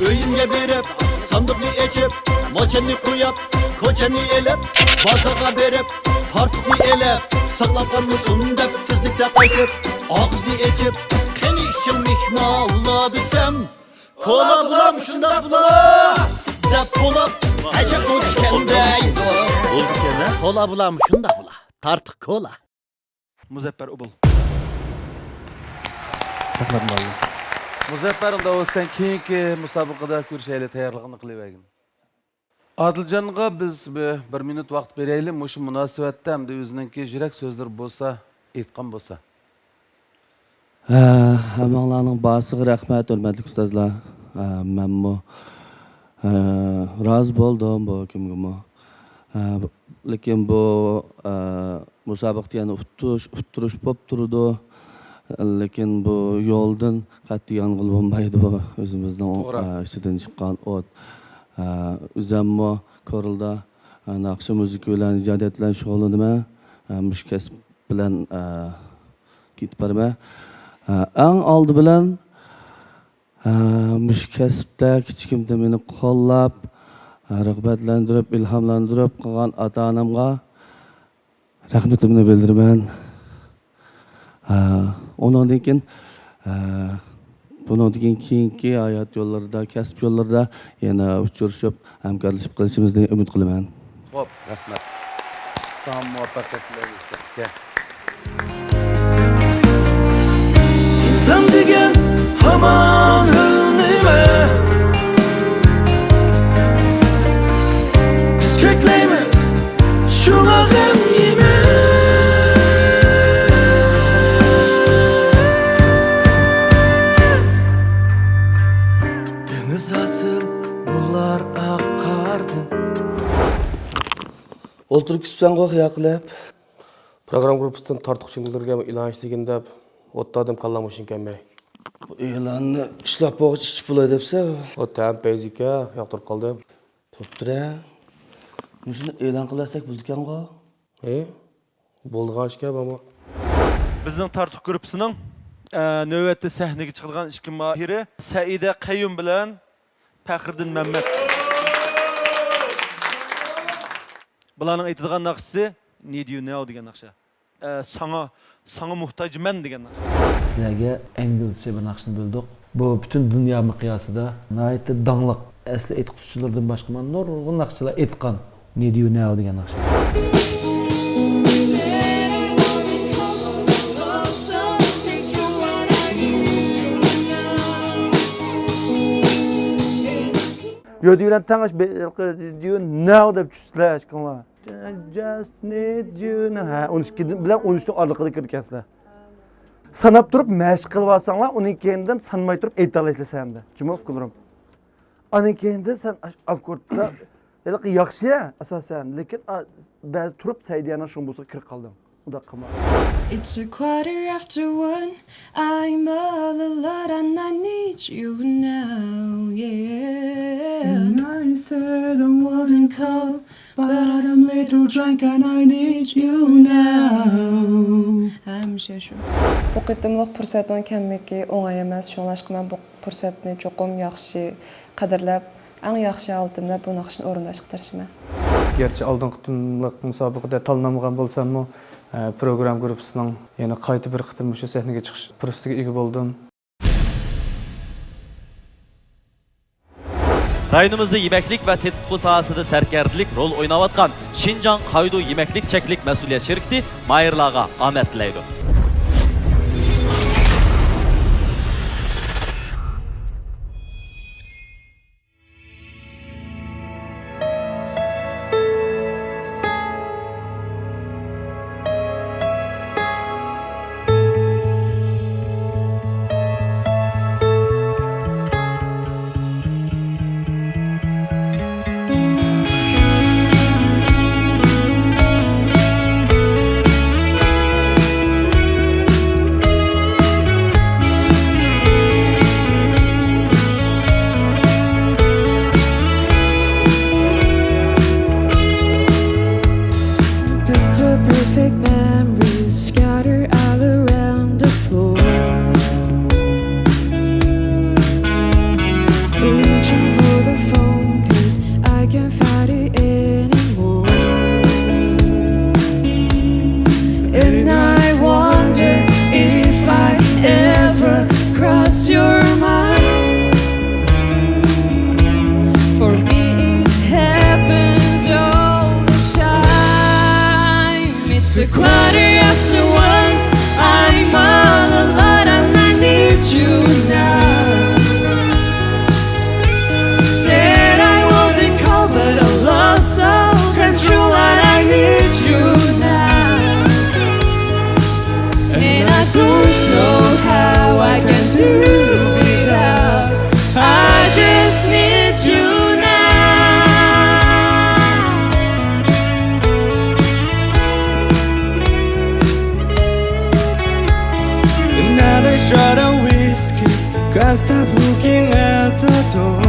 ئۆيۈمگە بېرىپ، ساندۇقنى ئېچىپ، موچەننى قويۇپ، كوچەننى ئېلىپ، بازارغا بېرىپ، تارتۇقنى ئېلىپ، ساقلاپ قالمىسۇن دەپ تېزلىكتە قايتىپ، ئاغزىنى ئېچىپ، قېنى ئىچىڭ مېھمانلار دېسەم، كولا بولام شۇنداق بولا دەپ بولۇپ، ھەجەپ بولۇشكەندەك. بولدىكەن ھە؟ كولا بولام شۇنداق بولا. تارتۇق كولا. مۇزەپپەر ئوبۇل. رەھمەت، مۇئەللىم. مۇزەپپەر، ئۇنداق بولسا سەن كېيىنكى مۇسابىقىدە كۈرىشەيلى، تەييارلىقىڭنى قىلىۋەرگىن. ئادىلجانغا بىز بىر، بىر مىنۇت ۋاقىت بېرەيلى، مۇشۇ مۇناسىۋەتتە ئەمدى ئۆزىنىڭكى يۈرەك سۆزلىرى بولسا، ئېيتقان بولسا. ھە، ھەممىڭلارنىڭ بارىسىغا رەھمەت، ھۆرمەتلىك ئۇستازلار. ھە، مەنمۇ، ھە، رازى بولدۇم بۇ ھۆكۈمگىمۇ. ھە، لېكىن بۇ، ھە، مۇسابىقىدە يەنە ئۇتتۇرۇش، ئۇتتۇرۇش بولۇپ تۇرىدۇ. لېكىن بۇ يولدىن قەتئىي يانغىلى بولمايدۇ. بۇ ئۆزىمىزنىڭ، توغرا. ئە، ئىچىدىن چىققان ئوت. ئە، ئۆزەممۇ كورلىدا، ئە، ناخشا مۇزىكا بىلەن، ئىجادىيەت بىلەن شۇغۇللىنىمەن. ئە، مۇشۇ كەسىپ بىلەن، ئە، كېتىپ بارىمەن. ئە، ئەڭ ئالدى بىلەن، ئە، مۇشۇ كەسىپتە كىچىكىمدە مېنى قوللاپ، ئە، رىغبەتلەندۈرۈپ، ئىلھاملاندۇرۇپ قىلغان ئاتا-ئانامغا رەھمىتىمنى بىلدۈرىمەن. ھە، ئۇنىڭدىن كېيىن، ھە، بۇنىڭدىن كېيىن كېيىنكى ھايات يوللىرىدا، كەسىپ يوللىرىدا يەنە ئۇچرىشىپ، ھەمكارلىشىپ قېلىشىمىزنى ئۈمىد قىلىمەن. خوپ، رەھمەت. ساڭا مۇۋەپپەقىيەت تىلەيمىز، ئۇكا. ئىنسان دېگەن ھامان ھۆل نېمە؟ بىز كۆكلەيمىز، شۇڭا غەم يېمە. دېڭىز ھاسىل، بۇلار ئاق قاردىن. ئولتۇرۇپ كېتىپسەنغۇ خىيال قىلىپ. پروگرامما گۇرۇپپىسىدىن تارتۇق چىڭدىلدۈرگەن ئېلان ئىشلىگىن دەپ، ئوتتا ئادەم كاللام ھوشۇم كەلمەي. بۇ ئېلاننى ئىشلاپ بولغاچ ئىچىپ بولاي دەپسە. ئۇ تەم پەيزىكە ياقتۇرۇپ قالدىم. توپتۇرە. مۇشۇنى ئېلان قىلىۋەتسەك بولىدىكەنغۇ؟ ئى، بولىدىغان ئىشكەن بۇمۇ. بىزنىڭ تارتۇق گۇرۇپپىسىنىڭ، ئە، نۆۋەتتە سەھنىگە چىقىدىغان ئىككى ماھىرى سەئىدە قەييۇم بىلەن پەخرىدىن مەمەت. بۇلارنىڭ ئېيتىدىغان ناخشىسى Need You Now دېگەن ناخشا. ئە، ساڭا، ساڭا موھتاجمەن دېگەن ناخشا. سىلەرگە ئىنگلىزچە بىر ناخشىنى بىلدۇق. بۇ پۈتۈن دۇنيا مىقياسىدا ناھايىتى داڭلىق، ئەسلى ئېيتقۇچىلىرىدىن باشقا مانا نۇرغۇن ناخشىچىلار ئېيتقان Need You Now دېگەن ناخشا. يۆدە بىلەن تەڭ ئاش بېلىقى دېگەن ناۋ دەپ چۈشسىلەر ئىككىڭلار. Just need you now. ھە، ئون ئىككى بىلەن ئون ئۈچنىڭ ئارىلىقىدا كىرىدىكەنسىلەر. ساناپ تۇرۇپ مەشىق قىلىۋالساڭلار، ئۇنىڭ كەينىدىن سانىماي تۇرۇپ ئېيتالايسىلەر سەندە. جۇمۇ ئۇكىلىرىم. ئانىڭ كەينىدىن سەن ئاش-، ئاككوردتا ھېلىقى ياخشى، ئاساسەن، لېكىن، ئا، بەزى تۇرۇپ سەئىدىيەنىڭ شۇڭبۇسىغا كىرىپ قالدىڭ. ئۇنداق قىلما. It's a quarter after one. I'm all alone and I need you now, yeah. And I said I'm wasn't cold, but I'm little drunk and I need you now. ھەمىشە شۇ. بۇ قېتىملىق پۇرسەتنىڭ كەملىكى ئوڭاي ئەمەس، شۇڭلاشقا مەن بۇ پۇرسەتنى چوقۇم ياخشى قەدىرلەپ، ئەڭ ياخشى ھالىتىمدە بۇ ناخشىنى ئورۇنداشقا تىرىشىمەن. گەرچە ئالدىنقى قېتىملىق مۇسابىقىدە تاللانمىغان بولساممۇ، ئە، پروگرامما گۇرۇپپىسىنىڭ يەنە قايتا بىر قېتىم مۇشۇ سەھنىگە چىقىش پۇرسىتىگە ئىگە بولدۇم. رايونىمىزدا يېمەكلىك ۋە تېتىتقۇ ساھەسىدە سەركەردىلىك رول ئويناۋاتقان شىنجاڭ قايدۇ يېمەكلىك چەكلىك مەسئۇلىيەت شىركىتى ماھىرلارغا ئامەت تىلەيدۇ. Shot of whiskey, can't stop looking at the door.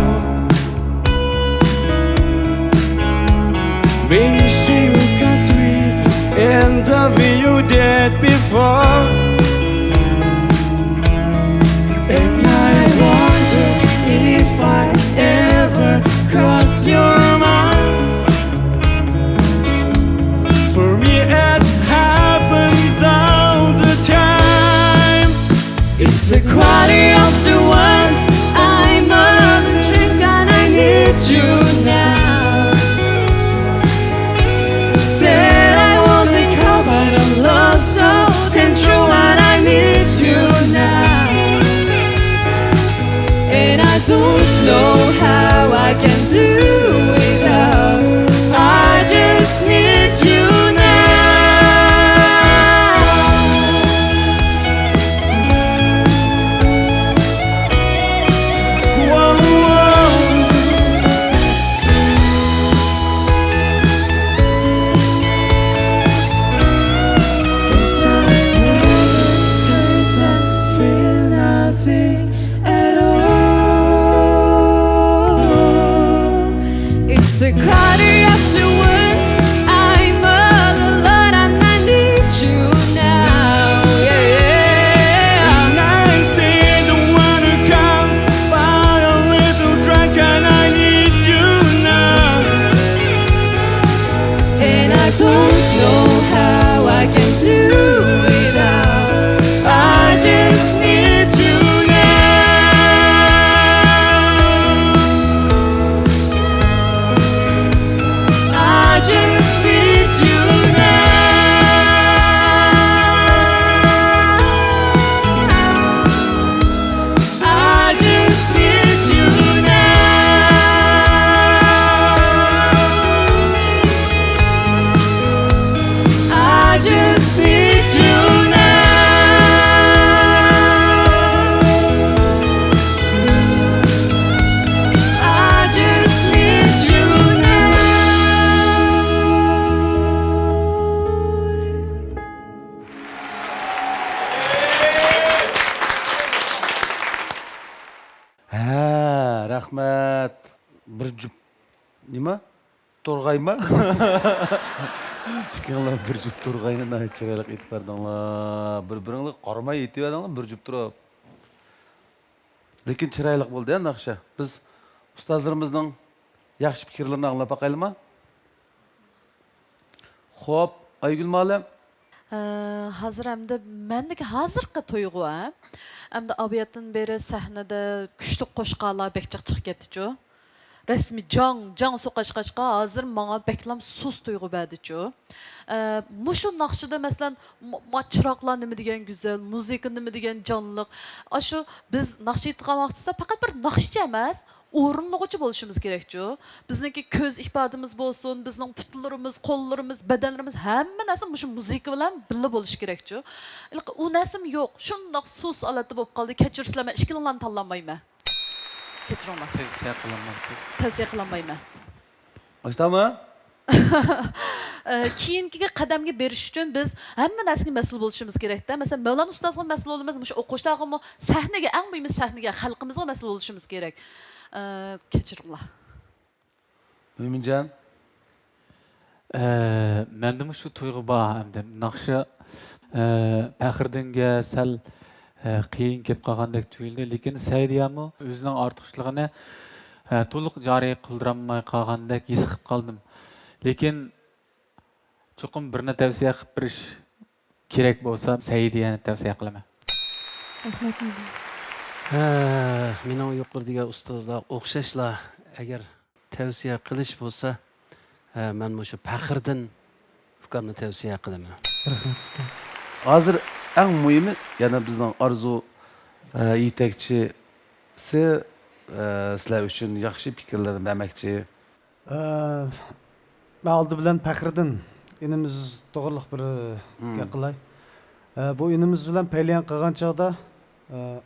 Wishing you can swim in the way you did before. And I wonder if I ever cross your mind. For me, it happens all the time. It's a quarter after one. I'm on a drink and I need you now. Said I won't take her, but I'm lost all control and I need you now. And I don't know how I can do without. I just need you now. Whoa, whoa. 'Cause I wouldn't hurt and feel nothing at all. It's a quarter after one. I'm all alone and I need you now. Yeah, yeah. And I say don't wanna come, but a little drunk and I need you now. And I don't know how I can do without. I just need you now. I just need you now. I just need you now. I just need you now. I just need you now. ھە، رەھمەت. بىر جۈپ نېمە؟ تورغايما؟ ئىككىڭلار بىر جۈپ تورغاينى ناھايىتى چىرايلىق ئېيتىپ بەردىڭلار. بىر-بىرىڭلارغا قارىماي ئېيتىۋەردىڭلار بىر جۈپ تۇرۇپ. لېكىن چىرايلىق بولدى ھە ناخشا. بىز ئۇستازلىرىمىزنىڭ ياخشى پىكىرلىرىنى ئاڭلاپ باقايلىما؟ خوپ، ئايگۈل مۇئەللىم. ئە، ھازىر ئەمدى مەندىكى ھازىرقى تۇيغۇ، ھە؟ ئەمدى ئاۋۇيەتتىن بېرى سەھنىدە كۈچلۈك قوشقانلار بەك جىق چىقىپ كەتتىچۇ. رەسمىي جاڭ، جاڭ سوقۇشقاچقا، ھازىر ماڭا بەكلام سۇس تۇيغۇ بەردىچۇ. ئە، مۇشۇ ناخشىدا، مەسىلەن، ما، ما چىراغلار نېمە دېگەن گۈزەل، مۇزىكا نېمە دېگەن جانلىق. ئاشۇ بىز ناخشا ئېيتىدىغان ۋاقتىدا پەقەت بىر ناخشىچى ئەمەس، ئورۇنلىغۇچى بولۇشىمىز كېرەكچۇ. بىزنىڭكى كۆز ئىپادىمىز بولسۇن، بىزنىڭ پۇتلىرىمىز، قوللىرىمىز، بەدەنلىرىمىز، ھەممە نەرسە مۇشۇ مۇزىكا بىلەن بىللە بولۇشى كېرەكچۇ. ھېلىقى ئۇ نەرسىمۇ يوق. شۇنداق سۇس ھالەتتە بولۇپ قالدى. كەچۈرسىلەر، مەن ئىككىلىڭلارنى تاللانمايمەن. كەچۈرۈڭلار. تەۋسىيە قىلالمامسىز؟ تەۋسىيە قىلالمايمەن. ئاشتامۇ؟ ئە، كېيىنكى قەدەمگە بېرىش ئۈچۈن بىز ھەممە نەرسىگە مەسئۇل بولۇشىمىز كېرەكتە. مەسىلەن، مەۋلانا ئۇستازغا مەسئۇل بولىمىز، مۇشۇ ئوقۇغۇچىلارغىمۇ، سەھنىگە، ئەڭ مۇھىمى سەھنىگە، خەلقىمىزغا مەسئۇل بولۇشىمىز كېرەك. ئە، كەچۈرۈڭلار. مۆمىنجان. ئە، مەندىمۇ شۇ تۇيغۇ بار ئەمدى. ناخشا، ئە، پەخرىدىنگە سەل، ئە، قىيىن كېلىپ قالغاندەك تۇيۇلدى، لېكىن سەئىدىيەمۇ ئۆزىنىڭ ئارتۇقچىلىقىنى، ئە، تولۇق جارى قىلدۇرالماي قالغاندەك ھېس قىلىپ قالدىم. لېكىن چوقۇم بىرنى تەۋسىيە قىلىپ بېرىش كېرەك بولسا، سەئىدىيەنى تەۋسىيە قىلىمەن. رەھمەت. ھە، مېنىڭ يۇقىرىدىكى ئۇستازلار ئوخشاشلا، ئەگەر تەۋسىيە قىلىش بولسا، ھە، مەن مۇشۇ پەخرىدىن ئۇكامنى تەۋسىيە قىلىمەن. رەھمەت، ئۇستاز. ھازىر ئەڭ مۇھىمى، يەنە بىزنىڭ ئارزۇ، ھە، يېتەكچىسى، ھە، سىلەر ئۈچۈن ياخشى پىكىرلەرنى بەرمەكچى. ئە، مەن ئالدى بىلەن پەخرىدىن ئىنىمىز توغرىلىق بىر گەپ قىلاي. ئە، بۇ ئىنىمىز بىلەن پەيلىيەن قىلغان چاغدا، ئە،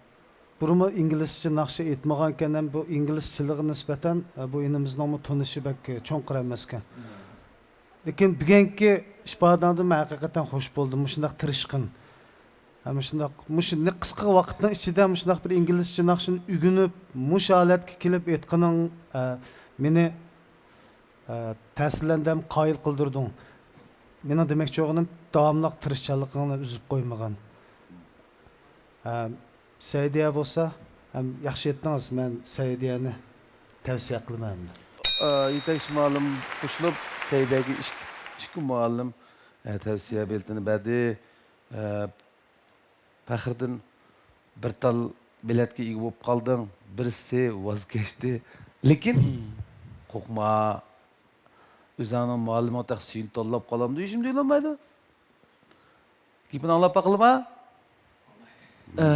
بۇرۇنمۇ ئىنگلىزچە ناخشا ئېيتمىغانىكەن، ھەم بۇ ئىنگلىزچىلىقىغا نىسبەتەن، ئە، بۇ ئىنىمىزنىڭمۇ تونۇشى بەك چوڭقۇر ئەمەسكەن. لېكىن بۈگۈنكى ئىپادەڭدىن مەن ھەقىقەتەن خوش بولدۇم، مۇشۇنداق تىرىشقىن. ھە، مۇشۇنداق، مۇشۇ نە-، قىسقا ۋاقىتنىڭ ئىچىدە مۇشۇنداق بىر ئىنگلىزچە ناخشىنى ئۆگىنىپ، مۇشۇ ھالەتكە كېلىپ ئېيتقىنىڭ، ئە، مېنى، ئە، تەسىرلەندى ھەم قايىل قىلدۇردۇڭ. مېنىڭ دېمەكچى بولغىنىم، داۋاملىق تىرىشچانلىقىڭنى ئۈزۈپ قويمىغىن. ئە، سەئىدىيە بولسا، ھەم ياخشى ئېيتتىڭىز، مەن سەئىدىيەنى تەۋسىيە قىلىمەن ئەمدى. ئە، يېتەكچى مۇئەللىم قوشۇلۇپ، سەئىدىيەگە ئىككى، ئىككى مۇئەللىم، ئە، تەۋسىيە بېلىتىنى بەردى. ئە، پەخرىدىن بىر تال بېلەتكە ئىگە بولۇپ قالدىڭ، بىرسى ۋاز كەچتى. لېكىن، مم، قورقما، ئۆزۈڭنىڭ مۇئەللىمىڭ تېخى سېنى تاللاپ قالامدۇ، ھېچنېمە دېيەلمەيدۇ. گېپىنى ئاڭلاپ باقىلىما؟ ئە،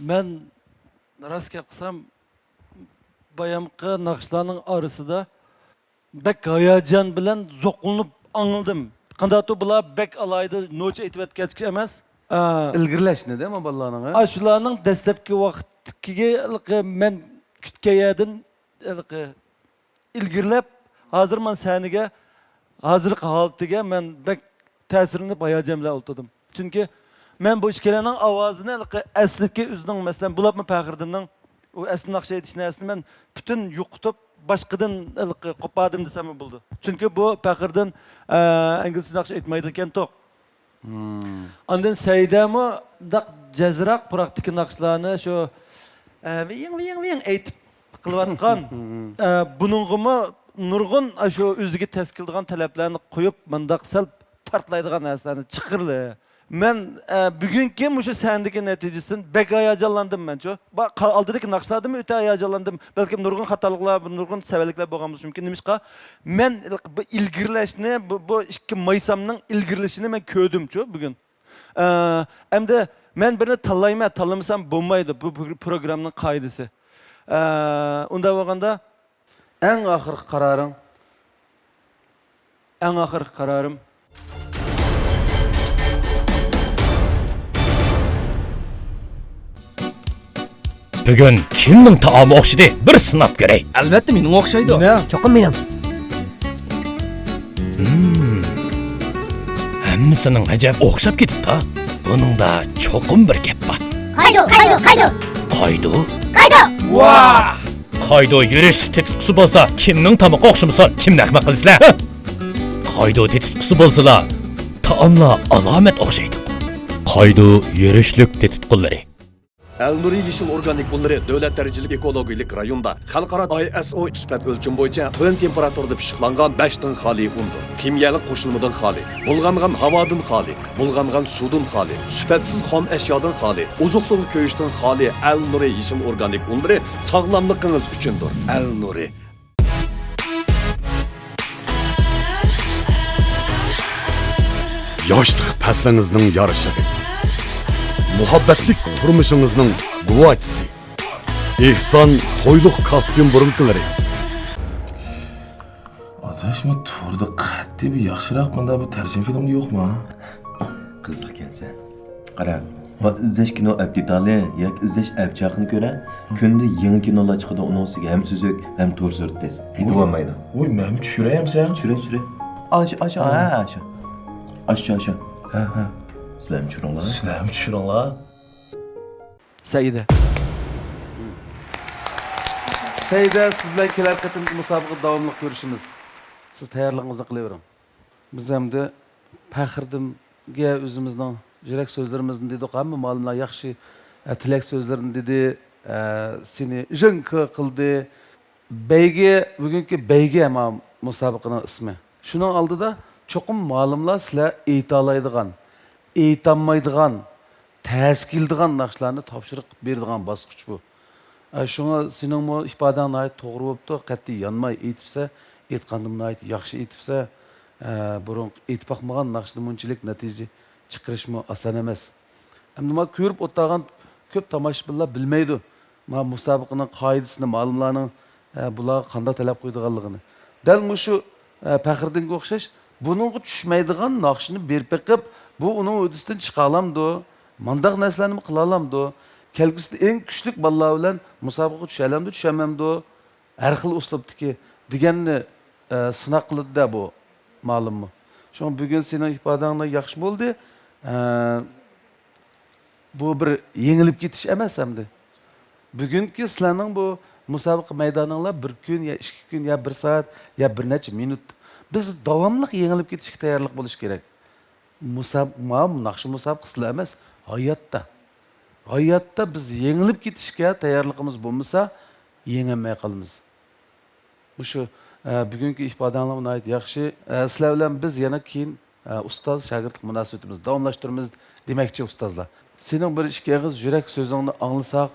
مەن راست گەپ قىلسام، بايامقى ناخشىلارنىڭ ئارىسىدا بەك ھاياجان بىلەن زوقلىنىپ ئاڭلىدىم. قانداقتۇر بۇلار بەك ئالاھىدە نوچى ئېيتىۋەتكەنچە ئەمەس. ئا، ئىلگىرىلەشنى دە، ما بالىلارنىڭ، ھە؟ ئاشۇلارنىڭ دەسلەپكى ۋاقىتتىكى ھېلىقى مەن كۈتكەن يەردىن ھېلىقى ئىلگىرىلەپ، ھازىر مانا سەھنىگە، ھازىرقى ھالىتىگە مەن بەك تەسىرلىنىپ، ھاياجان بىلەن ئولتۇردۇم. چۈنكى مەن بۇ ئىككىلەننىڭ ئاۋازىنى ھېلىقى ئەسلىدىكى ئۆزىنىڭ، مەسىلەن، بولۇپمۇ پەخرىدىننىڭ ئۇ ئەسلى ناخشا ئېيتىش نەرسىنى مەن پۈتۈن يوقىتىپ، باشقىدىن ھېلىقى قوپاردىم دېسەممۇ بولىدۇ. چۈنكى بۇ پەخرىدىن، ئە، ئىنگلىزچە ناخشا ئېيتمايدىكەنتۇق. مم. ئاندىن سەئىدىمۇ داق جەزراق پۇراقتىكى ناخشىلارنى شۇ، ئە، ۋىيىڭ، ۋىيىڭ، ۋىيىڭ ئېيتىپ قىلىۋاتقان. ئە، بۇنىڭغىمۇ نۇرغۇن، ئە، شۇ ئۆزىگە تەس كېلىدىغان تەلەپلەرنى قويۇپ، مۇنداق سەل پارتلايدىغان نەرسىلەرنى چىقىردى. مەن، ئە، بۈگۈنكى مۇشۇ سەھنىدىكى نەتىجىسىدىن بەك ھاياجانلاندىم مەنچۇ. با-، قا-، ئالدىدىكى ناخشىلاردىنمۇ ئۆتە ھاياجانلاندىم. بەلكىم نۇرغۇن خاتالىقلار، نۇرغۇن سەۋەنلىكلەر بولغان بولۇشى مۇمكىن. نېمىشقا؟ مەن بۇ ئىلگىرىلەشنى، بۇ، بۇ ئىككى مايسامنىڭ ئىلگىرىلىشىنى مەن كۆردۈمچۇ بۈگۈن. ئە، ئەمدى مەن بىرنى تاللايمەن، تاللىمىسام بولمايدۇ. بۇ، بۇ پروگراممىنىڭ قائىدىسى. ئە، ئۇنداق بولغاندا، ئەڭ ئاخىرقى قارارىڭ. ئەڭ ئاخىرقى قارارىم. بۈگۈن كىمنىڭ تائامى ئوخشىدى؟ بىر سىناپ كۆرەي. ئەلۋەتتە، مېنىڭ ئوخشايدۇ. مېنىڭ، چوقۇم مېنىڭ. ھىم. ھەممىسىنىڭ ئەجەب ئوخشاپ كېتىپتۇ. بۇنىڭدا چوقۇم بىر گەپ بار. قايدۇ، قايدۇ، قايدۇ. قايدۇ؟ قايدۇ. ۋاھ! قايدۇ يۈرۈشلۈك تېتىتقۇسى بولسا، كىمنىڭ تامىقى ئوخشىمىسا، كىمنى ئەخمەق قىلىسىلەر؟ ھە؟ قايدۇ تېتىتقۇسى بولسىلا، تائاملار ئالامەت ئوخشايدۇ. قايدۇ يۈرۈشلۈك تېتىتقۇلىرى. ئەلنۇرى يېشىل ئورگانىك ئۇنلىرى دۆلەت دەرىجىلىك ئېكولوگىيەلىك رايوندا خەلقئارا ئاي ئېس ئو سۈپەت ئۆلچىمى بويىچە تۆۋەن تېمپېراتۇرىدا پىششىقلانغان بەشتىن خالىي ئۇندۇر. كىميەلىك قوشۇلمىدىن خالىي، بۇلغانغان ھاۋادىن خالىي، بۇلغانغان سۇدىن خالىي، سۈپەتسىز خام ئەشيادىن خالىي، ئوزۇقلۇقى كۆيۈشتىن خالىي ئەلنۇرى يېشىل ئورگانىك ئۇنلىرى ساغلاملىقىڭىز ئۈچۈندۇر. ئەلنۇرى. ياشلىق پەسلىڭىزنىڭ يارىشىغى، مۇھەببەتلىك تۇرمۇشىڭىزنىڭ گۇۋاچىسى. ئېھسان تويلۇق كاستيۇم بۇرۇلكىلىرى. ئاداش، مانا توردا قەتئىي بىر ياخشىراق مۇنداق بىر تەرجىمە فىلىم يوقما؟ قىزىق ئىكەنسەن. قارا، مانا ئىزدەش كىنو ئەپ دېتالى ياكى ئىزدەش ئەپ چاقىنى كۆرە. كۈندە يېڭى كىنولار چىقىدۇ، ئۇنىڭ ئۈستىگە ھەم سۈزۈك، ھەم تور سۈرەت تېز. قېتىۋالمايدۇ. ۋوي، مەنمۇ چۈشۈرەي ئەمسە؟ چۈشۈرەي، چۈشۈرەي. ئاشۇ، ئاشۇ، ھە، ئاشۇ. ئاشۇ، ئاشۇ. ھە، ھە. سىلەرمۇ چۈشۈرۈڭلار. سىلەرمۇ چۈشۈرۈڭلار. سەئىدە. سەئىدە، سىز بىلەن كېلەر قېتىمقى مۇسابىقىدە داۋاملىق كۆرۈشىمىز. سىز تەييارلىقىڭىزنى قىلىۋېرىڭ. بىز ئەمدى پەخرىدىنگە ئۆزىمىزنىڭ يۈرەك سۆزلىرىمىزنى دېدۇق. ھەممە مۇئەللىملار ياخشى، ئە، تىلەك سۆزلىرىنى دېدى. ئە، سېنى ژېڭكې قىلدى. بەيگە، بۈگۈنكى بەيگە مانا مۇسابىقىنىڭ ئىسمى. شۇنىڭ ئالدىدا چوقۇم مۇئەللىملار سىلەر ئېيتالايدىغان، ئېيتالمايدىغان، تەسى كېلىدىغان ناخشىلارنى تاپشۇرۇق قىلىپ بېرىدىغان باسقۇچ بۇ. ئە، شۇڭا سېنىڭمۇ ئىپادەڭ ناھايىتى توغرا بوپتۇ، قەتئىي يانماي ئېيتىپسەن، ئېيتقاندىمۇ ناھايىتى ياخشى ئېيتىپسەن. ئە، بۇرۇن ئېيتىپ باقمىغان ناخشىدا مۇنچىلىك نەتىجە چىقىرىشمۇ ئاسان ئەمەس. ئەمدى مانا كۆرۈپ ئولتۇرغان كۆپ تاماشىبىنلار بىلمەيدۇ. مانا مۇسابىقىنىڭ قائىدىسىنى، مۇئەللىملارنىڭ، ئە، بۇلارغا قانداق تەلەپ قويىدىغانلىقىنى. دەل مۇشۇ، ئە، پەخرىدىنگە ئوخشاش بۇنىڭغا چۈشمەيدىغان ناخشىنى بېرىپ بېقىپ، بۇ ئۇنىڭ ھۆددىسىدىن چىقالامدۇ؟ مانداق نەرسىلەرنىمۇ قىلالامدۇ؟ كەلگۈسىدە ئەڭ كۈچلۈك بالىلار بىلەن مۇسابىقىگە چۈشەلەمدۇ، چۈشەلمەمدۇ؟ ھەر خىل ئۇسلۇبتىكى دېگەننى، ئە، سىناق قىلىدۇ-دە بۇ مۇئەللىممۇ. شۇڭا بۈگۈن سېنىڭ ئىپادەڭ ياخشى بولدى. ئە، بۇ بىر يېڭىلىپ كېتىش ئەمەس ئەمدى. بۈگۈنكى سىلەرنىڭ بۇ مۇسابىقە مەيدانىڭلار بىر كۈن يا ئىككى كۈن يا بىر سائەت يا بىر نەچچە مىنۇت. بىز داۋاملىق يېڭىلىپ كېتىشكە تەييارلىق بولۇش كېرەك. مۇسابىقە، ماۋۇ ناخشا مۇسابىقىسى ئەمەس، ھاياتتا. ھاياتتا بىز يېڭىلىپ كېتىشكە تەييارلىقىمىز بولمىسا، يېڭەلمەي قالىمىز. مۇشۇ، ئە، بۈگۈنكى ئىپادەڭلار ناھايىتى ياخشى. ئە، سىلەر بىلەن بىز يەنە كېيىن، ئە، ئۇستاز شاگىرتلىق مۇناسىۋىتىمىزنى داۋاملاشتۇرىمىز دېمەكچى ئۇستازلار. سېنىڭ بىر ئىككى ئېغىز يۈرەك سۆزۈڭنى ئاڭلىساق.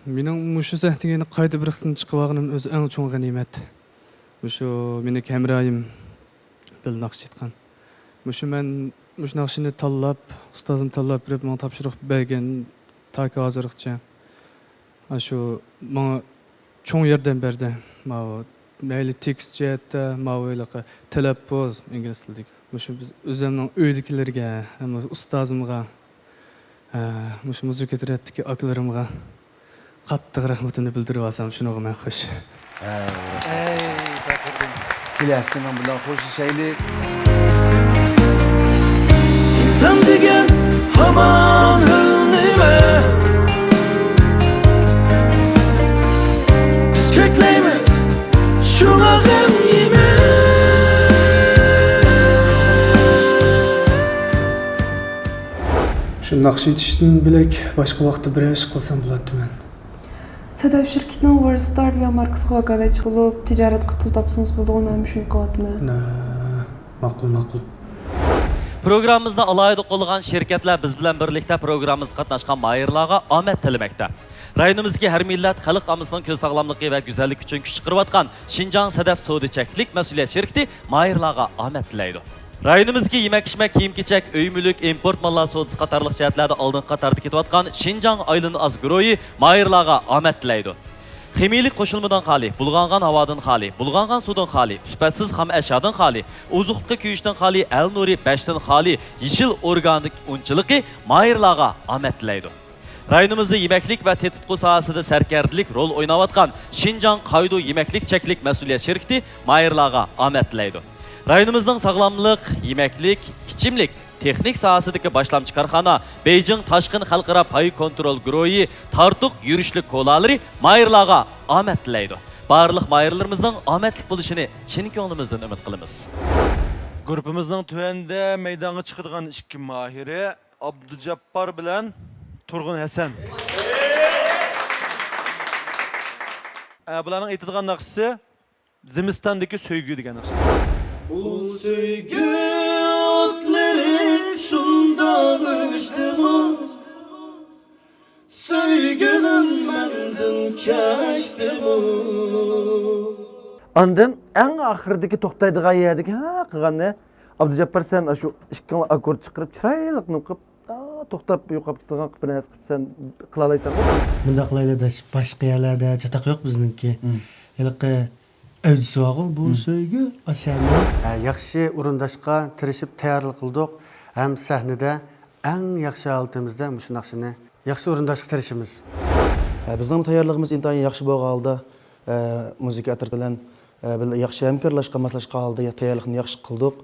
مېنىڭ مۇشۇ سەھنىگە يەنە قايتا بىر قېتىم چىقىۋالغىنىم ئۆزى ئەڭ چوڭ غەنىيمەت. مۇشۇ مېنىڭ ھەمراھىم بىللە ناخشا ئېيتقان. مۇشۇ مەن مۇشۇ ناخشىنى تاللاپ، ئۇستازىم تاللاپ بېرىپ، ماڭا تاپشۇرۇق بەرگەن تاكى ھازىرغىچە. ئاشۇ ماڭا چوڭ ياردەم بەردى. ماۋۇ مەيلى تېكىست جەھەتتە، ماۋۇ ھېلىقى تەلەپپۇز، ئىنگلىز تىلىدىكى. مۇشۇ بىز ئۆزۈمنىڭ ئۆيدىكىلەرگە، ھەم ئۇستازىمغا، ھە، مۇشۇ مۇزىكا تەرەپتىكى ئاكىلىرىمغا قاتتىق رەھمىتىمنى بىلدۈرۈۋالسام، شۇنىڭغا مەن خۇش. ھەي، ئەي، پەخرىدىن. كېلە، سېنىڭ بىلەن خوشلىشايلى. ئىنسان دېگەن ھامان ھۆل نېمە؟ بىز كۆكلەيمىز، شۇڭا غەم يېمە. شۇ ناخشا ئېيتىشتىن بۆلەك باشقا ۋاقىتتا بىرەر ئىش قىلسام بولاتتىمەن. سەدەف شىركىتىنىڭ ۋورلدستار دېگەن ماركىسىغا ۋاكالەتچى بولۇپ، تىجارەت قىلىپ پۇل تاپسىڭىز بولىدىغۇ، مەن شۇنى قىلىۋاتىمەن. نە، ماقۇل، ماقۇل. پروگراممىمىزنى ئالاھىدە قوللىغان شىركەتلەر بىز بىلەن بىرلىكتە پروگراممىمىزغا قاتناشقان ماھىرلارغا ئامەت تىلىمەكتە. رايونىمىزدىكى ھەر مىللەت خەلق ئاممىسىنىڭ كۆز ساغلاملىقى ۋە گۈزەللىكى ئۈچۈن كۈچ چىقىرىۋاتقان شىنجاڭ سەدەف سودا چەكلىك مەسئۇلىيەت شىركىتى ماھىرلارغا ئامەت تىلەيدۇ. رايونىمىزدىكى يېمەك-ئىچمەك، كىيىم-كېچەك، ئۆي-مۈلۈك، ئىمپورت ماللار سودىسى قاتارلىق جەھەتلەردە ئالدىنقى قاتاردا كېتىۋاتقان شىنجاڭ ئايلىنىز ئاز گۇرۇھى ماھىرلارغا ئامەت تىلەيدۇ. خىمىيىلىك قوشۇلمىدىن خالىي، بۇلغانغان ھاۋادىن خالىي، بۇلغانغان سۇدىن خالىي، سۈپەتسىز خام ئەشيادىن خالىي، ئوزۇقلۇققا كۆيۈشتىن خالىي، ئەل نۇرى بەشتىن خالىي، يېشىل ئورگانىك ئۇنچىلىقى ماھىرلارغا ئامەت تىلەيدۇ. رايونىمىزدا يېمەكلىك ۋە تېتىتقۇ ساھەسىدە سەركەردىلىك رول ئويناۋاتقان شىنجاڭ قايدۇ يېمەكلىك چەكلىك مەسئۇلىيەت شىركىتى ماھىرلارغا ئامەت تىلەيدۇ. رايونىمىزنىڭ ساغلاملىق، يېمەكلىك، ئىچىملىك، تېخنىك ساھەسىدىكى باشلامچى كارخانا بېيجىڭ تاشقىن خەلقئارا پاي كونترول گۇرۇھى تارتۇق يۈرۈشلۈك كولالىرى ماھىرلارغا ئامەت تىلەيدۇ. بارلىق ماھىرلىرىمىزنىڭ ئامەتلىك بولۇشىنى چىن كۆڭلىمىزدىن ئۈمىد قىلىمىز. گۇرۇپپىمىزنىڭ تۆۋەندە مەيدانغا چىقىدىغان ئىككى ماھىرى ئابدۇجاپپار بىلەن تۇرغۇن ھەسەن. ئە، بۇلارنىڭ ئېيتىدىغان ناخشىسى زىمىستاندىكى سۆيگۈ دېگەن ناخشا. بۇ سۆيگۈ ئوتلىرى شۇنداق ئۆچتىمۇ، سۆيگۈنۈم مەندىن كەچتىمۇ. ئاندىن ئەڭ ئاخىرىدىكى توختايدىغان يەردىكى ھە قىلغاننى، ئابدۇجاپپار، سەن ئاشۇ ئىككىڭلار ئاككورد چىقىرىپ، چىرايلىق نېمە قىلىپ، ئا، توختاپ يوقاپ كېتىدىغان قىلىپ بىر نەرسە قىلىپ سەن قىلالايسەنغۇ. مۇنداق قىلايلى ئاداش، باشقا يەرلەردە چاتاق يوق بىزنىڭكى. مم. ھېلىقى ئەۋجىسى بارغۇ، بۇ مم. سۆيگۈ ئاشەنى. ھە، ياخشى ئورۇنداشقا تىرىشىپ تەييارلىق قىلدۇق ھەم سەھنىدە ئەڭ ياخشى ھالىتىمىزدە مۇشۇ ناخشىنى ياخشى ئورۇنداشقا تىرىشىمىز. ھە، بىزنىڭ تەييارلىقىمىز ئىنتايىن ياخشى بولغان ھالدا، ئە، مۇزىكا ئەترىتى بىلەن، ئە، بىللە ياخشى ھەمكارلاشقان، ماسلاشقان ھالدا تەييارلىقنى ياخشى قىلدۇق.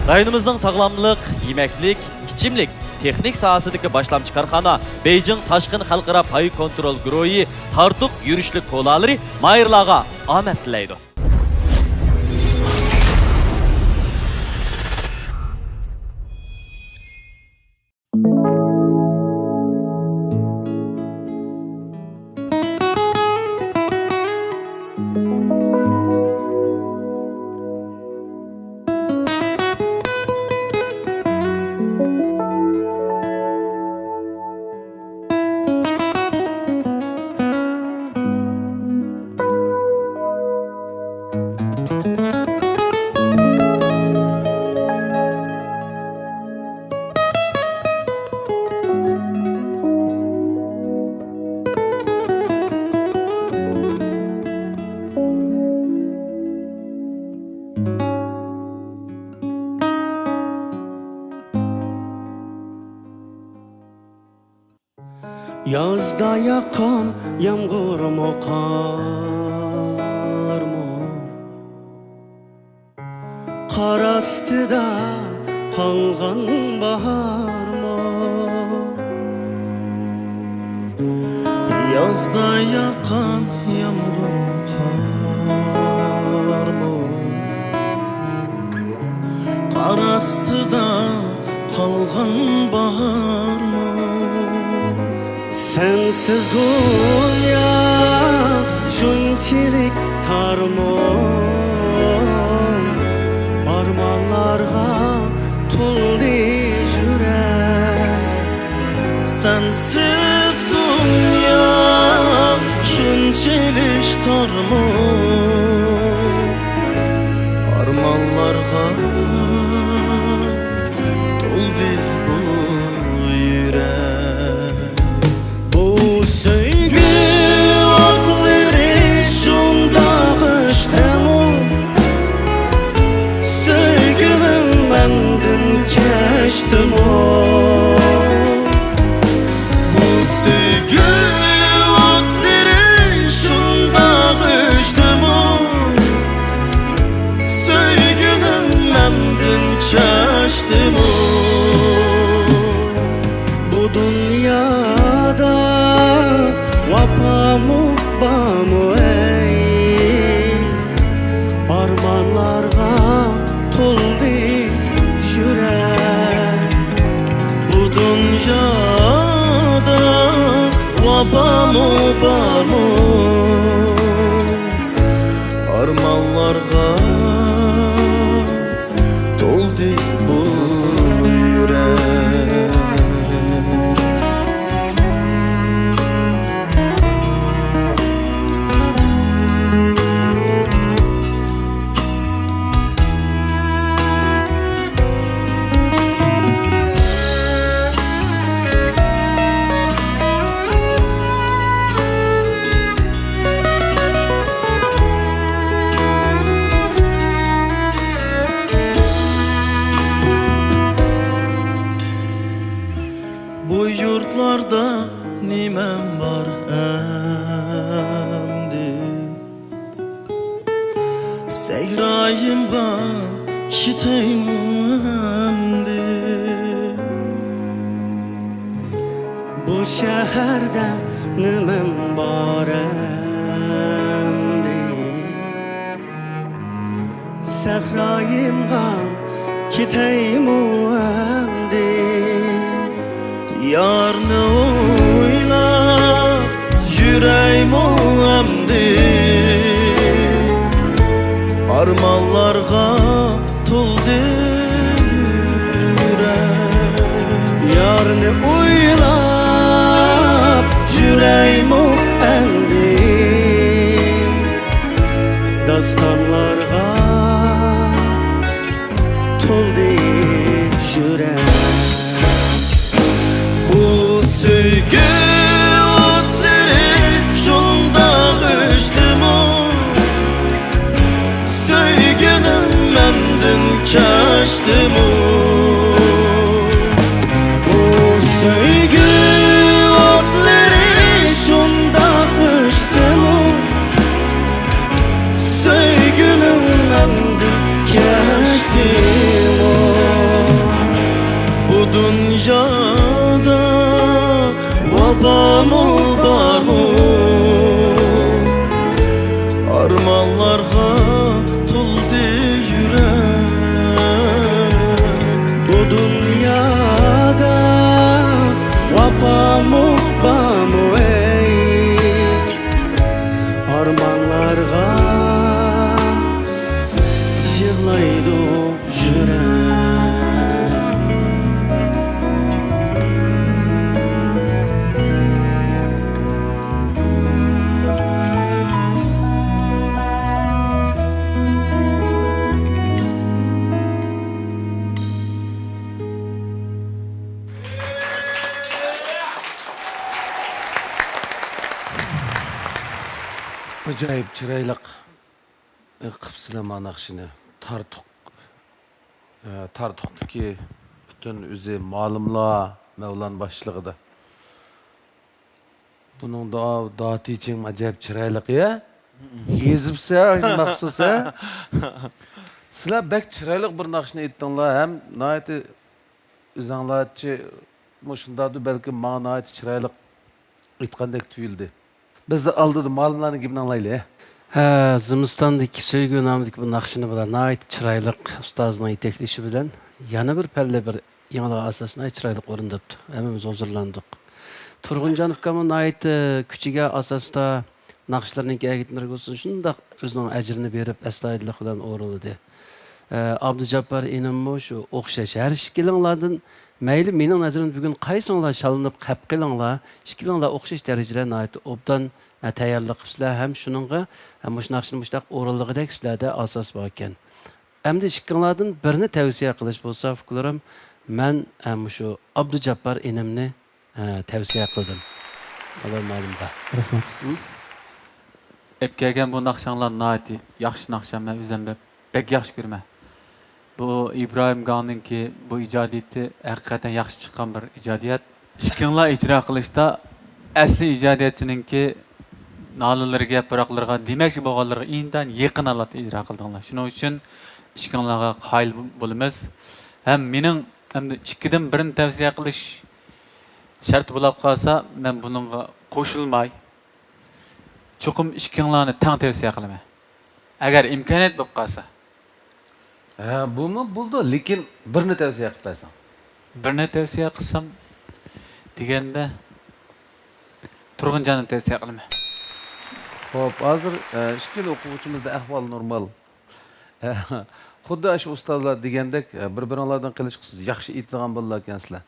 رايونىمىزنىڭ ساغلاملىق، يېمەكلىك، ئىچىملىك، تېخنىك ساھەسىدىكى باشلامچى كارخانا بېيجىڭ تاشقىن خەلقئارا پاي كونترول گۇرۇھى تارتۇق يۈرۈشلۈك كولالىرى ماھىرلارغا ئامەت تىلەيدۇ. يازدا ياغقان يامغۇرمۇ، قارمۇ، قار ئاستىدا قالغان باھارمۇ، يازدا ياغقان يامغۇرمۇ، قارمۇ، قار ئاستىدا قالغان باھارمۇ. سەنسىز دۇنيا شۇنچىلىك تارمۇ، ئارمانلارغا تولدى يۈرەك. سەنسىز دۇنيا شۇنچىلىك تارمۇ، ئارمانلارغا تولدى بۇ يۈرەك. بۇ سۆيگۈ ئوتلىرى شۇنداق ئۆچتىمۇ، سۆيگۈنۈم مەندىن كەچتىمۇ؟ بۇ سۆيگۈ ئوتلىرى شۇنداق ئۆچتىمۇ؟ سۆيگۈنۈم مەندىن كەچتىمۇ؟ بۇ دۇنيادا ۋاپامۇ بارمۇ ئەي؟ ئارمانلارغا تولدى يۈرەك. بۇ دۇنيادا ۋاپامۇ بارمۇ؟ ئارمانلارغا تولدى بۇ يۈرەك. بۇ يۇرتلاردا نېمەم بار ئەمدى؟ سەھرايىمغا كېتەيمۇ ئەمدى؟ بۇ شەھەردە نېمەم بار ئەمدى؟ سەھرايىمغا كېتەيمۇ ئەمدى؟ يارنى ئويلاپ يۈرەيمۇ ئەمدى؟ ئارمانلارغا تولدى يۈرەك. يارنى ئويلاپ يۈرەيمۇ ئەمدى؟ داستانلارغا تولدى يۈرەك. بۇ سۆيگۈ ئوتلىرى شۇنداق ئۆچتىمۇ؟ سۆيگۈنۈم مەندىن كەچتىمۇ؟ بۇ سۆيگۈ ئوتلىرى شۇنداق ئۆچتىمۇ؟ سۆيگۈنۈم مەندىن كەچتىمۇ؟ بۇ دۇنيادا ۋاپامۇ بارمۇ؟ ئارمانلارغا تولدى يۈرەك. بۇ دۇنيادا ۋاپامۇ بارمۇ ئەي؟ ئارمانلارغا يىغلايدۇ يۈرەك. ئاجايىپ چىرايلىق قىپسىلە ما ناخشىنى. تارتۇق، ئە، تارتۇقتىكى پۈتۈن ئۆزى مالىملار مەۋلان باشلىقىدا. بۇنىڭ دا-، داتىچىڭ ئاجايىپ چىرايلىق يا. يېزىپسە مەخسۇس ھە. سىلەر بەك چىرايلىق بىر ناخشىنى ئېيتتىڭلار ھەم ناھايىتى ئۆزۈڭلارچە مۇشۇنداقتۇ، بەلكىم ماڭا ناھايىتى چىرايلىق ئېيتقاندەك تۇيۇلدى. بىز ئالدىدا مالىملارنىڭ گېپىنى ئاڭلايلى. ھە، زىمىستاندىكى سۆيگۈ نامىدىكى بۇ ناخشىنى بۇلار ناھايىتى چىرايلىق ئۇستازنىڭ يېتەكلىشى بىلەن يەنە بىر پەللە بىر يېڭىلىق ئاساسىدا ناھايىتى چىرايلىق ئورۇنداپتۇ. ھەممىمىز ھۇزۇرلاندۇق. تۇرغۇنجان ئۇكاممۇ ناھايىتى كۈچىگە ئاساستا ناخشىلىرىنىڭكى ئەگىتمىلىرىگە بولسۇن شۇنداق ئۆزىنىڭ ئەجرىنى بېرىپ، ئەستايىدىللىق بىلەن ئورۇنلىدى. ئە، ئابدۇجاپپار ئىنىممۇ شۇ ئوخشاش. ھەر ئىككىلىڭلاردىن مەيلى مېنىڭ نەزىرىمدە بۈگۈن قايسىڭلار شاللىنىپ قەپ قىلىڭلار، ئىككىلىڭلار ئوخشاش دەرىجىدە ناھايىتى ئوبدان، ئە، تەييارلىق قىپسىلەر ھەم شۇنىڭغا، ئە، مۇشۇ ناخشىنى مۇشۇنداق ئورۇنلىغۇدەك سىلەردە ئاساس باركەن. ئەمدى ئىككىڭلاردىن بىرنى تەۋسىيە قىلىش بولسا، ئۇكىلىرىم، مەن، ئە، مۇشۇ ئابدۇجاپپار ئىنىمنى، ئە، تەۋسىيە قىلدىم. ئاللا مالىمغا. رەھمەت. ئېلىپ كەلگەن بۇ ناخشاڭلار ناھايىتى ياخشى ناخشا، مەن ئۆزۈم بەك، بەك ياخشى كۆرىمەن. بۇ ئىبراھىم گاڭنىڭكى بۇ ئىجادىيىتى ھەقىقەتەن ياخشى چىققان بىر ئىجادىيەت. ئىككىڭلار ئىجرا قىلىشتا ئەسلى ئىجادىيەتچىنىڭكى نالىلىرىگە، پىراقلىرىغا، دېمەكچى بولغانلىرىغا ئىنتايىن يېقىن ھالەتتە ئىجرا قىلدىڭلار. شۇنىڭ ئۈچۈن ئىككىڭلارغا قايىل بولىمىز. ھەم مېنىڭ ئەمدى ئىككىدىن بىرنى تەۋسىيە قىلىش شەرتى بولۇپ قالسا، مەن بۇنىڭغا قوشۇلماي، چوقۇم ئىككىڭلارنى تەڭ تەۋسىيە قىلىمەن. ئەگەر ئىمكانىيەت بولۇپ قالسا. ھە، بۇمۇ بولىدۇ، لېكىن بىرنى تەۋسىيە قىلىپ بەرسەڭ. بىرنى تەۋسىيە قىلسام دېگەندە، تۇرغۇنجاننى تەۋسىيە قىلىمەن. خوپ، ھازىر، ئە، ئىككىلا ئوقۇغۇچىمىزدا ئەھۋال نورمال. ئە، خۇددى ئاشۇ ئۇستازلار دېگەندەك، ئە، بىر-بىرىڭلاردىن قېلىشقۇسىز ياخشى ئېيتىدىغان بالىلار ئىكەنسىلەر.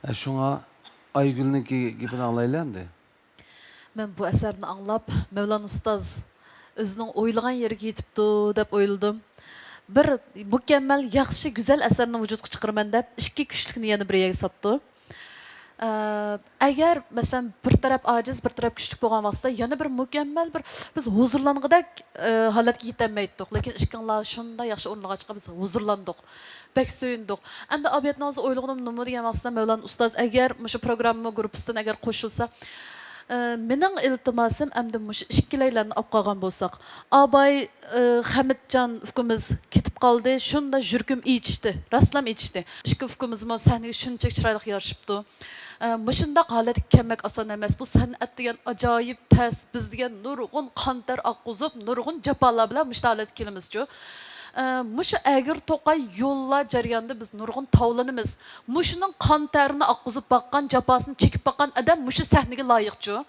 ئە، شۇڭا ئايگۈلنىڭكى گېپىنى ئاڭلايلى ئەمدى. مەن بۇ ئەسەرنى ئاڭلاپ، مەۋلان ئۇستاز ئۆزىنىڭ ئويلىغان يېرىگە يېتىپتۇ دەپ ئويلىدىم. بىر مۇكەممەل، ياخشى، گۈزەل ئەسەرنى ۋۇجۇدقا چىقىرىمەن دەپ، ئىككى كۈچلۈكنى يەنە بىر يەرگە ساپتۇ. ئە، ئەگەر، مەسىلەن، بىر تەرەپ ئاجىز، بىر تەرەپ كۈچلۈك بولغان ۋاقىتتا، يەنە بىر مۇكەممەل، بىر بىز ھۇزۇرلانغۇدەك، ئە، ھالەتكە يېتەلمەيتتۇق. لېكىن ئىككىڭلار شۇنداق ياخشى ئورۇنلىغاچقا، بىز ھۇزۇرلاندۇق. بەك سۆيۈندۇق. ئەمدى ئابىيەتنىڭ ھازىر ئويلىغىنىم نېمە دېگەن ۋاقىتتا، مەۋلان ئۇستاز ئەگەر مۇشۇ پروگرامما گۇرۇپپىسىدىن ئەگەر قوشۇلسا، ئە، مېنىڭ ئىلتىماسىم ئەمدى مۇشۇ ئىككىلەيلەننى ئاپ قالغان بولساق. ئاباي، ئە، خەمىتجان ئۇكىمىز كېتىپ قالدى، شۇنداق يۈرىكىم ئېچىشتى، راستلام ئېچىشتى. ئىككى ئۇكىمىزمۇ سەھنىگە شۇنچىلىك چىرايلىق يارىشىپتۇ. ئە، مۇشۇنداق ھالەتكە كەلمەك ئاسان ئەمەس. بۇ سەنئەت دېگەن ئاجايىپ تەس، بىز دېگەن نۇرغۇن قان تەر ئاققۇزۇپ، نۇرغۇن جاپالار بىلەن مۇشۇ ھالەتكە كېلىمىزچۇ. ئە، مۇشۇ ئەگرى توقاي يوللار جەريانىدا بىز نۇرغۇن تاۋلىنىمىز. مۇشۇنىڭ قان تەرىنى ئاققۇزۇپ باققان، جاپاسىنى چېكىپ باققان ئادەم مۇشۇ سەھنىگە لايىقچۇ.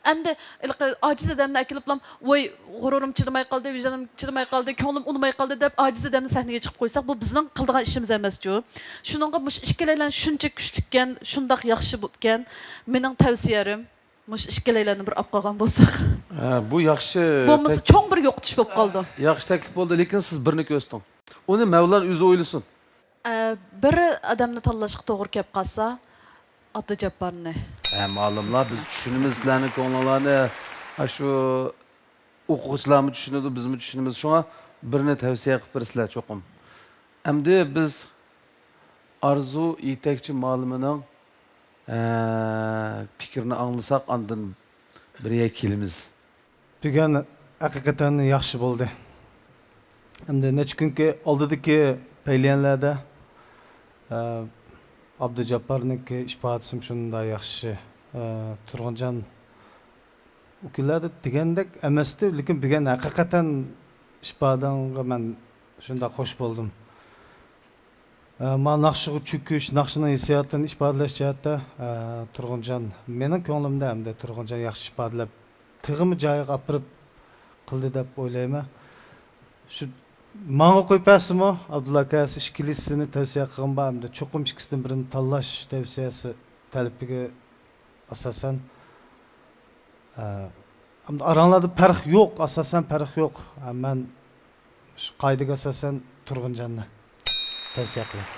ئەمدى ھېلىقى ئاجىز ئادەمنى ئەكېلىپلام، ۋوي، غۇرۇرۇم چىدىماي قالدى، ۋىجدانىم چىدىماي قالدى، كۆڭلۈم ئۇنىماي قالدى دەپ، ئاجىز ئادەمنى سەھنىگە چىقىپ قويساق، بۇ بىزنىڭ قىلىدىغان ئىشىمىز ئەمەسچۇ. شۇنىڭغا مۇشۇ ئىككىلەيلەن شۇنچە كۈچلۈككەن، شۇنداق ياخشى بوپكەن، مېنىڭ تەۋسىيەم، مۇشۇ ئىككىلەيلەننى بىر ئاپ قالغان بولساق. ھە، بۇ ياخشى بولمىسا، تەك-، چوڭ بىر يوقىتىش بولۇپ قالىدۇ. ياخشى تەكلىپ بولدى، لېكىن سىز بىرنى كۆرسىتىڭ. ئۇنى مەۋلان ئۆزى ئويلىسۇن. ئە، بىر ئادەمنى تاللاشقا توغرا كەپ قالسا، ئابدۇجاپپارنى. ھە، مالىملار، بىز چۈشىنىمىز سىلەرنىڭ كۆڭلۈڭلارنى. ئاشۇ ئوقۇغۇچىلارمۇ چۈشىنىدۇ، بىزمۇ چۈشىنىمىز. شۇڭا بىرنى تەۋسىيە قىلىپ بېرىسىلەر چوقۇم. ئەمدى بىز ئارزۇ يېتەكچى مالىمىنىڭ، ئە، پىكرىنى ئاڭلىساق، ئاندىن بىر يەرگە كېلىمىز. بۈگۈن ھەقىقەتەن ياخشى بولدى. ئەمدى نەچچە كۈنكى ئالدىدىكى پەيلىيەنلەردە، ئە، ئابدۇجاپپارنىڭكى ئىپادىسىمۇ شۇنداق ياخشى، ئە، تۇرغۇنجان ئۇ كۈنلەردە دېگەندەك ئەمەستى، لېكىن بۈگۈن ھەقىقەتەن ئىپادەڭگە مەن شۇنداق خوش بولدۇم. ئە، ما ناخشىغا چۆكۈش، ناخشىنىڭ ھېسسىياتىنى ئىپادىلەش جەھەتتە، ئە، تۇرغۇنجان، مېنىڭ كۆڭلۈمدە ئەمدى تۇرغۇنجان ياخشى ئىپادىلەپ، تېخىمۇ جايىغا ئاپىرىپ قىلدى دەپ ئويلايمەن. شۇ ماڭا قويۇپ بەرسىمۇ، ئابدۇللا ئاكا، سىز ئىككىلىسىنى تەۋسىيە قىلغىن بار، ئەمدى چوقۇم ئىككىسىدىن بىرىنى تاللاش تەۋسىيەسى تەلىپىگە ئاساسەن، ئە، ئەمدى ئاراڭلاردا پەرق يوق، ئاساسەن پەرق يوق. ئە، مەن شۇ قائىدىگە ئاساسەن تۇرغۇنجاننى تەۋسىيە قىلىمەن.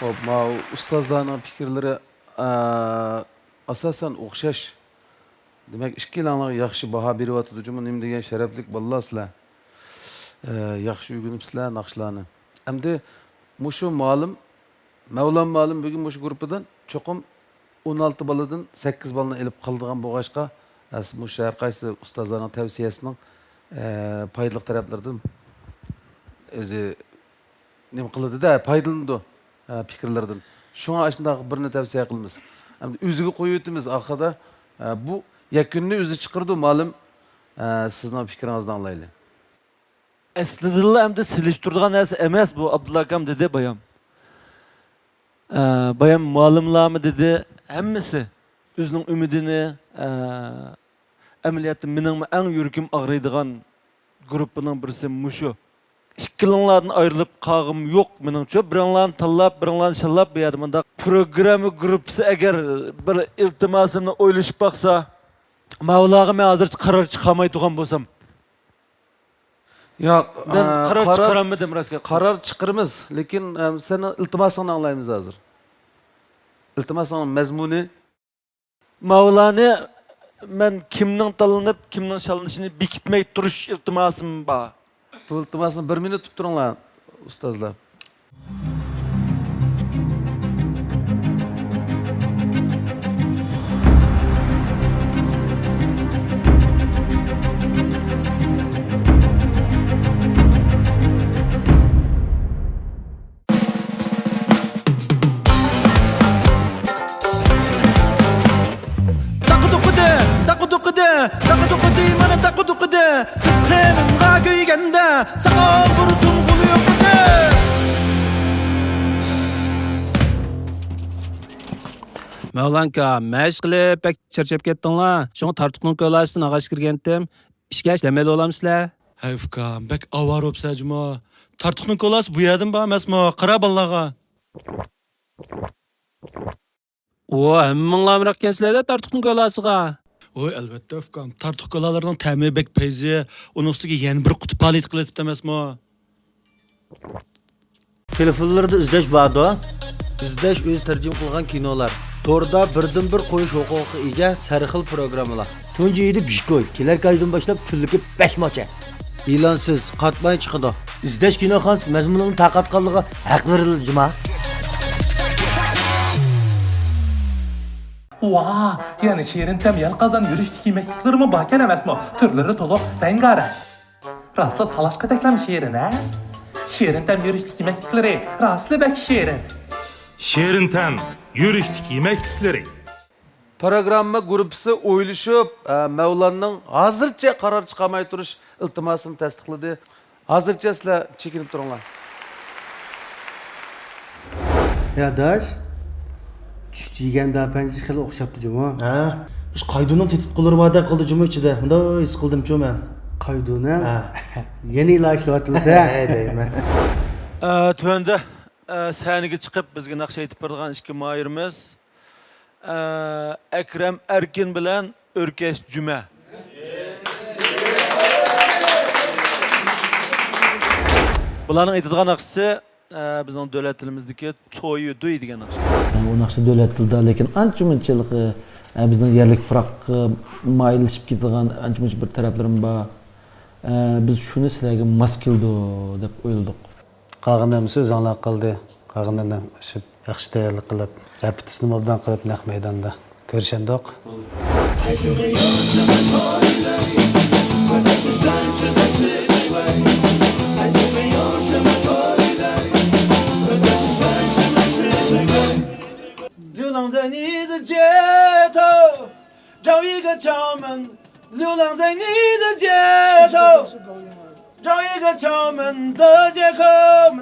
خوپ، ماۋۇ ئۇستازلارنىڭ پىكىرلىرى، ئە، ئاساسەن ئوخشاش. دېمەك، ئىككىلەڭلار ياخشى باھا بېرىۋاتىدۇ جۇمۇ، نېمە دېگەن شەرەپلىك بالىلار سىلەر. ئە، ياخشى ئۆگىنىپسىلەر ناخشىلارنى. ئەمدى مۇشۇ مالىم مەۋلان مالىم بۈگۈن مۇشۇ گۇرۇپپىدىن چوقۇم ئون ئالتە بالىدىن سەككىز بالىنى ئېلىپ قالىدىغان بولغاچقا، ئە، مۇشۇ ھەر قايسى ئۇستازلارنىڭ تەۋسىيەسىنىڭ، ئە، پايدىلىق تەرەپلىرىدىن ئۆزى نېمە قىلىدۇ-دە، پايدىلىنىدۇ، ئە، پىكىرلىرىدىن. شۇڭا ئاشۇنداق بىرنى تەۋسىيە قىلىمىز. ئەمدى ئۆزىگە قويۇۋېتىمىز ئاخىرىدا، ئە، بۇ يەكۈننى ئۆزى چىقىرىدۇ، مۇئەللىم. ئە، سىزنىڭ پىكرىڭىزنى ئاڭلايلى. ئەسلىدىنلا ئەمدى سېلىشتۇرىدىغان نەرسە ئەمەس بۇ، ئابدۇللا ئاكام، دېدى بايام. ئە، بايام مۇئەللىملارمۇ دېدى، ھەممىسى ئۆزىنىڭ ئۈمىدىنى، ئە، ئەمەلىيەتتە مېنىڭمۇ ئەڭ يۈرىكىم ئاغرىيدىغان گۇرۇپپىنىڭ بىرسى مۇشۇ. ئىككىلىڭلاردىن ئايرىلىپ قالغۇم يوق مېنىڭچۇ. بىرىڭلارنى تاللاپ، بىرىڭلارنى شاللاپ، بۇ يەردە مۇنداق پروگرامما گۇرۇپپىسى ئەگەر بىر ئىلتىماسىمنى ئويلىشىپ باقسا، ماۋۇلارغا مەن ھازىرچە قارار چىقارماي تۇرغان بولسام. ياق، مەن ئە، قارار قارار، چىقارالمىدىم، راست گەپ قىلسام. قارار چىقىرىمىز، لېكىن، ئە، سېنىڭ ئىلتىماسىڭنى ئاڭلايمىز ھازىر. ئىلتىماسىڭنىڭ مەزمۇنى؟ ماۋۇلارنى مەن كىمنىڭ تاللىنىپ، كىمنىڭ شاللىنىشىنى بېكىتمەي تۇرۇش ئىلتىماسىم بار. بۇ ئىلتىماسنى بىر مىنۇت كۈتۈپ تۇرۇڭلار، ئۇستازلار. داقا دوقىدى، داقا دوقىدى، داقا دوقىدى، مانا داقا دوقىدى. سىز خېنىمغا كۆيگەندە، ساقال بۇرۇتۇم غۇلى يوقىدى. مەۋلانكا، مەشىق قىلىپ بەك چارچاپ كەتتىڭلار. شۇڭا تارتۇقنىڭ كولاسىدىن ئاغاچ كىرگەنتىم. ئىشكەش دەم ئېلىۋالامسىلەر؟ ھەي ئۇكام، بەك ئاۋارە بوپسەن جۇمۇ. تارتۇقنىڭ كولاسى بۇ يەردىمۇ بار ئەمەسمۇ؟ قارا بالىلارغا. ئۇ، ھەممىڭلار ئامراق ئىكەنسىلەر-دە تارتۇقنىڭ كولاسىغا. ۋوي، ئەلۋەتتە ئۇكام، تارتۇق كولالىرىنىڭ تەمى بەك پەيزى، ئۇنىڭ ئۈستىگە يەنە بىر قۇتى پائالىيەت قىلىۋېتىپتۇ ئەمەسمۇ؟ تېلېفونلىرىدا ئىزدەش باردۇ. ئىزدەش ئۆزى تەرجىمە قىلغان كىنولار. توردا بىردىنبىر قويۇش ھوقۇقىغا ئىگە سەرخىل پروگراممىلار. تۇنجى ئىدى بىشكوي، كېلەر ئايدىن باشلاپ كۈنلۈكى بەش ماچە. ئېلانسىز، قاتماي چىقىدۇ. ئىزدەش كىنوخانىسى مەزمۇنىڭنى تارقاتقانلىقىغا ھەق بېرىلدى جۇما. ۋاھ، يەنە شېرىن تەم يەل قازان يۈرۈشتىكى يېمەكلىكلىرىمۇ باركەن ئەمەسمۇ؟ تۈرلىرى تولۇق، رەڭگارەڭ. راستلا تالاشقا تەكلەم شېرىن، ھە؟ شېرىن تەم يۈرۈشتىكى يېمەكلىكلىرى راستلا بەك شېرىن. شېرىن تەم يۈرۈشتىكى يېمەكلىكلىرى. پروگرامما گۇرۇپپىسى ئويلىشىپ، ئە، مەۋلاننىڭ ھازىرچە قارار چىقارماي تۇرۇش ئىلتىماسىنى تەستىقلىدى. ھازىرچە سىلەر چېكىنىپ تۇرۇڭلار. يا ئاداش، چۈشتە يېگەن داپەنچى خېلى ئوخشاپتۇ جۇمۇ. ھە؟ شۇ قايدۇنىڭ تېتىتقۇلىرى باردەك قىلدى جۇمۇ ئىچىدە. مۇنداق ھېس قىلدىمچۇ مەن. قايدۇنى؟ ھە. يەنە ئىلاج ئىشلەۋاتىمىز، ھە؟ ھە، دەيمەن. ئە، تۆۋەندە، ئە، سەھنىگە چىقىپ بىزگە ناخشا ئېيتىپ بېرىدىغان ئىككى ماھىرىمىز، ئە، ئەكرەم ئەركىن بىلەن ئۆركەش جۈمە. بۇلارنىڭ ئېيتىدىغان ناخشىسى، ئە، بىزنىڭ دۆلەت تىلىمىزدىكى تويۇدۇي دېگەن ناخشا. ئۇ ناخشا دۆلەت تىلىدا، لېكىن ئانچە مۇنچىلىق، ئە، بىزنىڭ يەرلىك پۇراققا مايىللىشىپ كېتىدىغان ئانچە مۇنچە بىر تەرەپلىرىمۇ بار. ئە، بىز شۇنى سىلەرگە ماس كېلىدۇ دەپ ئويلىدۇق. قالغان ھەممىسى ئۆزۈڭلارغا قالدى. قالغىنىنى ئىشىپ، ياخشى تەييارلىق قىلىپ، رېپېتىتسىيىنى ئوبدان قىلىپ، نەق مەيداندا كۆرۈشەمدۇق.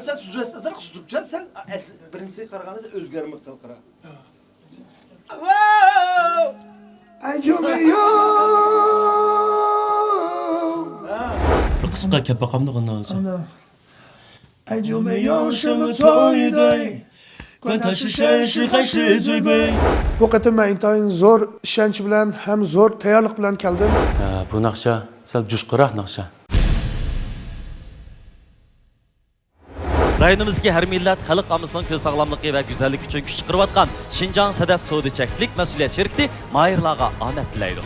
سەن سۆزلەش ئازراق سۈزۈكچە، سەن ئەس-، بىرىنچىسىگە قارىغاندا سەن ئۆزگەرمەي قال، قارا. بىر قىسقا كەپ باقامدۇ غىننىڭ ئۆزى؟ بۇ قېتىم مەن ئىنتايىن زور ئىشەنچ بىلەن ھەم زور تەييارلىق بىلەن كەلدىم. ھە، بۇ ناخشا سەل جۇشقۇنراق ناخشا. رايونىمىزدىكى ھەر مىللەت خەلق ئاممىسىنىڭ كۆز ساغلاملىقى ۋە گۈزەللىكى ئۈچۈن كۈچ چىقىرىۋاتقان شىنجاڭ سەدەف سودا چەكلىك مەسئۇلىيەت شىركىتى ماھىرلارغا ئامەت تىلەيدۇ.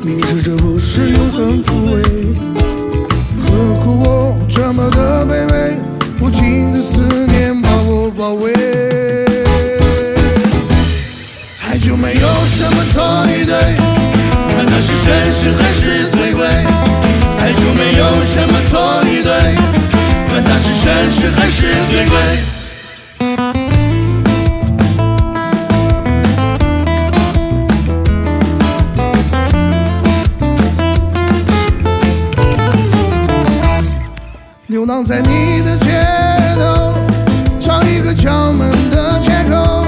明知这不是永恒抚慰，何苦我这么的卑微？无尽的思念把我包围。爱就没有什么错与对，管它是绅士还是醉鬼。爱就没有什么错与对，管它是绅士还是醉鬼。 流浪在你的街头，找一个敲门的借口。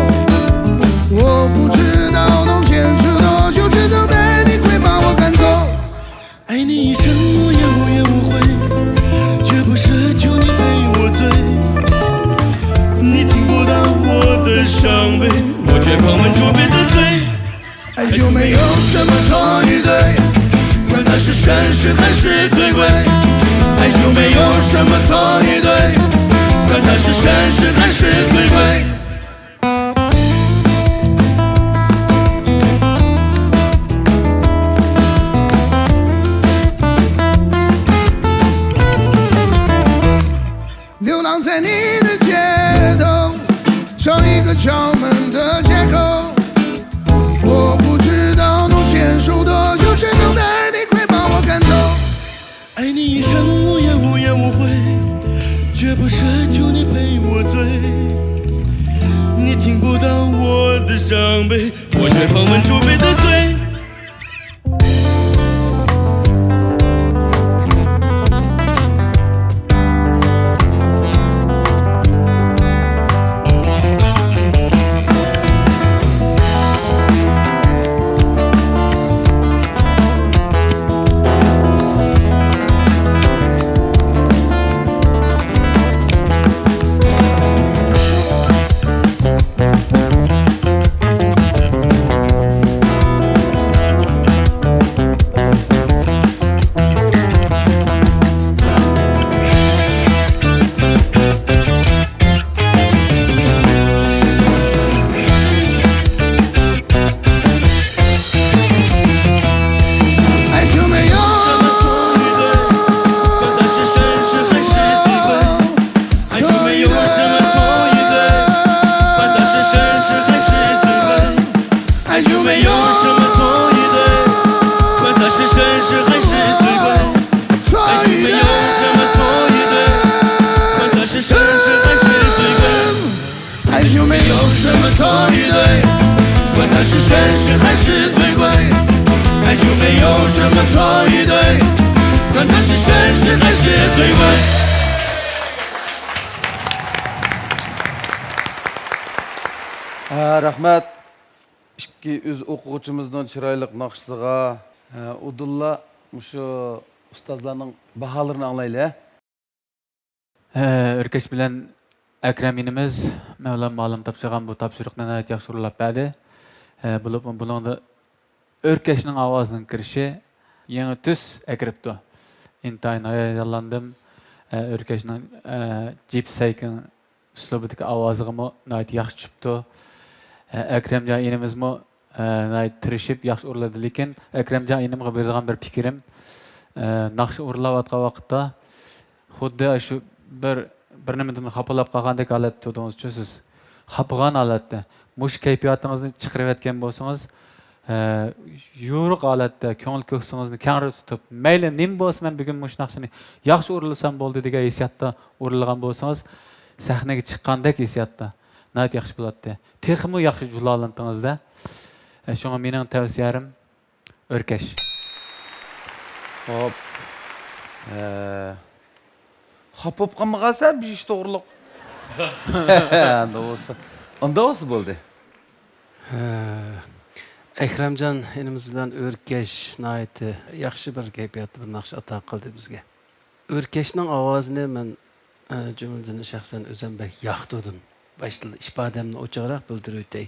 我不知道能坚持多久，只等待你会把我赶走。爱你一生无怨无怨无悔，绝不奢求你陪我醉。你听不到我的伤悲，我却狂奔出别的醉。 爱就没有什么错与对，管它是绅士还是醉鬼。爱就没有什么错与对，管它是绅士还是醉鬼。流浪在你的街头，找一个敲门的借口。我不知道能坚守多久，只等待你会把我赶走。爱你一生无怨无怨无悔，绝不奢求你陪我醉。你听不到我的伤悲，我却狂奔出别的醉。 爱就没有什么错与对，管它是绅士还是醉鬼。爱就没有什么错与对，管它是绅士还是醉鬼。爱就没有什么错与对，管它是绅士还是醉鬼。爱就没有什么错与对，管它是绅士还是醉鬼。 爱就没有什么错与对，管它是绅士还是醉鬼。爱就没有什么错与对，管它是绅士还是醉鬼。 ھە، رەھمەت. ئىككى ئۆز ئوقۇغۇچىمىزنىڭ چىرايلىق ناخشىسىغا، ھە، ئۇدۇللا مۇشۇ ئۇستازلارنىڭ باھالىرىنى ئاڭلايلى، ھە. ھە، ئۆركەش بىلەن ئەكرەم ئىنىمىز مەۋلان مۇئەللىم تاپشۇرغان بۇ تاپشۇرۇقنى ناھايىتى ياخشى ئورۇنلاپ بەردى. ھە، بولۇپمۇ بۇنىڭدا ئۆركەشنىڭ ئاۋازىنىڭ كىرىشى يېڭى تۈس ئەكىرىپتۇ. ئىنتايىن ھاياجانلاندىم. ھە، ئۆركەشنىڭ، ھە، جىپ سەيكىڭ ئۇسلۇبىدىكى ئاۋازىغىمۇ ناھايىتى ياخشى چۈشۈپتۇ. ھە، ئەكرەمجان ئىنىمىزمۇ، ھە، ناھايىتى تىرىشىپ ياخشى ئورۇنلىدى. لېكىن ئەكرەمجان ئىنىمغا بېرىدىغان بىر پىكرىم، ھە، ناخشا ئورۇنلاۋاتقان ۋاقىتتا خۇددى شۇ بىر، بىر نېمىدىن خاپىلاپ قالغاندەك ھالەتتە تۇردىڭىزچۇ سىز. خاپىغان ھالەتتە. مۇشۇ كەيپىياتىڭىزنى چىقىرىۋەتكەن بولسىڭىز، ھە، يورۇق ھالەتتە كۆڭۈل كۆكسىڭىزنى كەڭرى تۇتۇپ، مەيلى نېمە بولسا مەن بۈگۈن مۇشۇ ناخشىنى ياخشى ئورۇنلىسام بولدى دېگەن ھېسسىياتتا ئورۇنلىغان بولسىڭىز، سەھنىگە چىققاندەك ھېسسىياتتا ناھايىتى ياخشى بولاتتى. تېخىمۇ ياخشى جۇلالىنىتىڭىز-دە. ھە، شۇڭا مېنىڭ تەۋسىيەم ئۆركەش. خوپ. ھە. خاپا بولۇپ قالمىغانسەن بىر ئىش توغرۇلۇق. ئۇنداق بولسا، ئۇنداق بولسا بولدى. ھە، ئەكرەمجان ئىنىمىز بىلەن ئۆركەش ناھايىتى ياخشى بىر كەيپىياتتا بىر ناخشا ئاتا قىلدى بىزگە. ئۆركەشنىڭ ئاۋازىنى مەن، ئە، جۈملىدىن شەخسەن ئۆزۈم بەك ياقتۇردۇم. باشتا ئىپادەمنى ئوچۇقراق بىلدۈرۈۋېتەي.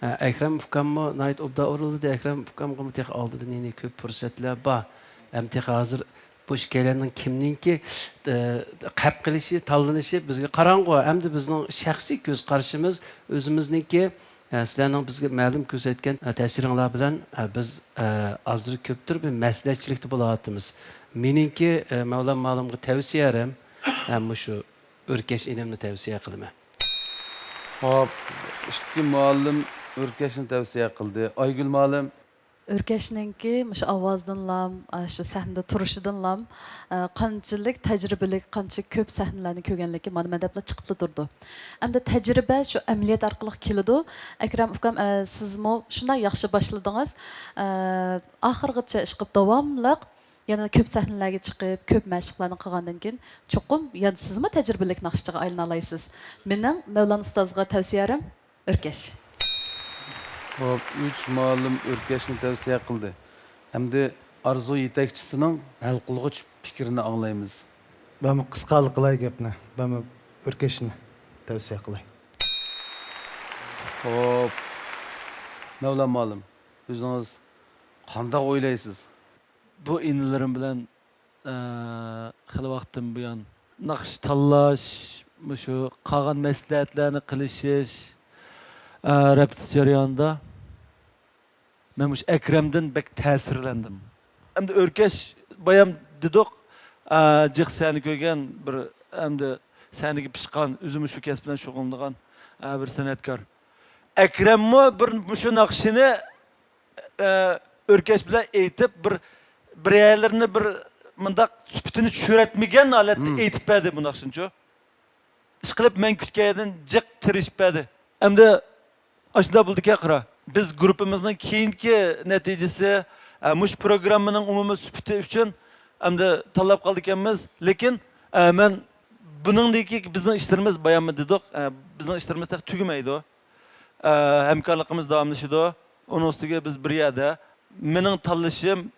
ئە، ئەكرەم ئۇكاممۇ ناھايىتى ئوبدان ئورۇنلىدى. ئەكرەم ئۇكامغىمۇ تېخى ئالدىدا يەنە كۆپ پۇرسەتلەر بار. ھەم تېخى ھازىر بۇ ئىككىيلەننىڭ كىمنىڭكى، ئە، قەپ قىلىشى، تاللىنىشى بىزگە قاراڭغۇ. ئەمدى بىزنىڭ شەخسىي كۆز قارىشىمىز، ئۆزىمىزنىڭكى، ئە، سىلەرنىڭ بىزگە مەلۇم كۆرسەتكەن، ئە، تەسىرىڭلار بىلەن، ئە، بىز، ئە، ئازدۇر كۆپتۇر بىر مەسلىھەتچىلىكتە بولۇۋاتىمىز. مېنىڭكى، ئە، مەۋلان مالىمغا تەۋسىيەم، ئە، مۇشۇ ئۆركەش ئىنىمنى تەۋسىيە قىلىمەن. خوپ، ئىككى مۇئەللىم ئۆركەشنى تەۋسىيە قىلدى. ئايگۈل مۇئەللىم. ئۆركەشنىڭكى مۇشۇ ئاۋازىدىنلام، ئە، شۇ سەھنىدە تۇرۇشىدىنلام، ئە، قانچىلىك تەجرىبىلىك، قانچە كۆپ سەھنىلەرنى كۆرگەنلىكى مانا مەن دەپلا چىقىپلا تۇرىدۇ. ئەمدى تەجرىبە شۇ ئەمەلىيەت ئارقىلىق كېلىدۇ. ئەكرەم ئۇكام، ئە، سىزمۇ شۇنداق ياخشى باشلىدىڭىز. ئە، ئاخىرغىچە ئىشقىلىپ داۋاملىق يەنە كۆپ سەھنىلەرگە چىقىپ، كۆپ مەشىقلەرنى قىلغاندىن كېيىن، چوقۇم يەنە سىزمۇ تەجرىبىلىك ناخشىچىغا ئايلىنالايسىز. مېنىڭ مەۋلان ئۇستازغا تەۋسىيەم ئۆركەش. خوپ، ئۈچ مۇئەللىم ئۆركەشنى تەۋسىيە قىلدى. ئەمدى ئارزۇ يېتەكچىسىنىڭ ھەل قىلغۇچ پىكرىنى ئاڭلايمىز. مەنمۇ قىسقا ھەل قىلاي گەپنى. مەنمۇ ئۆركەشنى تەۋسىيە قىلاي. خوپ، مەۋلان مۇئەللىم، ئۆزىڭىز قانداق ئويلايسىز؟ بۇ ئىنىلىرىم بىلەن، ئە، خېلى ۋاقىتتىن بۇيان ناخشا تاللاش، مۇشۇ قالغان مەسلىھەتلەرنى قىلىشىش، ئە، رېپېتىتسىيە جەريانىدا مەن مۇشۇ ئەكرەمدىن بەك تەسىرلەندىم. ئەمدى ئۆركەش بايام دېدۇق، ئە، جىق سەھنە كۆرگەن بىر، ئەمدى سەھنىگە پىشقان، ئۆزىمۇ شۇ كەسىپ بىلەن شۇغۇللىنىدىغان، ئە، بىر سەنئەتكار. ئەكرەممۇ بىر مۇشۇ ناخشىنى، ئە، ئۆركەش بىلەن ئېيتىپ، بىر، بىر يەرلىرىنى بىر مۇنداق سۈپىتىنى چۈشۈرەتمىگەن ھالەتتە ئېيتىپ بەردى بۇ ناخشىنىچۇ. ئىشقىلىپ مەن كۈتكەندىن جىق تىرىشىپ بەردى. ئەمدى ئاشۇنداق بولدىكەن، قارا. بىز گۇرۇپپىمىزنىڭ كېيىنكى نەتىجىسى، ئە، مۇشۇ پروگراممىنىڭ ئومۇمىي سۈپىتى ئۈچۈن ئەمدى تاللاپ قالىدىكەنمىز. لېكىن، ئە، مەن بۇنىڭدىن كېيىنكى بىزنىڭ ئىشلىرىمىز بايانمۇ دېدۇق، ئە، بىزنىڭ ئىشلىرىمىز تېخى تۈگىمەيدۇ. ئە، ھەمكارلىقىمىز داۋاملىشىدۇ. ئۇنىڭ ئۈستىگە بىز بىر يەردە، مېنىڭ تاللىشىم.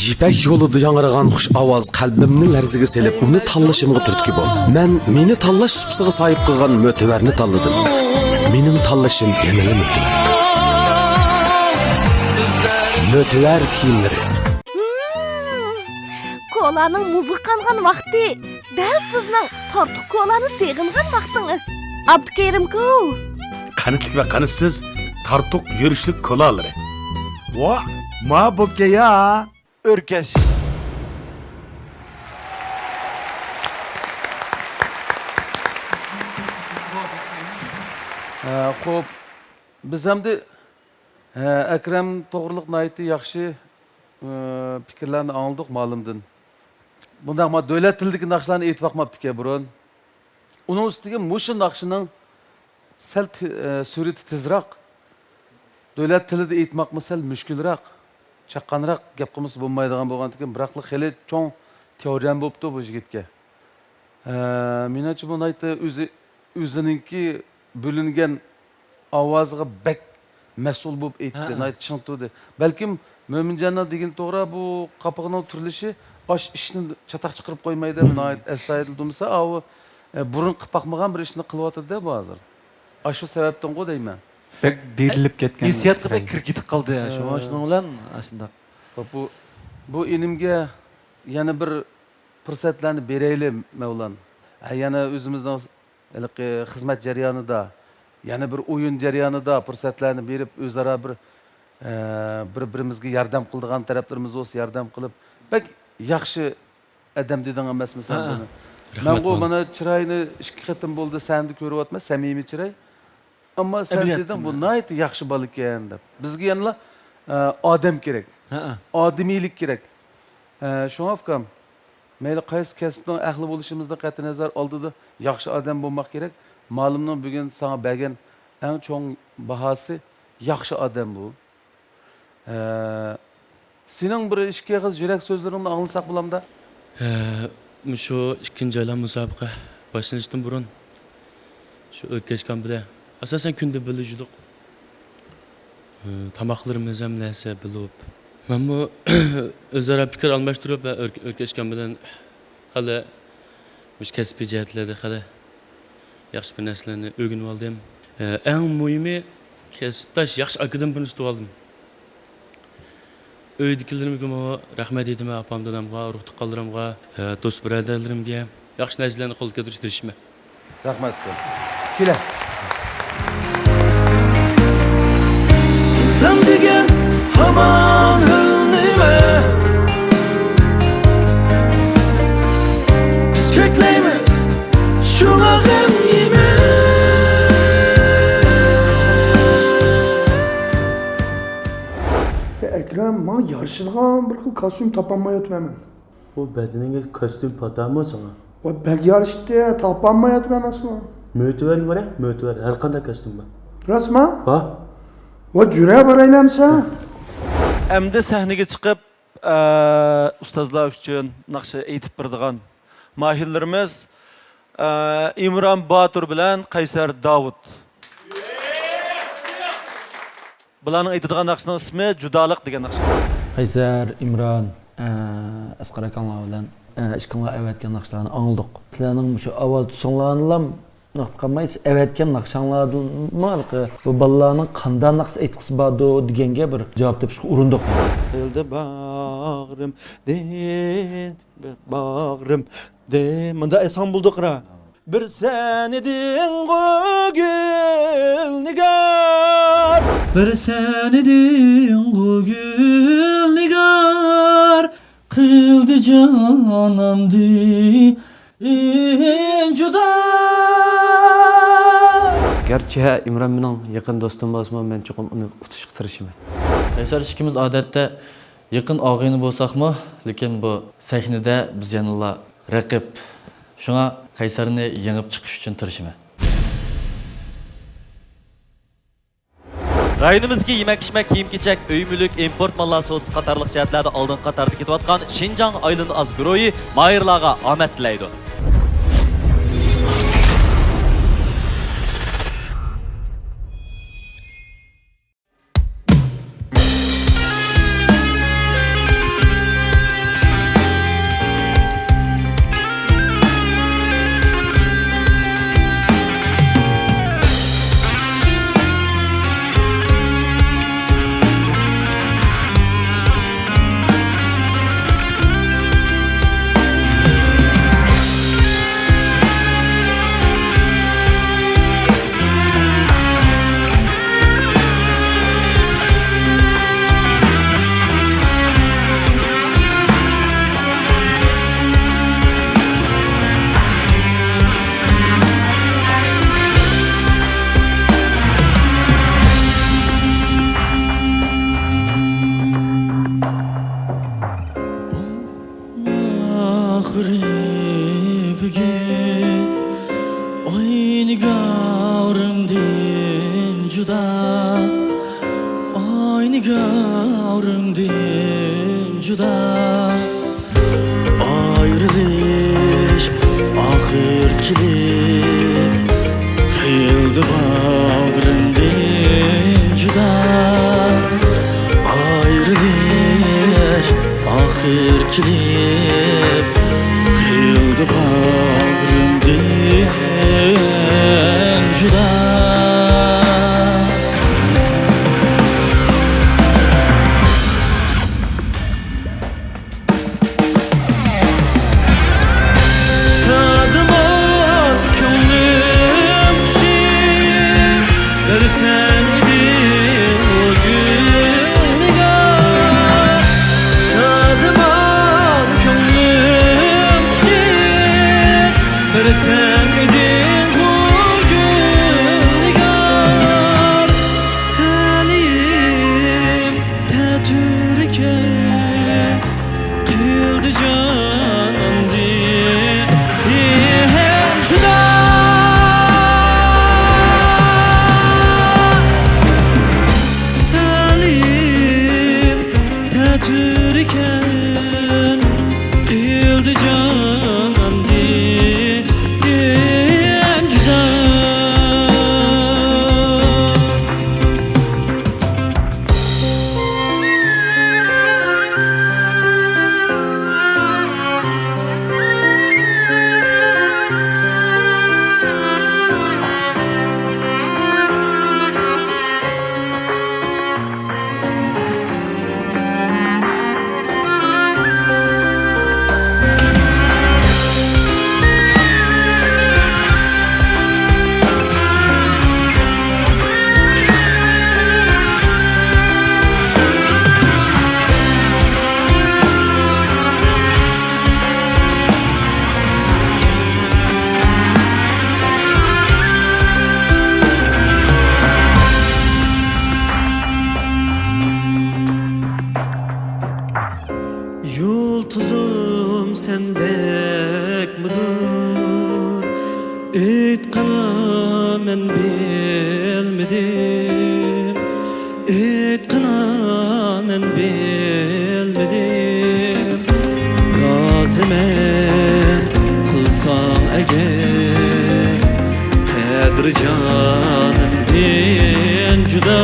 يىپەك يولىدا ياڭرىغان خۇش ئاۋاز قەلبىمنى لەرزىگە سېلىپ، ئۇنى تاللىشىمغا تۈرتكە بولدى. مەن مېنى تاللاش سۇپىسىغا ساھىب قىلغان مۆتىۋەرنى تاللىدىم. مېنىڭ تاللىشىم يەنىلا مۆتىۋەر. مۆتىۋەر كىيىملىرى. كولانىڭ مۇزغا قانغان ۋاقتى، دەل سىزنىڭ تارتۇق كولانى سېغىنغان ۋاقتىڭىز. ئابدۇكېرىمكۇ؟ قەنتلىك ۋە قەنتسىز تارتۇق يۈرۈشلۈك كولالىرى. ۋا، ما بولكەن يا. ئۆركەش. ھە، خوپ. بىز ئەمدى، ھە، ئەكرەم توغرىلىق ناھايىتى ياخشى، ئى، پىكىرلەرنى ئاڭلىدۇق مۇئەللىمدىن. بۇنداق ما دۆلەت تىلىدىكى ناخشىلارنى ئېيتىپ باقماپتىكەن بۇرۇن. ئۇنىڭ ئۈستىگە مۇشۇ ناخشىنىڭ سەل تى-، ئە، سۈرئىتى تېزراق، دۆلەت تىلىدا ئېيتماقمۇ سەل مۈشكۈلراق، چاققانراق گەپ قىلمىسا بولمايدىغان بولغاندىكىن، بىراقلا خېلى چوڭ تېئورېما بوپتۇ بۇ يىگىتكە. ئە، مېنىڭچە بۇ ناھايىتى ئۆزى، ئۆزىنىڭكى بۆلۈنگەن ئاۋازىغا بەك مەسئۇل بولۇپ ئېيتتى، ھە. ناھايىتى چىڭ تۇردى. بەلكىم مۆمىنجاننىڭ دېگىنى توغرا، بۇ قاپىقىنىڭ تۈرلىشى ئاش ئىشنى چاتاق چىقىرىپ قويمايدۇ، مم. ناھايىتى ئەستايىدىل تۇرمىسا، ئاۋۇ، ئە، بۇرۇن قىلىپ باقمىغان بىر ئىشنى قىلىۋاتىدۇ-دە بۇ ھازىر. ئاشۇ سەۋەبتىنغۇ دەيمەن. بەك بېرىلىپ كەتكەن. ھېسسىياتقا بەك كىرىپ كېتىپ قالدى، شۇڭا ھە. شۇنىڭ بىلەن ئاشۇنداق. بۇ، بۇ ئىنىمگە يەنە بىر پۇرسەتلەرنى بېرەيلى، مەۋلان. ھە، يەنە ئۆزىمىزنىڭ ھېلىقى خىزمەت جەريانىدا، يەنە بىر ئويۇن جەريانىدا پۇرسەتلەرنى بېرىپ، ئۆزئارا بىر، ئە، بىر-بىرىمىزگە ياردەم قىلىدىغان تەرەپلىرىمىز بولسا ياردەم قىلىپ، بەك ياخشى ئادەم دېدىڭ ئەمەسمۇ سەن ھە، بۇنى؟ رەھمەت ماڭا. مەنغۇ مانا چىراينى ئىككى قېتىم بولدى سەھنىدە كۆرۈۋاتىمەن، سەمىمىي چىراي. ئەمما سەن ئەمەلىيەتتىمۇ؟ دېدىڭ، بۇ ناھايىتى ياخشى بالىكەن دەپ. بىزگە يەنىلا، ئە، ئادەم كېرەك. ھەئە. ئادىمىيلىك كېرەك. ئە، شۇڭا ئۇكام، مەيلى قايسى كەسىپنىڭ ئەھلى بولۇشىمىزدىن قەتئىينەزەر، ئالدىدا ياخشى ئادەم بولماق كېرەك. مالىمنىڭ بۈگۈن ساڭا بەرگەن ئەڭ چوڭ باھاسى ياخشى ئادەم بۇ. ئە، سېنىڭ بىر ئىككى ئېغىز يۈرەك سۆزلىرىڭنى ئاڭلىساق بولامدا؟ ھە، مۇشۇ ئىككىنچى ئايلان مۇسابىقە باشلىنىشتىن بۇرۇن شۇ ئۆركەش كامپىدا ئاساسەن كۈندە بىللە يۈردۇق. ھە، تاماقلىرىمىز ھەممە نەرسە بىللە بولۇپ. مەنمۇ ئۆزئارا پىكىر ئالماشتۇرۇپ، ھە، ئۆرك-، ئۆركەش كامپىدىن خېلى مۇشۇ كەسپىي جەھەتلەردە خېلى ياخشى بىر نەرسىلەرنى ئۆگىنىۋالدىم. ئە، ئەڭ مۇھىمى، كەسىپداش ياخشى ئاكىدىن بىرنى تۇتۇۋالدىم. ئۆيدىكىلىرىمگىمۇ رەھمەت ئېيتىمەن، ئاپام، دادامغا، ئۇرۇق-تۇغقانلىرىمغا، ئە، دوست-بۇرادەرلىرىمگە. ياخشى نەتىجىلەرنى قولغا كەلتۈرۈشكە تىرىشىمەن. رەھمەت. كېلە. ئىنسان دېگەن ھامان ھۆل نېمە؟ بىز كۆكلەيمىز، شۇڭا غەم يېمە. ئەكرەم، ماڭا يارىشىدىغان بىر خىل كاستيۇم تاپالمايۋاتىمەن مەن. بۇ بەدىنىڭگە كاستيۇم پاتامۇ ساڭا؟ ۋاي، بەك يارىشتى، تاپالمايۋاتىمەن ئەمەسمۇ. مۆتىۋەرگە بارە، مۆتىۋەر، ھەر قانداق كاستيۇم بار. راستما؟ بار. ۋاي، جۈرە بارايلى ئەمسە. ئەمدى سەھنىگە چىقىپ، ئە، ئۇستازلار ئۈچۈن ناخشا ئېيتىپ بېرىدىغان ماھىرلىرىمىز، ئە، ئىمران باتۇر بىلەن قەيسەر داۋۇت. بۇلارنىڭ ئېيتىدىغان ناخشىسىنىڭ ئىسمى جۇدالىق دېگەن ناخشا. قەيسەر، ئىمران، ئە، ئەسقەر ئاكاڭلار بىلەن، ئە، ئىككىڭلار ئەۋەتكەن ناخشىلارنى ئاڭلىدۇق. سىلەرنىڭ مۇشۇ ئاۋاز تۈسۈڭلارنىلا نېمە قىلماي، سىز ئەۋەتكەن ناخشاڭلاردىنمۇ ھېلىقى بۇ بالىلارنىڭ قانداق ناخشا ئېيتقۇسى باردۇ دېگەنگە بىر جاۋاب تېپىشقا ئۇرۇندۇق. قىلدى باغرىم، دېدى باغرىم، دە، مۇنداق ئېيتساڭ بولدى قارا. بىر سەن ئىدىڭغۇ گۈلنىگار. بىر سەن ئىدىڭغۇ گۈلنىگار، قىلدى جانان دىن جۇدا. گەرچە ئىمران مېنىڭ يېقىن دوستۇم بولسىمۇ، مەن چوقۇم ئۇنى ئۇتۇشقا تىرىشىمەن. قەيسەر ئىككىمىز ئادەتتە يېقىن ئاغىنە بولساقمۇ، لېكىن بۇ سەھنىدە بىز يەنىلا رەقىب. شۇڭا قەيسەرنى يېڭىپ چىقىش ئۈچۈن تىرىشىمەن. رايونىمىزدىكى يېمەك-ئىچمەك، كىيىم-كېچەك، ئۆي-مۈلۈك، ئىمپورت ماللار سودىسى قاتارلىق جەھەتلەردە ئالدىنقى قاتاردا كېتىۋاتقان شىنجاڭ ئايلىنىدۇ ئاز گۇرۇھى ماھىرلارغا ئامەت تىلەيدۇ. ئاخىرى بۈگۈن ئاي نىگارىمدىن جۇدا، ئاي نىگارىمدىن جۇدا. ئايرىلىش ئاخىر كېلىپ، قىلدى باغرىمدىن جۇدا. ئايرىلىش ئاخىر كېلىپ، قىلدى باغرىمدىن جۇدا. شادىمان كۆڭلۈم خۇشى، بىر سەن ئىدىڭ ئۇ گۈلنىگار. شادىمان كۆڭلۈم خۇشى، بىر سەن ئىدىڭ ئۇ گۈلنىگار. تەلىيىم تەتۈر ئىكەن، قىلدى جاناندىن جۇدا. تەلىيىم تەتۈر ئىكەن، قىلدى جاناندىن ئېيتقىنا مەن بىلمىدىم، ئېيتقىنا مەن بىلمىدىم. رازىمەن قىلساڭ ئەگەر، قەدرى جانىمدىن جۇدا.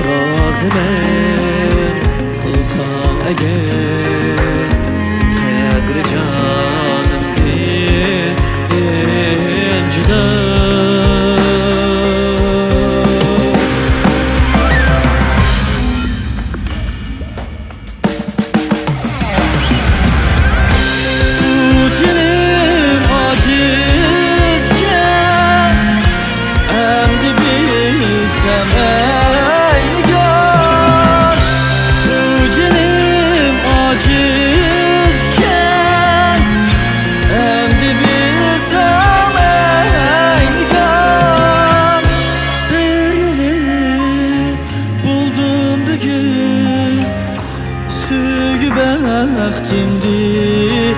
رازىمەن قىلساڭ ئەگەر، قەدرى جانىمدىن جۇدا. بۇ جېنىم ئاجىزكەن، ئەمدى بىلسەم ئەي نىگار. بۇ جېنىم ئاجىزكەن، ئەمدى بىلسەم ئەي نىگار. بىر يىلى بولدۇم بۈگۈن سۆيگۈ بەختىمدىن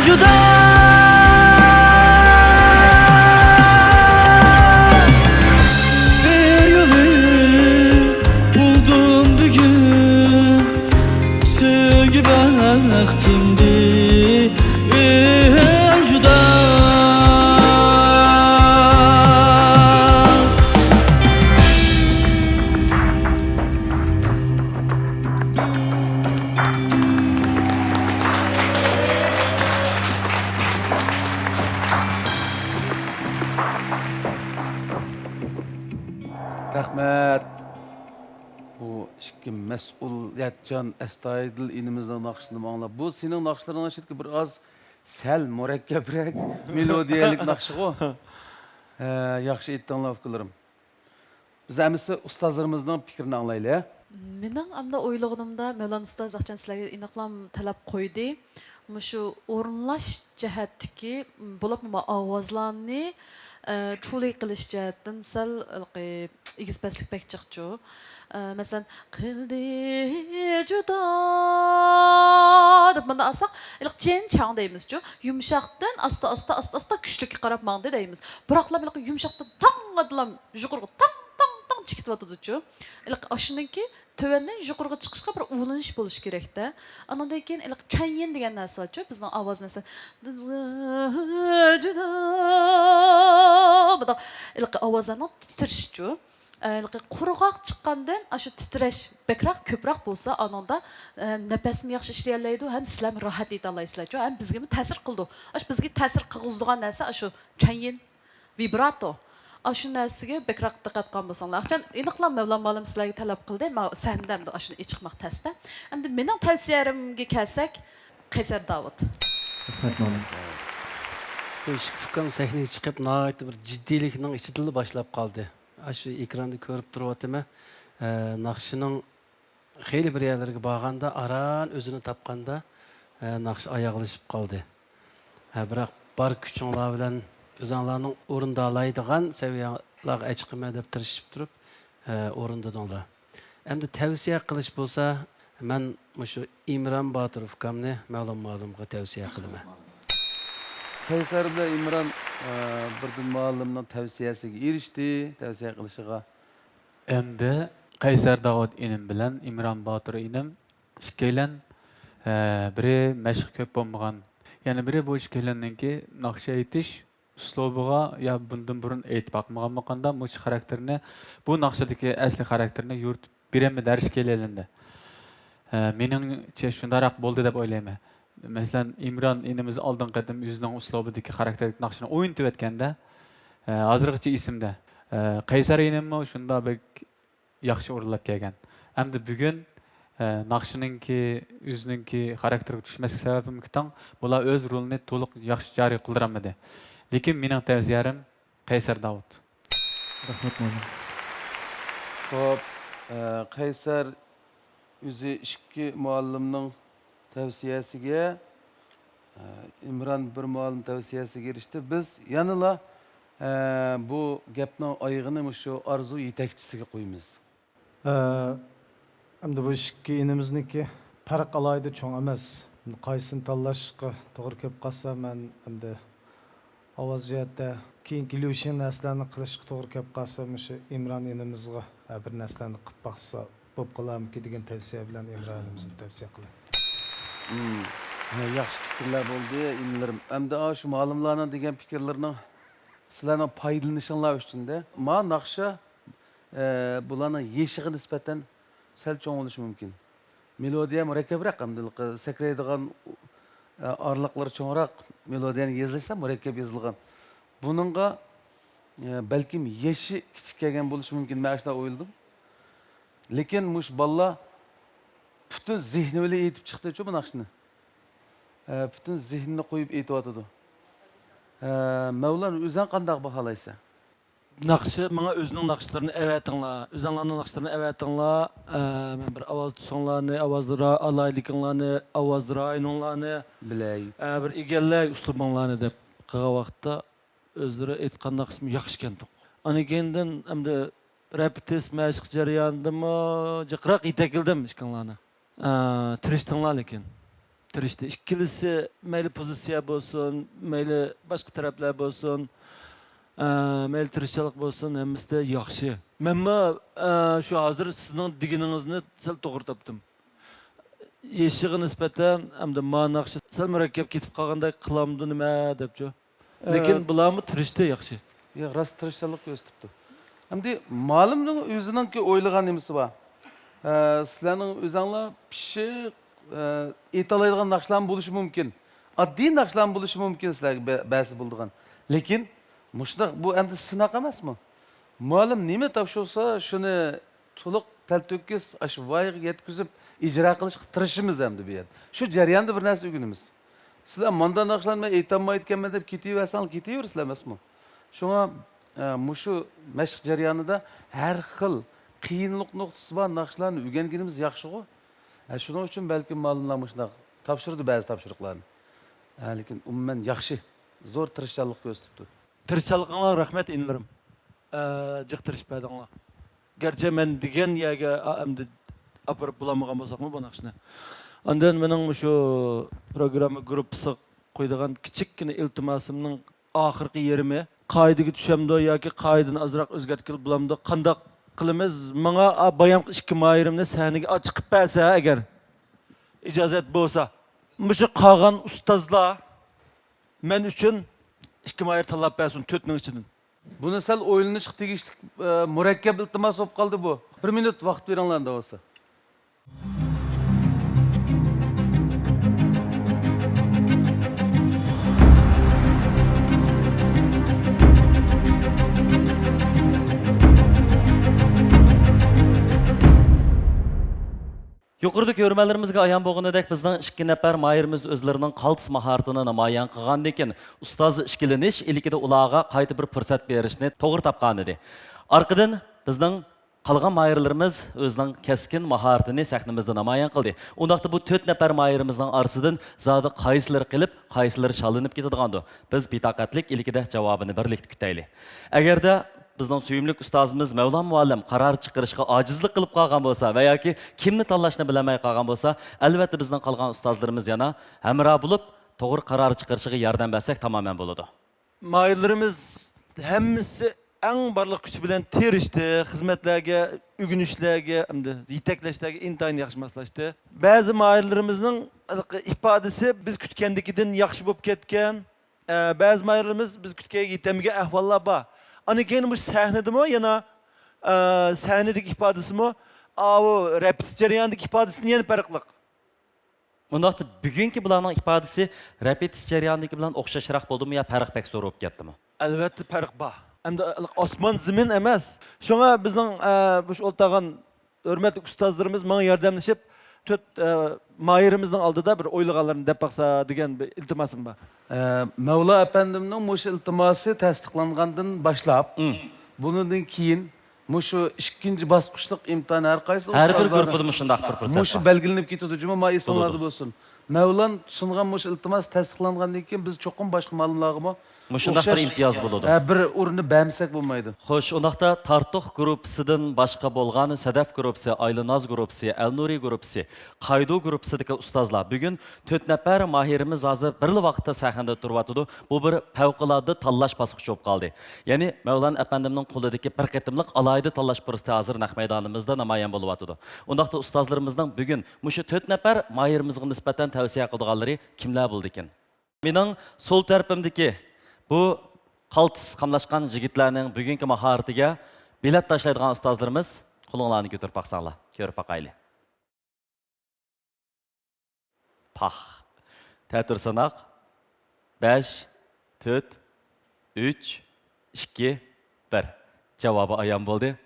جۇدا. بىر يىلى بولدۇم بۈگۈن سۆيگۈ بەختىمدىن جۇدا. رەھمەت. بۇ ئىككى مەسئۇلىيەتچان، ئەستايىدىل ئىنىمىزنىڭ ناخشىسىنى ئاڭلاپ، بۇ سېنىڭ ناخشىلىرىڭنىڭ ئىچىدىكى بىر ئاز سەل مۇرەككەپرەك مېلودىيەلىك ناخشىغۇ. ھە، ياخشى ئېيتتىڭلار، ئۇكىلىرىم. بىز ئەمىسە ئۇستازلىرىمىزنىڭ پىكرىنى ئاڭلايلى، ھە؟ مېنىڭ ئەمدى ئويلىغىنىمدا، مەۋلان ئۇستاز ئاخچان سىلەرگە ئېنىقلام تەلەپ قويدى. مۇشۇ ئورۇنلاش جەھەتتىكى، بولۇپمۇ ئاۋازلارنى، ئە، چۇلى قىلىش جەھەتتىن سەل ھېلىقى ئېگىز پەسلىك بەك جىقچۇ. ئە، مەسىلەن، قىلدى جۇدا دەپ مۇنداق ئالساق، ھېلىقى چېن چاڭ دەيمىزچۇ. يۇمشاقتىن ئاستا، ئاستا، ئاستا، ئاستا كۈچلۈككە قاراپ ماڭدى دەيمىز. بىراقلا ھېلىقى يۇمشاقتىن تاڭ ئاتلام يۇقىرىغا تاڭ، تاڭ، تاڭ چېكىتىۋاتىدۇچۇ. ھېلىقى ئاشۇنىڭكى تۆۋەندىن يۇقىرىغا چىقىشقا بىر ئۇلىنىش بولۇشى كېرەكتە. ئانىڭدىن كېيىن ھېلىقى كەيىن دېگەن نەرسە بارچۇ، بىزنىڭ ئاۋاز نەرسە. جۇدا، بۇنداق ھېلىقى ئاۋازلارنىڭ تىترىشىچۇ. ئە، ھېلىقى قۇرغاق چىققاندىن ئاشۇ تىترەش بەكرەك، كۆپرەك بولسا، ئانىڭدا، ئە، نەپەسمۇ ياخشى ئىشلىيەلەيدۇ، ھەم سىلەرمۇ راھەت يېتەلەيسىلەرچۇ، ھەم بىزگىمۇ تەسىر قىلىدۇ. ئاشۇ بىزگە تەسىر قىلغۇزىدىغان نەرسە ئاشۇ كەيىن. ۋىبراتو. ئاشۇ نەرسىگە بەكرەك دىققەت قىلغان بولساڭلار. ئاخچان ئېنىقلا مەۋلان مۇئەللىم سىلەرگە تەلەپ قىلدى. ماۋۇ سەھنىدە ئەمدى ئاشۇنى ئېچىقماق تەستە. ئەمدى مېنىڭ تەۋسىيەلىرىمگە كەلسەك، قەيسەر داۋۇت. رەھمەت، مۇئەللىم. بۇ ئىككى ئۇكام سەھنىگە چىقىپ، ناھايىتى بىر جىددىيلىكنىڭ ئىچىدىلا باشلاپ قالدى. ئاشۇ ئېكراندا كۆرۈپ تۇرۇۋاتىمەن. ئە، ناخشىنىڭ خېلى بىر يەرلەرگە بارغاندا، ئاران ئۆزىنى تاپقاندا، ئە، ناخشا ئاياغلىشىپ قالدى. ھە، بىراق بار كۈچۈڭلار بىلەن ئۆزۈڭلارنىڭ ئورۇندالايدىغان سەۋىيەلەرگە ئەچىقىمەن دەپ تىرىشىپ تۇرۇپ، ئە، ئورۇندىدىڭلار. ئەمدى تەۋسىيە قىلىش بولسا، مەن مۇشۇ ئىمران باتۇر ئۇكامنى مەۋلان مۇئەللىمغا تەۋسىيە قىلىمەن. قەيسەر بىلەن ئىمران، ئە، بىردىن مۇئەللىمنىڭ تەۋسىيەسىگە ئېرىشتى، تەۋسىيە قىلىشىغا. ئەمدى قەيسەر داۋۇت ئىنىم بىلەن ئىمران باتۇر ئىنىم ئىككىيلەن، ئە، بىرى مەشىق كۆپ بولمىغان، يەنە بىرى بۇ ئىككىيلەننىڭكى ناخشا ئېيتىش ئۇسلۇبىغا يا بۇندىن بۇرۇن ئېيتىپ باقمىغانمۇ قاندا، مۇشۇ خاراكتېرنى، بۇ ناخشىدىكى ئەسلى خاراكتېرنى يورۇتۇپ بېرەلمىدى ھەر ئىككىيلەندە. ئە، مېنىڭچە شۇنداقراق بولدى دەپ ئويلايمەن. مەسىلەن، ئىمران ئىنىمىز ئالدىنقى قېتىم ئۆزىنىڭ ئۇسلۇبىدىكى خاراكتېرلىك ناخشىنى ئوينىتىۋەتكەندە، ئە، ھازىرغىچە ئېسىمدە. ئە، قەيسەر ئىنىممۇ شۇنداق بەك ياخشى ئورۇنلاپ كەلگەن. ئەمدى بۈگۈن، ئە، ناخشىنىڭكى، ئۆزىنىڭكى خاراكتېرىگە چۈشمەسلىك سەۋەبىمىكىن، بۇلار ئۆز رولىنى تولۇق ياخشى جارى قىلدۇرالمىدى. لېكىن مېنىڭ تەۋسىيەم قەيسەر داۋۇت. رەھمەت، مۇئەللىم. خوپ، ئە، قەيسەر ئۆزى ئىككى مۇئەللىمنىڭ تەۋسىيەسىگە، ئە، ئىمران بىر مۇئەللىم تەۋسىيەسىگە ئېرىشتى. بىز يەنىلا، ئە، بۇ گەپنىڭ ئايىغىنى مۇشۇ ئارزۇ يېتەكچىسىگە قويىمىز. ئە، ئەمدى بۇ ئىككى ئىنىمىزنىڭكى پەرق ئالاھىدە چوڭ ئەمەس. قايسىنى تاللاشقا توغرا كېلىپ قالسا، مەن ئەمدى ئاۋاز جەھەتتە كېيىنكى ليۇشيەن نەرسىلەرنى قىلىشقا توغرا كەپ قالسا، مۇشۇ ئىمران ئىنىمىزغا ھە بىر نەرسىلەرنى قىلىپ باقسا بوپ قالارمىكىن دېگەن تەۋسىيە بىلەن ئىمران ئىنىمىزنى تەۋسىيە قىلىمىز. مم. ھە، ياخشى پىكىرلەر بولدى، ئىنىلىرىم. ئەمدى ئاشۇ مۇئەللىملارنىڭ دېگەن پىكىرلىرىنىڭ سىلەرنىڭ پايدىلىنىشىڭلار ئۈچۈندە، ما ناخشا، ئە، بۇلارنىڭ يېشىغا نىسبەتەن سەل چوڭ بولۇشى مۇمكىن. مېلودىيە مۇرەككەپرەك، ئەمدى سەكرەيدىغان، ئە، ئارىلىقلىرى چوڭراق، مېلودىيەنى يېزىشتا مۇرەككەپ يېزىلغان. بۇنىڭغا، ئە، بەلكىم يېشى كىچىك كەلگەن بولۇشى مۇمكىن، مەن ئاشۇنداق ئويلىدىم. لېكىن مۇشۇ بالىلار پۈتۈن زېھنى بىلەن ئېيتىپ چىقتىچۇ بۇ ناخشىنى. ئە، پۈتۈن زېھنىنى قويۇپ ئېيتىۋاتىدۇ. ئە، مەۋلان، ئۆزۈڭ قانداق باھالايسەن؟ ناخشا، ماڭا ئۆزىنىڭ ناخشىلىرىنى ئەۋەتىڭلار، ئۆزۈڭلارنىڭ ناخشىلىرىنى ئەۋەتىڭلار، ئە، مەن بىر ئاۋاز تۈسۈڭلارنى، ئاۋاز را-، ئالاھىدىلىكىڭلارنى، ئاۋاز رايونۇڭلارنى بىلەي. ئە، بىر ئىگىلەي ئۇسلۇبۇڭلارنى دەپ قىلغان ۋاقىتتا ئۆزلىرى ئېيتقان ناخشىمۇ ياخشىكەنتۇق. ئاندىن كېيىندىن ئەمدى رېپېتىس، مەشىق جەريانىدىمۇ جىقراق يېتەكلىدىم ئىككىڭلارنى. ئە، تىرىشتىڭلار لېكىن. تىرىشتى. ئىككىلىسى مەيلى پوزىتسىيە بولسۇن، مەيلى باشقا تەرەپلەر بولسۇن، ئە، مەيلى تىرىشچانلىق بولسۇن، ھەممىسىدە ياخشى. مەنمۇ، ئە، شۇ ھازىر سىزنىڭ دېگىنىڭىزنى سەل توغرا تاپتىم. يېشىغا نىسبەتەن ئەمدى ما ناخشا سەل مۇرەككەپ كېتىپ قالغاندەك قىلامدۇ نېمە دەپچۇ. لېكىن ئە، بۇلارمۇ تىرىشتى ياخشى. ياق، راست تىرىشچانلىق كۆرسىتىپتۇ. ئەمدى مۇئەللىمنىڭ ئۆزىنىڭكى ئويلىغان نېمىسى بار. ئە، سىلەرنىڭ ئۆزەڭلار پىششىق، ئە، ئېيتالايدىغان ناخشىلارمۇ بولۇشى مۇمكىن. ئاددىي ناخشىلارمۇ بولۇشى مۇمكىن سىلەرگە بە-، بەرسە بولىدىغان. لېكىن مۇشۇنداق، بۇ ئەمدى سىناق ئەمەسمۇ؟ مۇئەللىم نېمە تاپشۇرسا، شۇنى تولۇق تەلتۆكۈس ئاشۇ ۋايىغا يەتكۈزۈپ ئىجرا قىلىشقا تىرىشىمىز ئەمدى بۇ يەردە. شۇ جەرياندا بىر نەرسە ئۆگىنىمىز. سىلەر ماندا ناخشىلارنى مەن ئېيتالمايدىكەنمەن دەپ كېتىۋەرسەڭلار كېتىۋېرىسىلەر ئەمەسمۇ؟ شۇڭا، ئە، مۇشۇ مەشىق جەريانىدا ھەر خىل قىيىنلىق نۇقتىسى بار ناخشىلارنى ئۆگەنگىنىمىز ياخشىغۇ. ئە، شۇنىڭ ئۈچۈن بەلكىم مۇئەللىملار مۇشۇنداق تاپشۇردى بەزى تاپشۇرۇقلارنى. ئە، لېكىن ئومۇمەن ياخشى، زور تىرىشچانلىق كۆرسىتىپتۇ. تىرىشچانلىقىڭلارغا رەھمەت، ئىنىلىرىم. ئە، جىق تىرىشىپ بەردىڭلار. گەرچە مەن دېگەن يەرگە، ئا، ئەمدى ئاپىرىپ بولالمىغان بولساقمۇ بۇ ناخشىنى. ئاندىن مېنىڭ مۇشۇ پروگرامما گۇرۇپپىسىغا قويىدىغان كىچىككىنە ئىلتىماسىمنىڭ ئاخىرقى يېرىمى، قائىدىگە چۈشەمدۇ ياكى قائىدىنى ئازراق ئۆزگەرتكىلى بولامدۇ؟ قانداق قىلىمىز؟ ماڭا، ئا، بايامقى ئىككى ماھىرىمنى سەھنىگە، ئا، چىقىپ بەرسە ئەگەر ئىجازەت بولسا. مۇشۇ قالغان ئۇستازلار مەن ئۈچۈن ئىككى ماھىر تاللاپ بەرسۇن، تۆتنىڭ ئىچىدىن. بۇنى سەل ئويلىنىشقا تېگىشلىك، ئە، مۇرەككەپ ئىلتىماس بولۇپ قالدى بۇ. بىر مىنۇت ۋاقىت بېرىڭلار ئەمدى بولسا. يۇقىرىدا كۆرۈرمەنلىرىمىزگە ئايان بولغىنىدەك، بىزنىڭ ئىككى نەپەر ماھىرىمىز ئۆزلىرىنىڭ قالتىس ماھارىتىنى نامايان قىلغاندىن كېيىن، ئۇستاز ئىككىلىنىش ئىلكىدە ئۇلارغا قايتا بىر پۇرسەت بېرىشنى توغرا تاپقانىدى. ئارقىدىن بىزنىڭ قالغان ماھىرلىرىمىز ئۆزىنىڭ كەسكىن ماھارىتىنى سەھنىمىزدە نامايان قىلدى. ئۇنداقتا بۇ تۆت نەپەر ماھىرىمىزنىڭ ئارىسىدىن زادى قايسىلىرى قېلىپ، قايسىلىرى شاللىنىپ كېتىدىغاندۇ؟ بىز بىتاقەتلىك ئىلكىدە جاۋابىنى بىرلىكتە كۈتەيلى. ئەگەردە بىزنىڭ سۆيۈملۈك ئۇستازىمىز مەۋلان مۇئەللىم قارار چىقىرىشقا ئاجىزلىق قىلىپ قالغان بولسا ۋە ياكى كىمنى تاللاشنى بىلەلمەي قالغان بولسا، ئەلۋەتتە بىزنىڭ قالغان ئۇستازلىرىمىز يەنە ھەمراھ بولۇپ، توغرا قارار چىقىرىشىغا ياردەم بەرسەك تامامەن بولىدۇ. ماھىرلىرىمىز ھەممىسى ئەڭ بارلىق كۈچى بىلەن تىرىشتى، خىزمەتلەرگە، ئۆگىنىشلەرگە، ئەمدى يېتەكلەشلەرگە ئىنتايىن ياخشى ماسلاشتى. بەزى ماھىرلىرىمىزنىڭ ھېلىقى ئىپادىسى بىز كۈتكەندىكىدىن ياخشى بولۇپ كەتكەن. ئە، بەزى ماھىرلىرىمىز بىز كۈتكەنگە يېتەلمىگەن ئەھۋاللار بار. ئاندىن كېيىن مۇشۇ سەھنىدىمۇ يەنە، ئە، سەھنىدىكى ئىپادىسىمۇ، ئاۋۇ رېپېتىتسىيە جەريانىدىكى ئىپادىسىدىن يەنە پەرقلىق. ئۇنداقتا بۈگۈنكى بۇلارنىڭ ئىپادىسى رېپېتىتسىيە جەريانىدىكى بىلەن ئوخشاشراق بولدىمۇ يا پەرق بەك زور بولۇپ كەتتىمۇ؟ ئەلۋەتتە پەرق بار. ئەمدى ئاسمان زېمىن ئەمەس. شۇڭا بىزنىڭ، ئە، مۇشۇ ئولتۇرغان ھۆرمەتلىك ئۇستازلىرىمىز ماڭا ياردەملىشىپ، تۆت، ئە، ماھىرىمىزنىڭ ئالدىدا بىر ئويلىغانلىرىنى دەپ باقسا دېگەن بىر ئىلتىماسىم بار. ئە، مەۋلا ئەپەندىمنىڭ مۇشۇ ئىلتىماسى تەستىقلانغاندىن باشلاپ، مم. بۇنىڭدىن كېيىن مۇشۇ ئىككىنچى باسقۇچلۇق ئىمتىھان ھەر قايسى ھەر بىر ئۇستازلاردا گۇرۇپپىدا مۇشۇنداق بىر پۇرسەت مۇشۇ بار. بەلگىلىنىپ كېتىدۇ جۇمۇ، ما ئېسىڭلاردا بولىدۇ. بولسۇن. مەۋلان سۇنغان مۇشۇ ئىلتىماس تەستىقلانغاندىن كېيىن، بىز چوقۇم باشقا مالىملارغىمۇ مۇشۇنداق بىر ئوخشاش، ئىمتىياز بولىدۇ. ھە، بىر ئورۇننى بەرمىسەك بولمايدۇ. خوش، ئۇنداقتا تارتۇق گۇرۇپپىسىدىن باشقا بولغان سەدەف گۇرۇپپىسى، ئايلىناز گۇرۇپپىسى، ئەلنۇرى گۇرۇپپىسى، قايدۇ گۇرۇپپىسىدىكى ئۇستازلار، بۈگۈن تۆت نەپەر ماھىرىمىز ھازىر بىرلا ۋاقىتتا سەھنىدە تۇرۇۋاتىدۇ. بۇ بىر پەۋقۇلئاددە تاللاش باسقۇچى بولۇپ قالدى. يەنى مەۋلان ئەپەندىمنىڭ قولىدىكى بىر قېتىملىق ئالاھىدە تاللاش پۇرسىتى ھازىر نەق مەيدانىمىزدا نامايان بولۇۋاتىدۇ. ئۇنداقتا ئۇستازلىرىمىزنىڭ بۈگۈن مۇشۇ تۆت نەپەر ماھىرىمىزغا نىسبەتەن تەۋسىيە قىلىدىغانلىرى كىملەر بولىدىكىن؟ مېنىڭ سول تەرىپىمدىكى بۇ قالتىس قاملاشقان يىگىتلەرنىڭ بۈگۈنكى ماھارىتىگە بېلەت تاشلايدىغان ئۇستازلىرىمىز، قولۇڭلارنى كۆتۈرۈپ باقساڭلار، كۆرۈپ باقايلى. پاخ. تەتۈر ساناق. بەش، تۆت، ئۈچ، ئىككى، بىر. جاۋابى ئايان بولدى.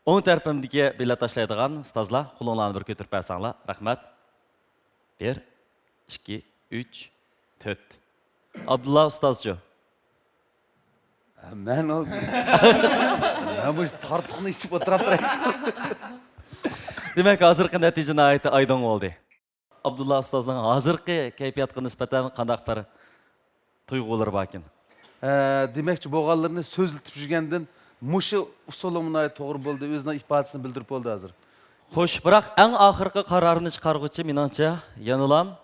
ئوڭ تەرىپىمدىكى بېلەت تاشلايدىغان ئۇستازلار، قولۇڭلارنى بىر كۆتۈرۈپ بەرسەڭلار. رەھمەت. بىر، ئىككى، ئۈچ، تۆت. ئابدۇللا ئۇستازچۇ؟ مەن ئۇ، مەن بۇ تارتۇقنى ئىچىپ ئولتۇراپ تۇراي. دېمەك، ھازىرقى نەتىجە ناھايىتى ئايدىڭ بولدى. ئابدۇللا ئۇستازنىڭ ھازىرقى كەيپىياتقا نىسبەتەن قانداق بىر تۇيغۇلىرى باركىن؟ ئە، دېمەكچى بولغانلىرىنى سۆزلىتىپ يۈرگەندىن مۇشۇ ئۇسۇلۇم ناھايىتى توغرا بولدى، ئۆزىنىڭ ئىپادىسىنى بىلدۈرۈپ بولدى ھازىر. خوش، بىراق ئەڭ ئاخىرقى قارارنى چىقارغۇچى مېنىڭچە يەنىلا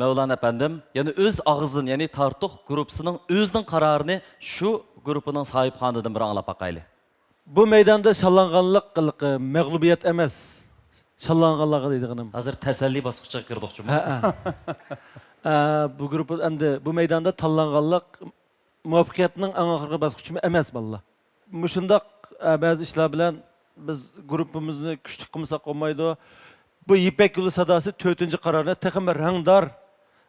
مەۋلان ئەپەندىم، يەنە ئۆز ئاغزىدىن، يەنى تارتۇق گۇرۇپپىسىنىڭ ئۆزىنىڭ قارارىنى شۇ گۇرۇپپىنىڭ ساھىبخانىدىن بىر ئاڭلاپ باقايلى. بۇ مەيداندا شاللانغانلىق، ھېلىقى مەغلۇبىيەت ئەمەس. شاللانغانلارغا دەيدىغىنىم. ھازىر تەسەللى باسقۇچىغا كىردۇقچۇ. ھەئە. ئە، بۇ گۇرۇپپا ئەمدى بۇ مەيداندا تاللانغانلىق مۇۋەپپەقىيەتنىڭ ئەڭ ئاخىرقى باسقۇچىمۇ ئەمەس، بالىلار. مۇشۇنداق، ئە، بەزى ئىشلار بىلەن بىز گۇرۇپپىمىزنى كۈچلۈك قىلمىساق بولمايدۇ. بۇ يىپەك يولى ساداسى تۆتىنچى قارارنى تېخىمۇ رەڭدار،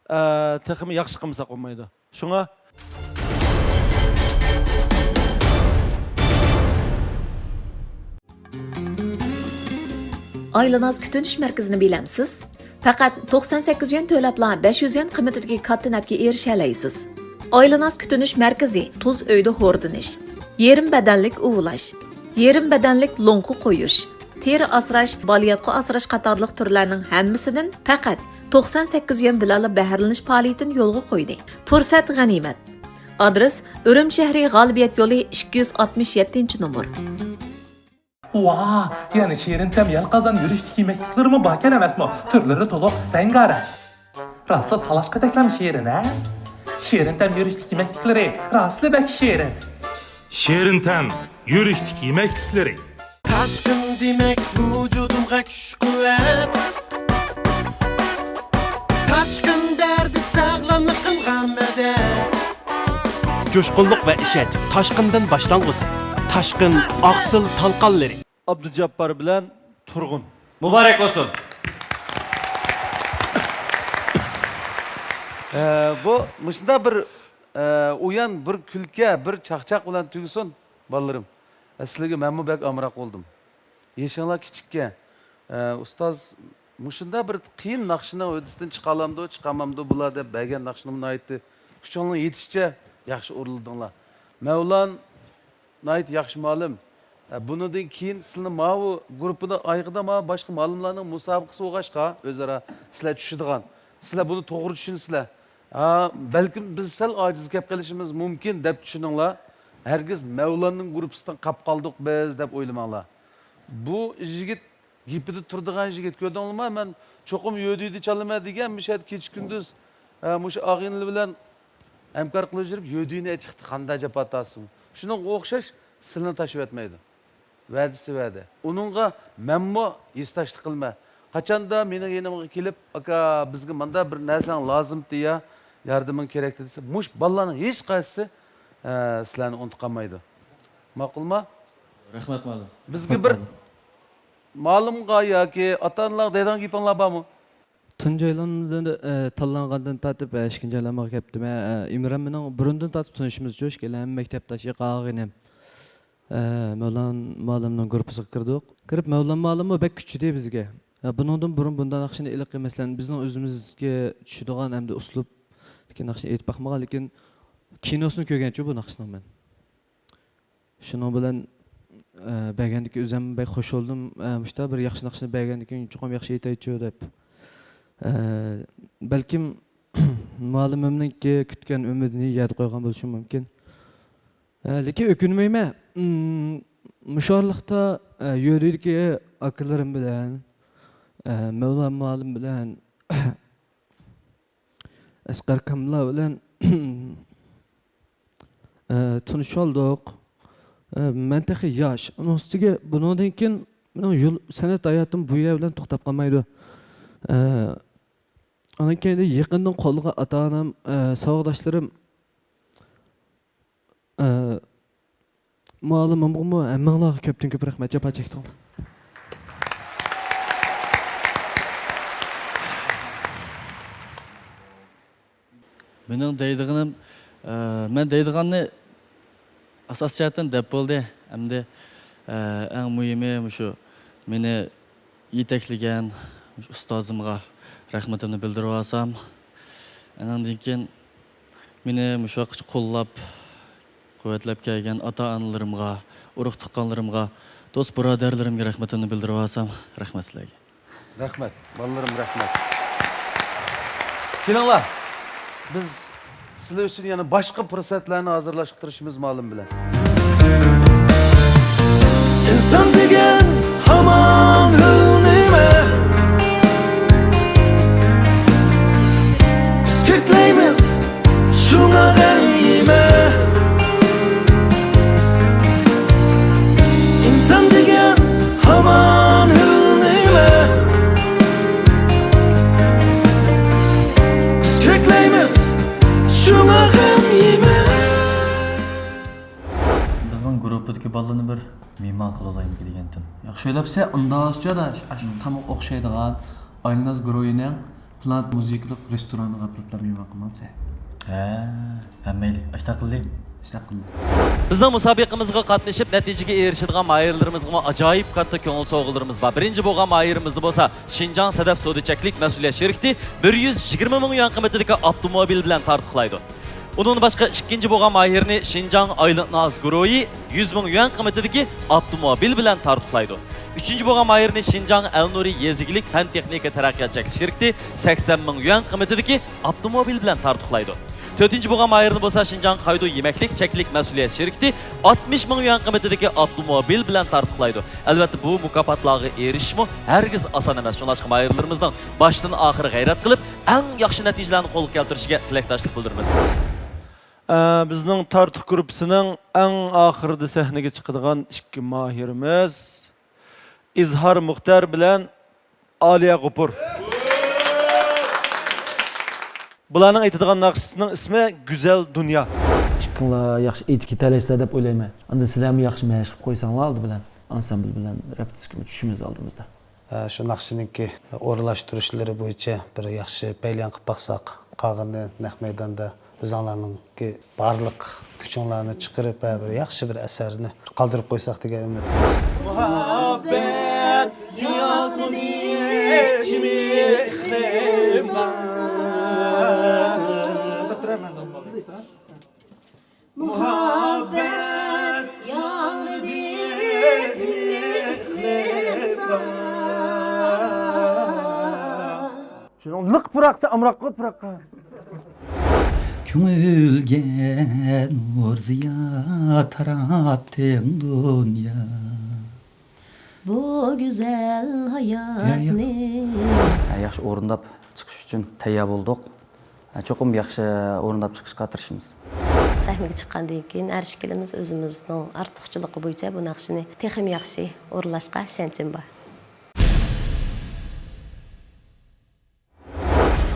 ئە، تېخىمۇ ياخشى قىلمىساق بولمايدۇ. شۇڭا ئايلىناز كۈتۈنۈش مەركىزىنى بىلەمسىز؟ پەقەت توقسان سەككىز يۈەن تۆلەپلا بەش يۈز يۈەن قىممىتىدىكى كاتتا نەپكە ئېرىشەلەيسىز. ئايلىناز كۈتۈنۈش مەركىزى تۇز ئۆيدە ھوردىنىش، يېرىم بەدەنلىك ئۇۋۇلاش، يېرىم بەدەنلىك لوڭقا قويۇش، تېرە ئاسراش، بالىياتقۇ ئاسراش قاتارلىق تۈرلەرنىڭ ھەممىسىدىن پەقەت توقسان سەككىز يۈەن بىلەنلا بەھرىلىنىش پائالىيىتىنى يولغا قويدى. پۇرسەت غەنىيمەت. ئادرېس: ئۈرۈمچى شەھىرى، غالىبىيەت يولى، ئىككى يۈز ئاتمىش يەتتىنچى نومۇر. ۋاھ، يەنە شېرىن تەم يەر قازان يۈرۈشلۈك يېمەكلىكلىرىمۇ باركەن ئەمەسمۇ؟ تۈرلىرى تولۇق، رەڭگارەڭ. راستلا تالاشقا تەكلەم شېرىن، ھە؟ شېرىن تەم يۈرۈشلۈك يېمەكلىكلىرى راستلا بەك شېرىن. شېرىن تەم يۈرۈشلۈك يېمەكلىكلىرى. تاشقىن دېمەك ۋۇجۇدۇمغا كۈچ-قۇۋۋەت. تاشقىن بەردى ساغلاملىقىمغا مەدەت. جۇشقۇنلۇق ۋە ئىشەنچ تاشقىندىن باشلانغۇسى. تاشقىن ئاقسىل تالقانلىرى. ئابدۇجاپپار بىلەن تۇرغۇن. مۇبارەك بولسۇن. ئە، بۇ مۇشۇنداق بىر، ئە، ئويۇن، بىر كۈلكە، بىر چاقچاق بىلەن تۈگىسۇن، بالىلىرىم. ئە، سىلەرگە مەنمۇ بەك ئامراق بولدۇم. يېشىڭلار كىچىككەن. ئە، ئۇستاز، مۇشۇنداق بىر قىيىن ناخشىنىڭ ھۆددىسىدىن چىقالامدۇ، چىقالمامدۇ بۇلار دەپ بەرگەن ناخشىنىمۇ ناھايىتى كۈچۈڭلارنىڭ يېتىشىچە ياخشى ئورۇنلىدىڭلار. مەۋلان ناھايىتى ياخشى مۇئەللىم. ئە، بۇنىڭدىن كېيىن سىلىنى ماۋۇ گۇرۇپپىدا ئايىغىدا ماۋۇ باشقا مۇئەللىملارنىڭ مۇسابىقىسى بولغاچقا، ئۆزئارا سىلەر چۈشىدىغان. سىلەر بۇنى توغرا چۈشىنىسىلەر. ھا، بەلكىم بىز سەل ئاجىز كەپ قېلىشىمىز مۇمكىن دەپ چۈشىنىڭلار. ھەرگىز مەۋلاننىڭ گۇرۇپپىسىدىن قاپ قالدۇق بىز دەپ ئويلىماڭلار. بۇ يىگىت گېپىدە تۇرىدىغان يىگىت، كۆردۈڭلارمۇ؟ مەن چوقۇم يۆدۈيدە چالىمەن دېگەن، مۇشۇ يەردە كېچە-كۈندۈز، ئە، مۇشۇ ئاغىنىلەر بىلەن ھەمكار قىلىپ يۈرۈپ، يۆدۈينى چىقتى، قانداق جاپا تارتسىمۇ. شۇنىڭغا ئوخشاش سىلىنى تاشلىۋەتمەيدۇ. ۋەدىسى ۋەدە. ئۇنىڭغا مەنمۇ ھېسداشلىق قىلىمەن. قاچاندا مېنىڭ يېنىمغا كېلىپ، «ئاكا، بىزگە مۇنداق بىر نەرسەڭ لازىمتى يا، ياردىمىڭ كېرەكتى» دېسە، مۇشۇ بالىلارنىڭ ھېچقايسىسى، ئە، سىلەرنى ئۇنتۇپ قالمايدۇ. ماقۇلما؟ رەھمەت، مۇئەللىم. بىزگە بىر مۇئەللىم. مۇئەللىمغا ياكى ئاتا-ئانىلارغا دەيدىغان گېپىڭلار بارمۇ؟ تۇنجى ئايلانمىدىن، ئە، تاللانغاندىن تارتىپ، ئە، ئىككىنچى ئايلانمىغا كەپتىمەن. ئە، ئىمران مېنىڭ بۇرۇندىن تارتىپ تونۇشىمىز شۇ، ئىككىلەن مەكتەپداش، ئاغىنىم. ئە، مەۋلان مۇئەللىمنىڭ گۇرۇپپىسىغا كىردۇق. كىرىپ، مەۋلان مۇئەللىممۇ بەك كۈچىدى بىزگە. ئە، بۇنىڭدىن بۇرۇن بۇنداق ناخشىنى ھېلىقى، مەسىلەن، بىزنىڭ ئۆزىمىزگە چۈشىدىغان ھەمدە ئۇسلۇبتىكى ناخشىنى ئېيتىپ باقمىغان، لېكىن كىنوسىنى كۆرگەنچۇ بۇ ناخشىنىڭ مەن. شۇنىڭ بىلەن، ئە، بەرگەندىكىن ئۆزۈم بەك خوش بولدۇم. ئە، مۇشۇنداق بىر ياخشى ناخشىنى بەرگەندىكىن چوقۇم ياخشى ئېيتايچۇ دەپ. ئە، بەلكىم مۇئەللىمىمنىڭكى كۈتكەن ئۈمىدىنى يەردە قويغان بولۇشۇم مۇمكىن. ئە، لېكىن ئۆكۈنمەيمەن. مم، مۇشۇ ئارىلىقتا، ئە، يۆرۈدىكى ئاكىلىرىم بىلەن، ئە، مەۋلان مۇئەللىم بىلەن، ئەسقەر كامىللار بىلەن، ئە، تونۇشۇۋالدۇق. ئە، مەن تېخى ياش. ئۇنىڭ ئۈستىگە بۇنىڭدىن كېيىن مېنىڭ يول، سەنئەت ھاياتىم بۇ يەر بىلەن توختاپ قالمايدۇ. ئە، ئۇنىڭ كەينىدە يېقىندىن قوللىغان ئاتا-ئانام، ئە، ساۋاقداشلىرىم، ئە، مۇئەللىمىمغىمۇ ھەممىڭلارغا كۆپتىن كۆپ رەھمەت، جاپا چەكتىڭلار. مېنىڭ دەيدىغىنىم، ئە، مەن دەيدىغاننى ئاساسىي جەھەتتىن دەپ بولدى. ئەمدى، ئە، ئەڭ مۇھىمى مۇشۇ مېنى يېتەكلىگەن مۇشۇ ئۇستازىمغا رەھمىتىمنى بىلدۈرۈۋالسام، ئاندىن كېيىن مېنى مۇشۇ ۋاقىتقىچە قوللاپ، قۇۋۋەتلەپ كەلگەن ئاتا-ئانىلىرىمغا، ئۇرۇق-تۇغقانلىرىمغا، دوست-بۇرادەرلىرىمگە رەھمىتىمنى بىلدۈرۈۋالسام، رەھمەت سىلەرگە. رەھمەت، بالىلىرىم، رەھمەت. كېلىڭلار، بىز سىلەر ئۈچۈن يەنە باشقا پۇرسەتلەرنى ھازىرلاشقا تىرىشىمىز مۇئەللىم بىلەن. ئىنسان دېگەن ھامان ھۆل نېمە؟ بىز كۆكلەيمىز، شۇڭا غەم يېمە. ئىنسان دېگەن ھامان ھۆل نېمە؟ بىز كۆكلەيمىز، شۇڭا غەم يېمە. بىزنىڭ گۇرۇپپىدىكى بالىلارنى بىر مېھمان قىلالايمىكىن دېگەنتىم. ياخشى ئويلاپسەن، ئۇنداق ئاشۇ تامغا ئوخشايدىغان ئايلىناز گۇرۇھىنىڭ پىلانېت مۇزىكىلىق رېستورانىغا ئاپىرىپلا مېھمان قىلمامسەن؟ ھە، ھە، مەيلى. ئاشۇنداق قىلدى. ئاشۇنداق قىلدى. بىزنىڭ مۇسابىقىمىزغا قاتنىشىپ نەتىجىگە ئېرىشىدىغان ماھىرلىرىمىزغىمۇ ئاجايىپ كاتتا كۆڭۈل سوۋغىلىرىمىز بار. بىرىنچى بولغان ماھىرىمىزنى بولسا شىنجاڭ سەدەپ سودا چەكلىك مەسئۇلىيەت شىركىتى بىر يۈز يىگىرمە مىڭ يۈەن قىممىتىدىكى ئاپتوموبىل بىلەن تارتۇقلايدۇ. ئۇنىڭدىن باشقا، ئىككىنچى بولغان ماھىرنى شىنجاڭ ئايلىناز گۇرۇھى يۈز مىڭ يۈەن قىممىتىدىكى ئاپتوموبىل بىلەن تارتۇقلايدۇ. ئۈچىنچى بولغان ماھىرنى شىنجاڭ ئەلنۇرى يېزا ئىگىلىك پەن تېخنىكا تەرەققىيات چەكلىك شىركىتى سەكسەن مىڭ يۈەن قىممىتىدىكى ئاپتوموبىل بىلەن تارتۇقلايدۇ. تۆتىنچى بولغان ماھىرنى بولسا شىنجاڭ قايدۇ يېمەكلىك چەكلىك مەسئۇلىيەت شىركىتى ئاتمىش مىڭ يۈەن قىممىتىدىكى ئاپتوموبىل بىلەن تارتۇقلايدۇ. ئەلۋەتتە، بۇ مۇكاپاتلارغا ئېرىشىشمۇ ھەرگىز ئاسان ئەمەس. شۇڭلاشقا ماھىرلىرىمىزنىڭ باشتىن ئاخىر غەيرەت قىلىپ، ئەڭ ياخشى نەتىجىلەرنى قولغا كەلتۈرۈشىگە تىلەكداشلىق بىلدۈرىمىز. ئە، بىزنىڭ تارتۇق گۇرۇپپىسىنىڭ ئەڭ ئاخىرىدا سەھنىگە چىقىدىغان ئىككى ماھىرىمىز ئىزھار مۇختەر بىلەن ئالىيە غوپۇر. بۇلارنىڭ ئېيتىدىغان ناخشىسىنىڭ ئىسمى گۈزەل دۇنيا. ئىككىڭلار ياخشى ئېيتىپ كېتەلەيسىلەر دەپ ئويلايمەن. ئاندىن سىلەرمۇ ياخشى مەشىق قويساڭلار ئالدى بىلەن، ئانسامبىل بىلەن رېپېتىتسكىمۇ چۈشىمىز ئالدىمىزدا. ئە، شۇ ناخشىنىڭكى ئورۇنلاشتۇرۇشلىرى بويىچە بىر ياخشى پەيلىيان قىلىپ باقساق، قالغىنى نەق مەيداندا ئۆزۈڭلارنىڭكى بارلىق كۈچۈڭلارنى چىقىرىپ، ھە، بىر ياخشى بىر ئەسەرنى قالدۇرۇپ قويساق دېگەن ئۈمىدتىمىز. مۇھەببەت ياغدى چىمىقلىرىمغا. مۇھەببەت ياغدى چىمىقلىرىمغا. شۇنىڭ لىق پۇراقچە ئامراق قوي پۇراققا. كۆڭۈلگە نۇر زىيا تاراتتىڭ دۇنيا. بۇ گۈزەل ھاياتنى. ھە، ياخشى ئورۇنداپ چىقىش ئۈچۈن تەييار بولدۇق. ھە، چوقۇم ياخشى ئورۇنداپ چىقىشقا تىرىشىمىز. سەھنىگە چىققاندىن كېيىن ھەر ئىككىلىمىز ئۆزىمىزنىڭ ئارتۇقچىلىقى بويىچە بۇ ناخشىنى تېخىمۇ ياخشى ئورۇنلاشقا ئىشەنچىم بار.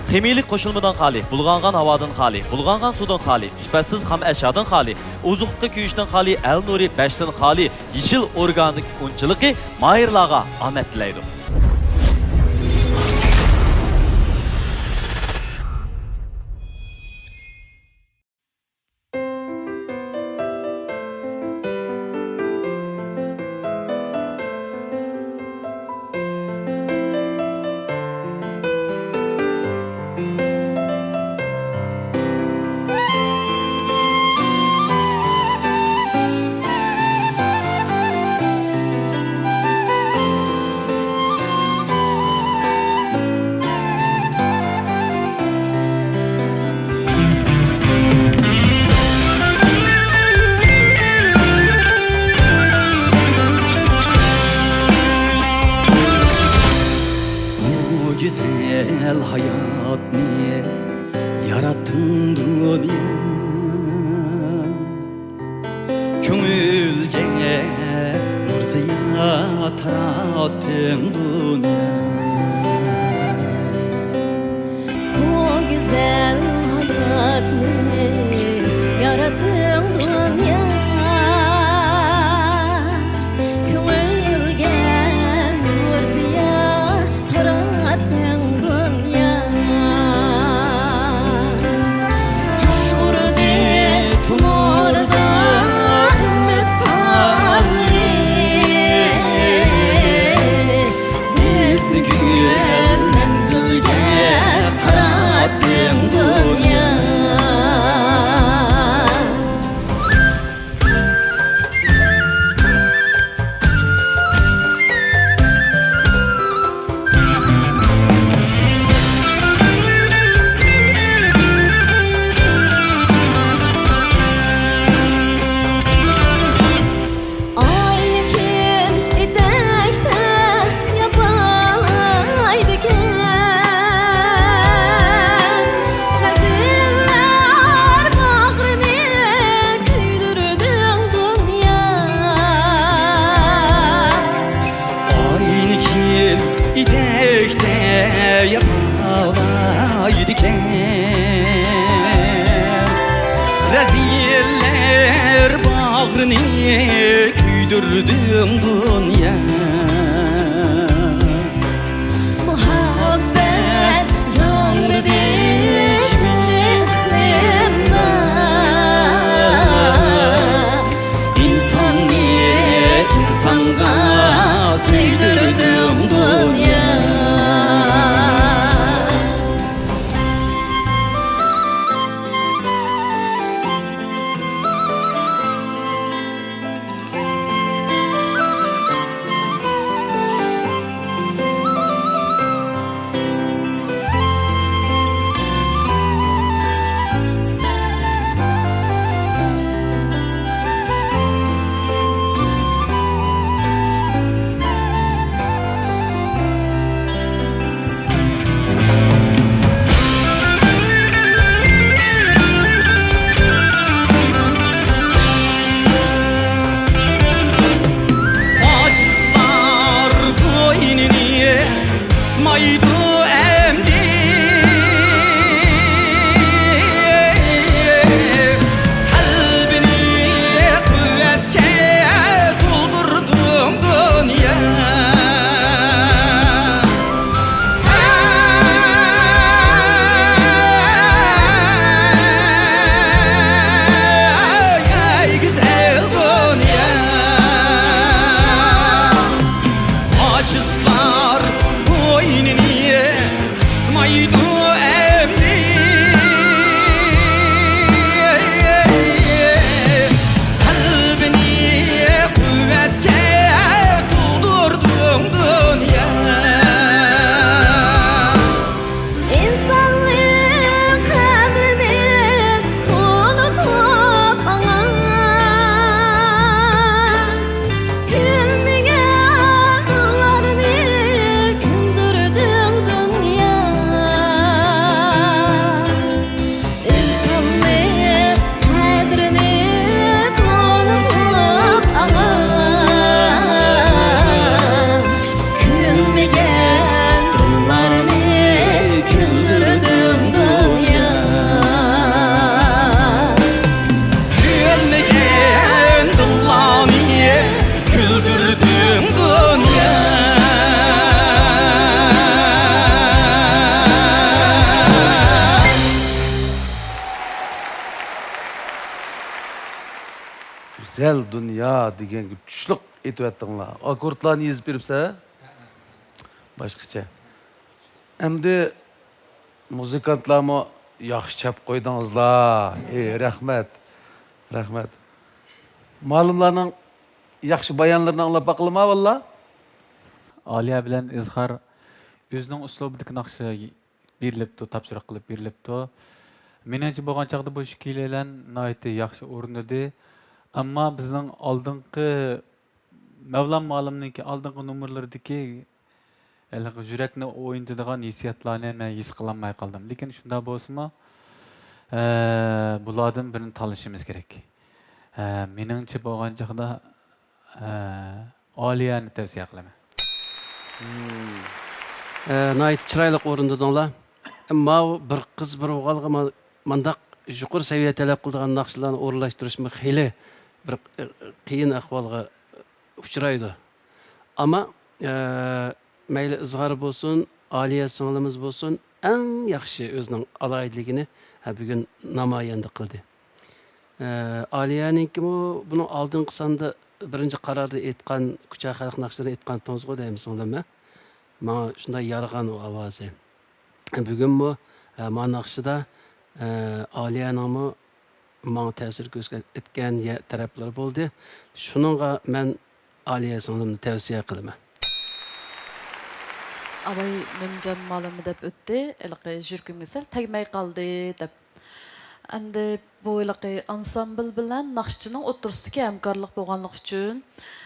خىمىيىلىك قوشۇلمىدىن خالىي، بۇلغانغان ھاۋادىن خالىي، بۇلغانغان سۇدىن خالىي، سۈپەتسىز خام ئەشيادىن خالىي، ئوزۇقلۇقى كۆيۈشتىن خالىي، ئەلنۇرى بەشتىن خالىي، يېشىل ئورگانىك ئۇنچىلىقى ماھىرلارغا ئامەت تىلەيدۇ. ھاياتنى ياراتتىڭ دۇنيا، كۆڭۈلگە نۇر زىيا تاراتتىڭ دۇنيا. بۇ گۈزەل ھاياتنى ياراتتىڭ دۇنيا، كۆڭۈلگە نۇر زىيا تاراتتىڭ دۇنيا. جۇش ئۇردى تومۇردا ئۈمىد قالدى، بىزنى گۈزەل مەنزىلگە قاراتتىڭ دۇنيا. ئاينى كىم ئېتەكتە ياپالايدىكەن؟ رەزىللەر باغرىنى كۆيدۈردۈڭ دۇنيا. ئاينى كىم ئېتەكتە ياپالايدىكەن؟ رەزىللەر باغرىنى كۆيدۈردۈڭ دۇنيا. مۇھەببەت ياڭرىدى چىن ئىقلىمدا، ئىنساننى ئىنسانغا سۆيدۈردۈڭ دۇنيا. ئاجىزلار بوينىنى قىسمايدۇ ئەمدى، قەلبىنى قۇۋۋەتكە تولدۇردۇڭ دۇنيا. ئەي گۈزەل دۇنيا، ئاجىزلار بوينىنى قىسمايدۇ ئەمدى، قەلبىنى قۇۋۋەتكە تولدۇردۇڭ دۇنيا. ئىنسانلىق قەدرىنى تونۇتۇپ ئاڭا، كۈلمىگەن دىللارنى كۈلدۈردۈڭ دۇنيا. ئىنسانلىق قەدرىنى تونۇتۇپ ئاڭا، كۈلمىگەن دىللارنى كۈلدۈردۈڭ دۇنيا. كۈلمىگەن دىللارنى كۈلدۈردۈڭ دۇنيا. گۈزەل دۇنيا دېگەنگە چۈشلۈك ئېيتىۋەتتىڭلار. ئاككوردلارنى يېزىپ بېرىپسەن. باشقىچە. ئەمدى مۇزىكانتلارمۇ ياخشى چاپ قويدىڭىزلار. ئى، رەھمەت. رەھمەت. مۇئەللىملارنىڭ ياخشى بايانلىرىنى ئاڭلاپ باقىلىما، بالىلار؟ ئالىيە بىلەن ئىزھار ئۆزىنىڭ ئۇسلۇبىدىكى ناخشا بېرىلىپتۇ، تاپشۇرۇق قىلىپ بېرىلىپتۇ. مېنىڭچە بولغان چاغدا بۇ ئىككىيلەن ناھايىتى ياخشى ئورۇنلىدى. ئەمما بىزنىڭ ئالدىنقى مەۋلان مۇئەللىمنىڭكى ئالدىنقى نومۇرلىرىدىكى ھېلىقى يۈرەكنى ئوينىتىدىغان ھېسسىياتلارنى مەن ھېس قىلالماي قالدىم. لېكىن شۇنداق بولسىمۇ، ئە، بۇلاردىن بىرىنى تاللىشىمىز كېرەك. ئە، مېنىڭچە بولغان چاغدا، ئە، ئالىيەنى تەۋسىيە قىلىمەن. ئە، ناھايىتى چىرايلىق ئورۇندىدىڭلار. ماۋۇ بىر قىز بىر ئوغۇلغا ما-، مانداق يۇقىرى سەۋىيە تەلەپ قىلىدىغان ناخشىلارنى ئورۇنلاشتۇرۇشمۇ خېلى بىر، ئە، قىيىن ئەھۋالغا ئۇچرايدۇ. ئەمما، ئە، مەيلى ئىزھار بولسۇن، ئالىيە سىڭلىمىز بولسۇن، ئەڭ ياخشى ئۆزىنىڭ ئالاھىدىلىكىنى، ھە، بۈگۈن نامايەندە قىلدى. ئە، ئالىيەنىڭكىمۇ بۇنىڭ ئالدىنقى ساندا بىرىنچى قاراردا ئېيتقان، كۇچا خەلق ناخشىلىرىنى ئېيتقانتىڭىزغۇ دەيمەن سىڭلىم، ھە؟ ماڭا شۇنداق يارىغان ئۇ ئاۋازى. بۈگۈنمۇ، ئە، ما ناخشىدا، ئە، ئالىيەنىڭمۇ ماڭا تەسىر كۆرسەتكەن يە-، تەرەپلىرى بولدى. شۇنىڭغا مەن ئالىيە سىڭلىمنى تەۋسىيە قىلىمەن. ئاۋاي مەمجان مالىمى دەپ ئۆتتى، ھېلىقى يۈرىكىمگە سەل تەگمەي قالدى دەپ. ئەمدى بۇ ھېلىقى ئانسامبىل بىلەن ناخشىچىنىڭ ئوتتۇرىسىدىكى ھەمكارلىق بولغانلىقى ئۈچۈن،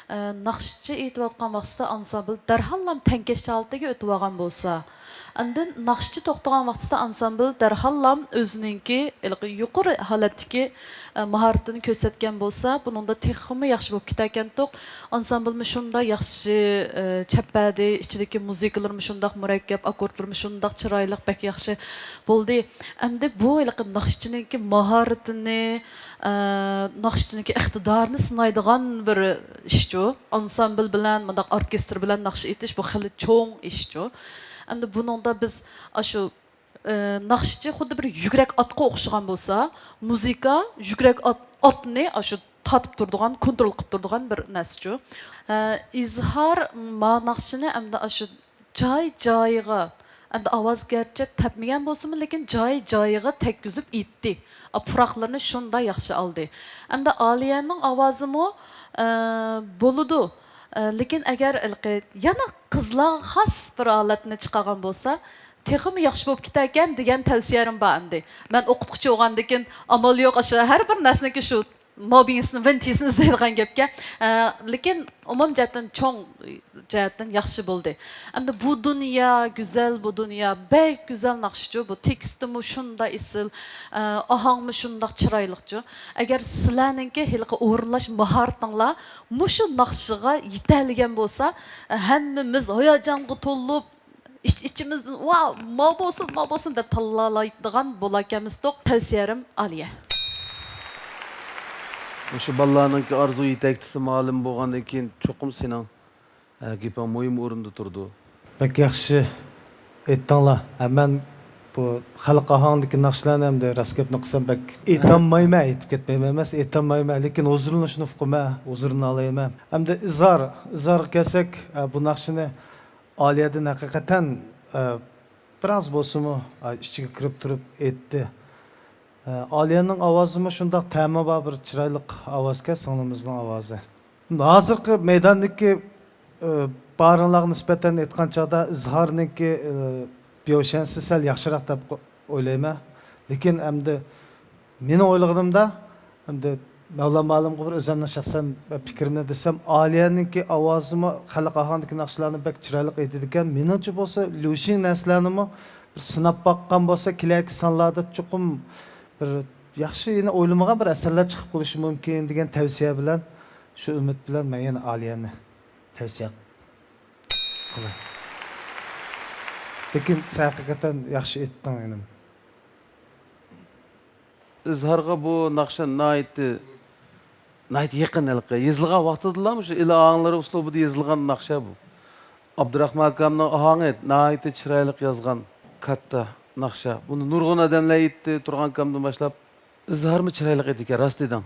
ئە، ناخشىچى ئېيتىۋاتقان ۋاقتىدا ئانسامبىل دەرھاللام تەڭكەش ھالىتىگە ئۆتۈۋالغان بولسا، ئاندىن ناخشىچى توختىغان ۋاقتىدا ئانسامبىل دەرھاللام ئۆزىنىڭكى ھېلىقى يۇقىرى ھالەتتىكى، ئە، ماھارىتىنى كۆرسەتكەن بولسا، بۇنىڭدا تېخىمۇ ياخشى بولۇپ كېتەركەنتۇق. ئانسامبىلمۇ شۇنداق ياخشى، ئە، چەپپەدى، ئىچىدىكى مۇزىكىلىرىمۇ شۇنداق مۇرەككەپ، ئاككوردلىرىمۇ شۇنداق چىرايلىق، بەك ياخشى بولدى. ئەمدى بۇ ھېلىقى ناخشىچىنىڭكى ماھارىتىنى، ئە، ناخشىچىنىڭكى ئىقتىدارىنى سىنايدىغان بىر ئىشچۇ. ئانسامبىل بىلەن، مۇنداق ئوركېستىر بىلەن ناخشا ئېيتىش، بۇ خېلى چوڭ ئىشچۇ. ئەمدى بۇنىڭدا بىز ئاشۇ، ئە، ناخشىچى خۇددى بىر يۈگرەك ئاتقا ئوخشىغان بولسا، مۇزىكا يۈگرەك ئات، ئاتنى ئاشۇ تارتىپ تۇرىدىغان، كونترول قىلىپ تۇرىدىغان بىر نەرسىچۇ. ئە، ئىزھار ما ناخشىنى ئەمدى ئاشۇ جاي-جايىغا، ئەمدى ئاۋاز گەرچە تەپمىگەن بولسىمۇ، لېكىن جاي-جايىغا تەگكۈزۈپ ئېيتتى. پۇراقلىرىنى شۇنداق ياخشى ئالدى. ئەمدى ئالىيەنىڭ ئاۋازىمۇ، ئە، بولىدۇ. ئە، لېكىن ئەگەر ھېلىقى يەنە قىزلارغا خاس بىر ھالەتنى چىقارغان بولسا، تېخىمۇ ياخشى بولۇپ كېتەركەن دېگەن تەۋسىيەلىرىم بار ئەمدى. مەن ئوقۇتقۇچى بولغاندىكىن ئامال يوق، ئاشۇ ھەر بىر نەرسىنىڭكى شۇ مابىيىسىنى، ۋىنتىسىنى ئىزدەيدىغان گەپكەن. ئە، لېكىن ئومۇم جەھەتتىن، چوڭ جەھەتتىن ياخشى بولدى. ئەمدى بۇ دۇنيا گۈزەل، بۇ دۇنيا بەك گۈزەل ناخشىچۇ. بۇ تېكىستىمۇ شۇنداق ئېسىل، ئە، ئاھاڭمۇ شۇنداق چىرايلىقچۇ. ئەگەر سىلەرنىڭكى ھېلىقى ئورۇنلاش ماھارىتىڭلار مۇشۇ ناخشىغا يېتەلىگەن بولسا، ئە، ھەممىمىز ھاياجانغا تولۇپ، ئىچ-ئىچىمىزدىن، «ۋاۋ، ماۋۇ بولسۇن، ماۋۇ بولسۇن» دەپ تاللالايدىغان بولاكەنمىزدۇق. تەۋسىيەلىرىم ئالىيە. مۇشۇ بالىلارنىڭكى ئارزۇ يېتەكچىسى مۇئەللىم بولغاندىن كېيىن، چوقۇم سېنىڭ، ئە، گېپىڭ مۇھىم ئورۇندا تۇرىدۇ. بەك ياخشى ئېيتتىڭلار. ھە، مەن بۇ خەلق ئاھاڭىدىكى ناخشىلارنى ئەمدى راست گەپنى قىلسام بەك ئېيتالمايمەن، ئېيتىپ كەتمەيمەن ئەمەس، ئېيتالمايمەن. لېكىن ھۇزۇرلىنىشنى ئۇقىمەن، ھۇزۇرلىنالايمەن. ئەمدى ئىزھار، ئىزھارغا كەلسەك، ئە، بۇ ناخشىنى ئالىيەدىن ھەقىقەتەن، ئە، بىراز بولسىمۇ، ئە، ئىچىگە كىرىپ تۇرۇپ ئېيتتى. ئە، ئالىيەنىڭ ئاۋازىمۇ شۇنداق تەمى بار، بىر چىرايلىق ئاۋازكەن، سىڭلىمىزنىڭ ئاۋازى. ھازىرقى مەيداندىكى، ئە، بارىڭلارغا نىسبەتەن ئېيتقان چاغدا، ئىزھارنىڭكى، ئە، بيوشەنسى سەل ياخشىراق دەپ قو-، ئويلايمەن. لېكىن ئەمدى مېنىڭ ئويلىغىنىمدا، ئەمدى مەۋلان مۇئەللىمغا بىر ئۆزۈمنىڭ شەخسەن پىكرىمنى دېسەم، ئالىيەنىڭكى ئاۋازىمۇ خەلق ئاھاڭىدىكى ناخشىلارنى بەك چىرايلىق ئېيتىدىكەن. مېنىڭچە بولسا، ليۇشىڭ نەرسىلەرنىمۇ بىر سىناپ باققان بولسا، كېلەركى سانلاردا چوقۇم بىر ياخشى، يەنە ئويلىمىغان بىر ئەسەرلەر چىقىپ قېلىشى مۇمكىن دېگەن تەۋسىيە بىلەن، شۇ ئۈمىد بىلەن مەن يەنە ئالىيەنى تەۋسىيە قىلاي. لېكىن سەن ھەقىقەتەن ياخشى ئېيتتىڭ، ئىنىم. ئىزھارغا بۇ ناخشا ناھايىتى، ناھايىتى يېقىن ھېلىقى. يېزىلغان ۋاقتىدىلا مۇشۇ ئىلى ئاھاڭلىرى ئۇسلۇبىدا يېزىلغان ناخشا بۇ. ئابدۇراخمان ئاكامنىڭ ئاھاڭى ناھايىتى چىرايلىق يازغان كاتتا ناخشا. بۇنى نۇرغۇن ئادەملەر ئېيتتى، تۇرغان ئاكامدىن باشلاپ. ئىزھارمۇ چىرايلىق ئىدىكەن، راست دېدىڭ.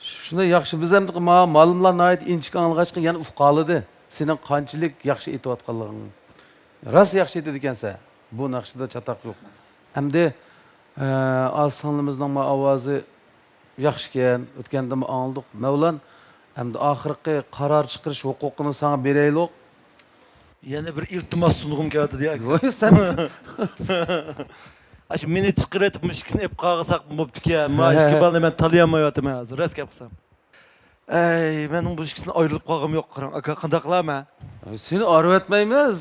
شۇنداق ياخشى، بىز ئەمدى ما-، مالىملار ناھايىتى ئىنچىكە ئاڭلىغاچقا يەنە ئۇقالىدى سېنىڭ قانچىلىك ياخشى ئېيتىۋاتقانلىقىڭنى. راست ياخشى ئېيتىدىكەنسەن، بۇ ناخشىدا چاتاق يوق. ئەمدى، ئە، ئاز سىڭلىمىزنىڭمۇ ئاۋازى ياخشىكەن، ئۆتكەندىمۇ ئاڭلىدۇق. مەۋلان، ئەمدى ئاخىرقى قارار چىقىرىش ھوقۇقىنى ساڭا بېرەيلۇق. يەنە بىر ئىلتىماس سۇنغۇم كەلدى دېيە. ۋاي، سەن ئاشۇ مېنى چىقىرىۋېتىپ مۇشۇ ئىككىسىنى ئېلىپ قالغۇزساق بوپتىكەن. ما ئىككى بالىنى مەن تالىيالمايۋاتىمەن ھازىر، راست گەپ قىلسام. ئەي، مەننىڭ بۇ ئىككىسىنى ئايرىلىپ قالغۇم يوق، قاراڭ، ئاكا، قانداق قىلارمەن؟ سېنى ئايرىۋەتمەيمىز.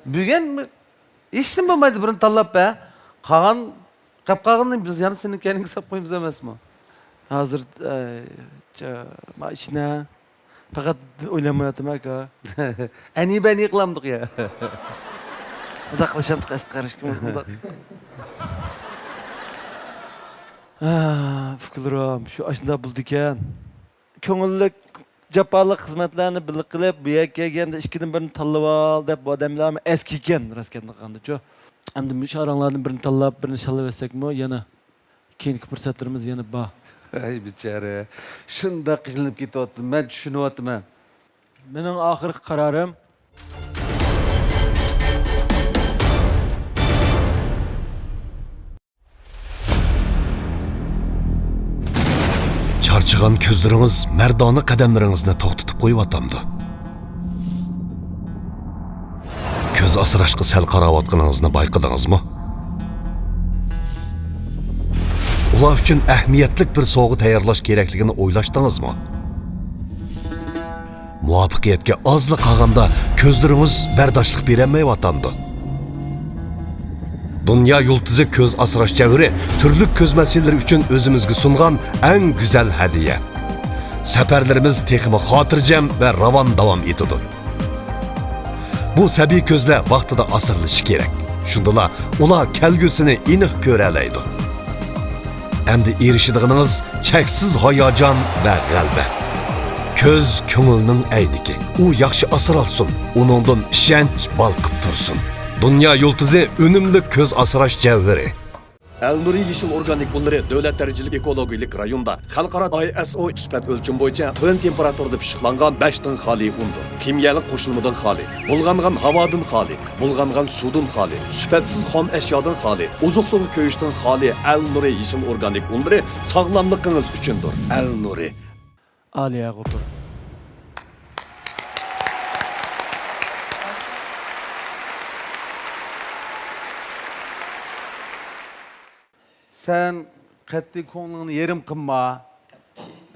بۈگۈن ھېچنېمە بولمايدۇ، بىرنى تاللاپ بەر. قالغان، قېلىپ قالغىنىنى بىز يەنە سېنىڭ كەينىڭگە ساپ قويىمىز ئەمەسمۇ؟ ھازىر، ئەي، جا-، ما ئىشنى پەقەت ئويلانمايۋاتىمەن، ئاكا. ئەنىبە ئەنى قىلامدۇق يا؟ مۇنداق قىلىشامدۇق، ئەسقەر ئىككىمىز مۇنداق. ھە، ئۇكىلىرىم، شۇ ئاشۇنداق بولىدىكەن. كۆڭۈللۈك، جاپالىق خىزمەتلەرنى بىللە قىلىپ، بۇ يەرگە كەلگەندە ئىككىدىن بىرنى تاللىۋال دەپ، بۇ ئادەملەرمۇ ئەسكىكەن، راست گەپنى قىلغاندىچۇ. ئەمدى مۇشۇ ئاراڭلاردىن بىرنى تاللاپ، بىرنى شاللىۋەتسەكمۇ، يەنە كېيىنكى پۇرسەتلىرىمىز يەنە بار. ھەي، بىچارە. شۇنداق قىينىلىپ كېتىۋاتىدۇ. مەن چۈشىنىۋاتىمەن. مېنىڭ ئاخىرقى قارارىم. چارچىغان كۆزلىرىڭىز مەردانە قەدەملىرىڭىزنى توختىتىپ قويۇۋاتامدۇ؟ كۆز ئاسراشقا سەل قاراۋاتقىنىڭىزنى بايقىدىڭىزمۇ؟ ئۇلار ئۈچۈن ئەھمىيەتلىك بىر سوۋغا تەييارلاش كېرەكلىكىنى ئويلاشتىڭىزمۇ؟ مۇۋەپپەقىيەتكە ئازلا قالغاندا كۆزلىرىڭىز بەرداشلىق بېرەلمەيۋاتامدۇ؟ دۇنيا يۇلتۇزى كۆز ئاسراش جەۋھىرى تۈرلۈك كۆز مەسىلىلىرى ئۈچۈن ئۆزىمىزگە سۇنغان ئەڭ گۈزەل ھەدىيە. سەپەرلىرىمىز تېخىمۇ خاتىرجەم ۋە راۋان داۋام ئېتىدۇ. بۇ سەبىي كۆزلەر ۋاقتىدا ئاسرىلىشى كېرەك. شۇندىلا ئۇلار كەلگۈسىنى ئېنىق كۆرەلەيدۇ. ئەمدى ئېرىشىدىغىنىڭىز چەكسىز ھاياجان ۋە غەلىبە. كۆز كۆڭۈلنىڭ ئەينىكى. ئۇ ياخشى ئاسرالسۇن، ئۇنىڭدىن ئىشەنچ بالقىپ تۇرسۇن. دۇنيا يۇلتۇزى ئۈنۈملۈك كۆز ئاسراش جەۋھىرى. ئەلنۇرى يېشىل ئورگانىك ئۇنلىرى دۆلەت دەرىجىلىك ئېكولوگىيەلىك رايوندا خەلقئارا ئاي ئېس ئو سۈپەت ئۆلچىمى بويىچە تۆۋەن تېمپېراتۇرىدا پىششىقلانغان بەشتىن خالىي ئۇندۇر. كىميەلىك قوشۇلمىدىن خالىي، بۇلغانغان ھاۋادىن خالىي، بۇلغانغان سۇدىن خالىي، سۈپەتسىز خام ئەشيادىن خالىي، ئوزۇقلۇقى كۆيۈشتىن خالىي ئەلنۇرى يېشىل ئورگانىك ئۇنلىرى ساغلاملىقىڭىز ئۈچۈندۇر. ئەلنۇرى. ئالىيە غوپۇر. سەن قەتئىي كۆڭلۈڭنى يېرىم قىلما.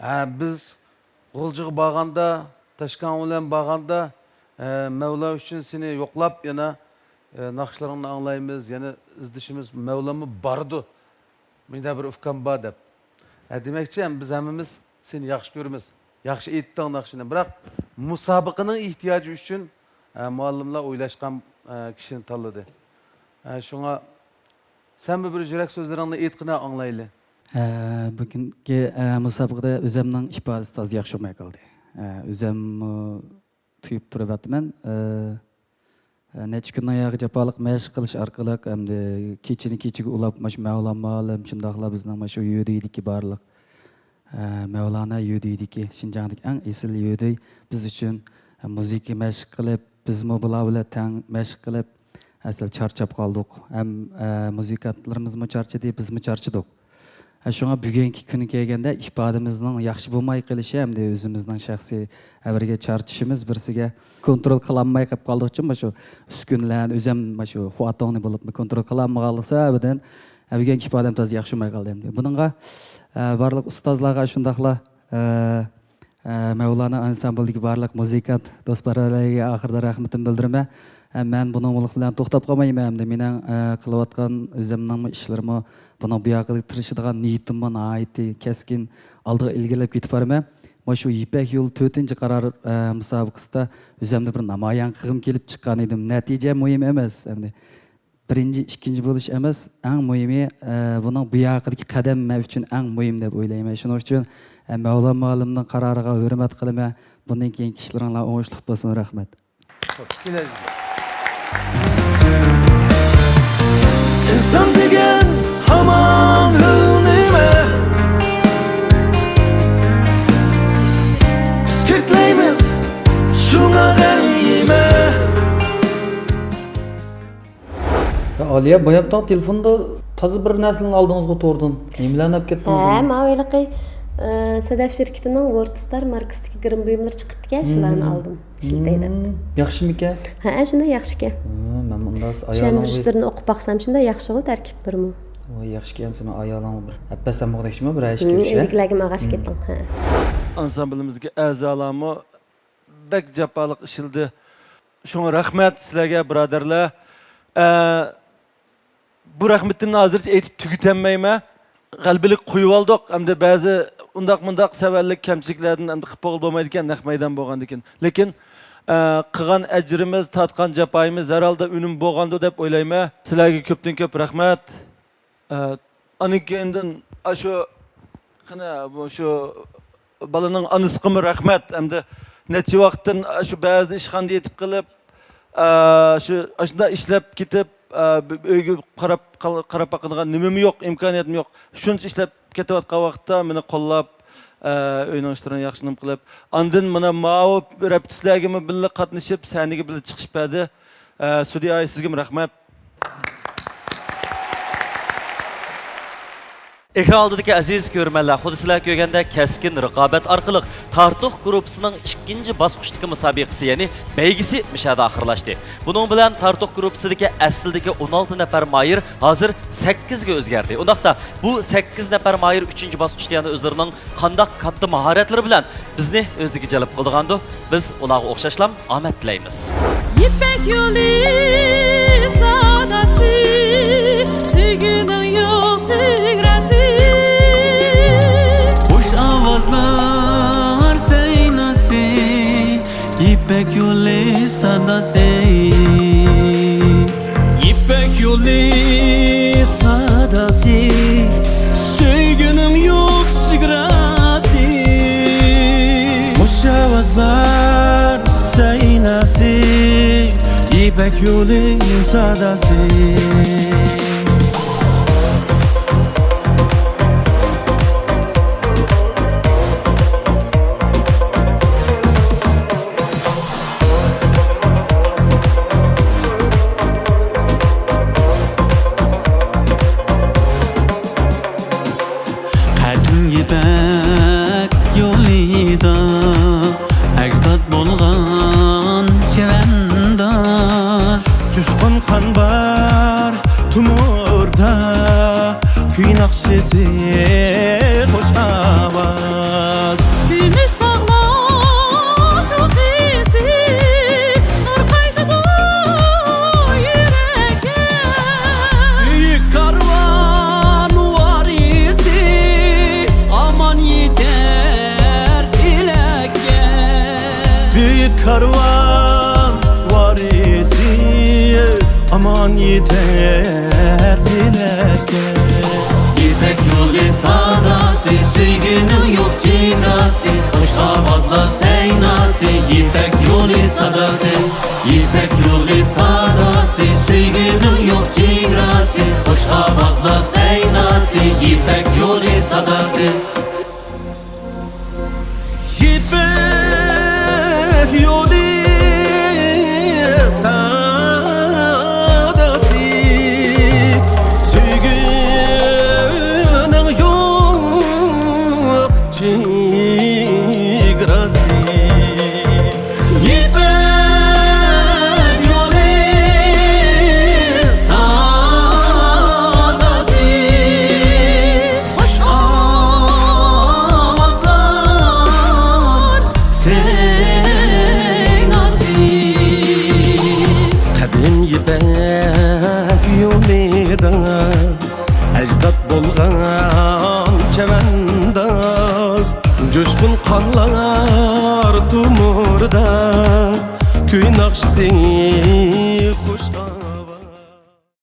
ھە، بىز غۇلجىغا بارغاندا، تاشكەنت بىلەن بارغاندا، ھە، مەۋلا ئۈچۈن سېنى يوقلاپ يەنە، ھە، ناخشىلىرىڭنى ئاڭلايمىز، يەنە ئىزدىشىمىز، مەۋلاممۇ باردۇ. مېنىڭ بىر ئۇكام بار دەپ. ھە، دېمەكچى، ھەم بىز ھەممىمىز سېنى ياخشى كۆرىمىز. ياخشى ئېيتتىڭ ناخشىنى. بىراق مۇسابىقىنىڭ ئېھتىياجى ئۈچۈن، ھە، مۇئەللىملەر ئويلاشقان، ھە، كىشىنى تاللىدى. ھە، شۇڭا سەنمۇ بىر يۈرەك سۆزلىرىڭنى ئېيتقىنا ئاڭلايلى. ھە، بۈگۈنكى، ھە، مۇسابىقىدە ئۆزەمنىڭ ئىپادىسى تازا ياخشى بولماي قالدى. ھە، ئۆزەممۇ تۇيۇپ تۇرۇۋاتىمەن. ھە، ھە، نەچچە كۈننىڭ ياغى جاپالىق مەشىق قىلىش ئارقىلىق، ئەمدى كېچىنى كېچىگە ئۇلاپ، مۇشۇ مەۋلان مۇئەللىم، شۇنداقلا بىزنىڭ مۇشۇ يۆدىدىكى بارلىق، ھە، مەۋلانا يۆدىدىكى شىنجاڭدىكى ئەڭ ئېسىل يۆدى بىز ئۈچۈن، ھە، مۇزىكا مەشىق قىلىپ، بىزمۇ بۇلار بىلەن تەڭ مەشىق قىلىپ، ھە، سەل چارچاپ قالدۇق. ھەم، ھە، مۇزىكانتلىرىمىزمۇ چارچىدى، بىزمۇ چارچىدۇق. ھە، شۇڭا بۈگۈنكى كۈنگە كەلگەندە ئىپادىمىزنىڭ ياخشى بولماي قېلىشى ھەمدە ئۆزىمىزنىڭ شەخسىي ھەر بىرىگە چارچىشىمىز، بىرسىگە كونترول قىلالماي قېلىپ قالدۇقچۇ، مۇشۇ ئۈسكۈنىلەرنى ئۆزەم مۇشۇ خۇاتوڭنى بولۇپمۇ كونترول قىلالمىغانلىق سەۋەبىدىن، ھە، بۈگۈنكى ئىپادەم تازا ياخشى بولماي قالدى ئەمدى. بۇنىڭغا، ھە، بارلىق ئۇستازلارغا شۇنداقلا، ھە، ئە، مەۋلانا ئانسامبىلدىكى بارلىق مۇزىكانت دوست-بۇرادەرلەرگە ئاخىرىدا رەھمىتىمنى بىلدۈرىمەن. ئە، مەن بۇنىڭ بىلەن توختاپ قالمايمەن ئەمدى. مېنىڭ، ئە، قىلىۋاتقان ئۆزۈمنىڭمۇ ئىشلىرىمۇ، بۇنىڭ بۇياقىغا تىرىشىدىغان نىيىتىممۇ ناھايىتى كەسكىن ئالدىغا ئىلگىرىلەپ كېتىپ بارىمەن. مانا شۇ يىپەك يولى تۆتىنچى قارار، ئە، مۇسابىقىسىدە ئۆزۈمنى بىر نامايان قىلغۇم كېلىپ چىققان ئىدىم. نەتىجە مۇھىم ئەمەس ئەمدى. بىرىنچى، ئىككىنچى بولۇش ئەمەس، ئەڭ مۇھىمى، ئە، بۇنىڭ بۇ ياقىدىكى قەدەم مەن ئۈچۈن ئەڭ مۇھىم دەپ ئويلايمەن. شۇنىڭ ئۈچۈن، ئە، مەۋلان مۇئەللىمنىڭ قارارىغا ھۆرمەت قىلىمەن. بۇندىن كېيىنكى ئىشلىرىڭلار ئوڭۇشلۇق بولسۇن. رەھمەت. ئىنسان دېگەن ھامان ھۆل نېمە؟ بىز كۆكلەيمىز شۇڭا غەم يېمە. يا ئالىيە، بايامتاڭ تېلېفوندا تازا بىر نەرسىلەرنى ئالدىڭىزغۇ توردىن. نېمىلەرنى ئەپ كەتتىڭىز ھە، ئەمدى؟ ماۋۇ ھېلىقى، ئى، سەدەف شىركىتىنىڭ ۋورد ستار ماركىسىدىكى گىرىم بۇيۇملىرى چىقىپتىكەن، شۇلارنى مم. ئالدىم. ئىشلىتەي دەپ. مم. ياخشىمىكەن؟ ھە، شۇنداق ياخشىكەن. ھە، مەن ئۇنداق ئايالىڭ چۈشەندۈرۈشلىرىنى ئوقۇپ باقسام، شۇنداق ياخشىغۇ تەركىبلىرىمۇ. ۋاي، ياخشىكەن، سېنىڭ ئايالىڭمۇ بىر ئەپ بەرسەمغۇ دەيچىمۇ بىر ھەشكە مم، ئىش، ھە؟ ئۆيدىكىلەرگىمۇ ئاغاش مم. كېتىڭ، ھە. ئانسامبىلىمىزدىكى ئەزالارمۇ بەك جاپالىق ئىشلىدى. شۇڭا رەھمەت سىلەرگە، بۇرادەرلەر. ئە، بۇ رەھمىتىمنى ھازىرچە ئېيتىپ تۈگىتەلمەيمەن. غەلىبىلىك قويۇۋالدۇق. ئەمدى بەزى ئۇنداق مۇنداق سەۋەنلىك كەمچىلىكلەردىن ئەمدى قىلىپ بولغىلى بولمايدىكەن، نەق مەيدان بولغاندىكىن. لېكىن، ئە، قىلغان ئەجرىمىز، تارتقان جاپايىمىز ھەر ھالدا ئۈنۈم بولغاندۇ دەپ ئويلايمەن. سىلەرگە كۆپتىن كۆپ رەھمەت. ئە، ئاندىن كېيىندىن ئاشۇ، قېنى، بۇ شۇ بالىنىڭ ئانىسىغىمۇ رەھمەت. ئەمدى نەچچە ۋاقىتتىن ئاشۇ بەزىدە ئىشخانىدا يېتىپ قېلىپ، ئە، شۇ، ئاشۇنداق ئىشلەپ كېتىپ، ئە، بىر ئۆيگە قاراپ، قال-، قاراپ باقىدىغان نېمىمۇ يوق، ئىمكانىيەتمۇ يوق. شۇنچە ئىشلەپ كېتىۋاتقان ۋاقىتتا مېنى قوللاپ، ئە، ئۆينىڭ ئىشلىرىنى ياخشى نېمە قىلىپ، ئاندىن مانا ماۋۇ رېپېتىتسىيەگىمۇ بىللە قاتنىشىپ، سەھنىگە بىللە چىقىش بەردى. ئە، سۈدىيە، سىزگىمۇ رەھمەت. ئېكران ئالدىدىكى ئەزىز كۆرۈرمەنلەر، خۇددى سىلەر كۆرگەندەك كەسكىن رىقابەت ئارقىلىق تارتۇق گۇرۇپپىسىنىڭ ئىككىنچى باسقۇچتىكى مۇسابىقىسى، يەنى بەيگىسى مۇشۇ يەردە ئاخىرلاشتى. بۇنىڭ بىلەن تارتۇق گۇرۇپپىسىدىكى ئەسلىدىكى ئون ئالتە نەپەر ماھىر ھازىر سەككىزگە ئۆزگەردى. ئۇنداقتا بۇ سەككىز نەپەر ماھىر ئۈچىنچى باسقۇچتا يەنە ئۆزلىرىنىڭ قانداق كاتتا ماھارەتلىرى بىلەن بىزنى ئۆزىگە جەلپ قىلىدىغاندۇ؟ بىز ئۇلارغا ئوخشاشلا ئامەت تىلەيمىز. يىپەك يولى ساداسى، سۆيگۈنىڭ يوق چېگراسى. خۇش ئاۋازلار سەيناسى، يىپەك يولى ساداسى. يىپەك يولى ساداسى، سۆيگۈنىڭ يوق چېگراسى. خۇش ئاۋازلار سەيناسى، يىپەك يولى ساداسى. قەدىم يىپەك يولىدا ئەجداد بولغان چەۋەنداز. جۇشقۇن قان بار تومۇردا، كۈي ناخشىسى، خۇش ئاۋاز. كۈمۈش تاغلار چوققىسى، نۇر قايتىدۇ يۈرەككە. بۈيۈك كارۋان ۋارىسى، ئامان يېتەر ئىلەككە. بۈيۈك كارۋان ۋارىسى، ئامان يېتەر ئىلەككە. يىپەك يولى ساداسى، سۆيگۈنىڭ يوق چېگراسى، خۇش ئاۋازلار سەيناسى، يىپەك يولى ساداسى. يىپەك يولى ساداسى، سۆيگۈنىڭ يوق چېگراسى، خۇش ئاۋازلار سەيناسى، يىپەك يولى ساداسى. يىپەك يولى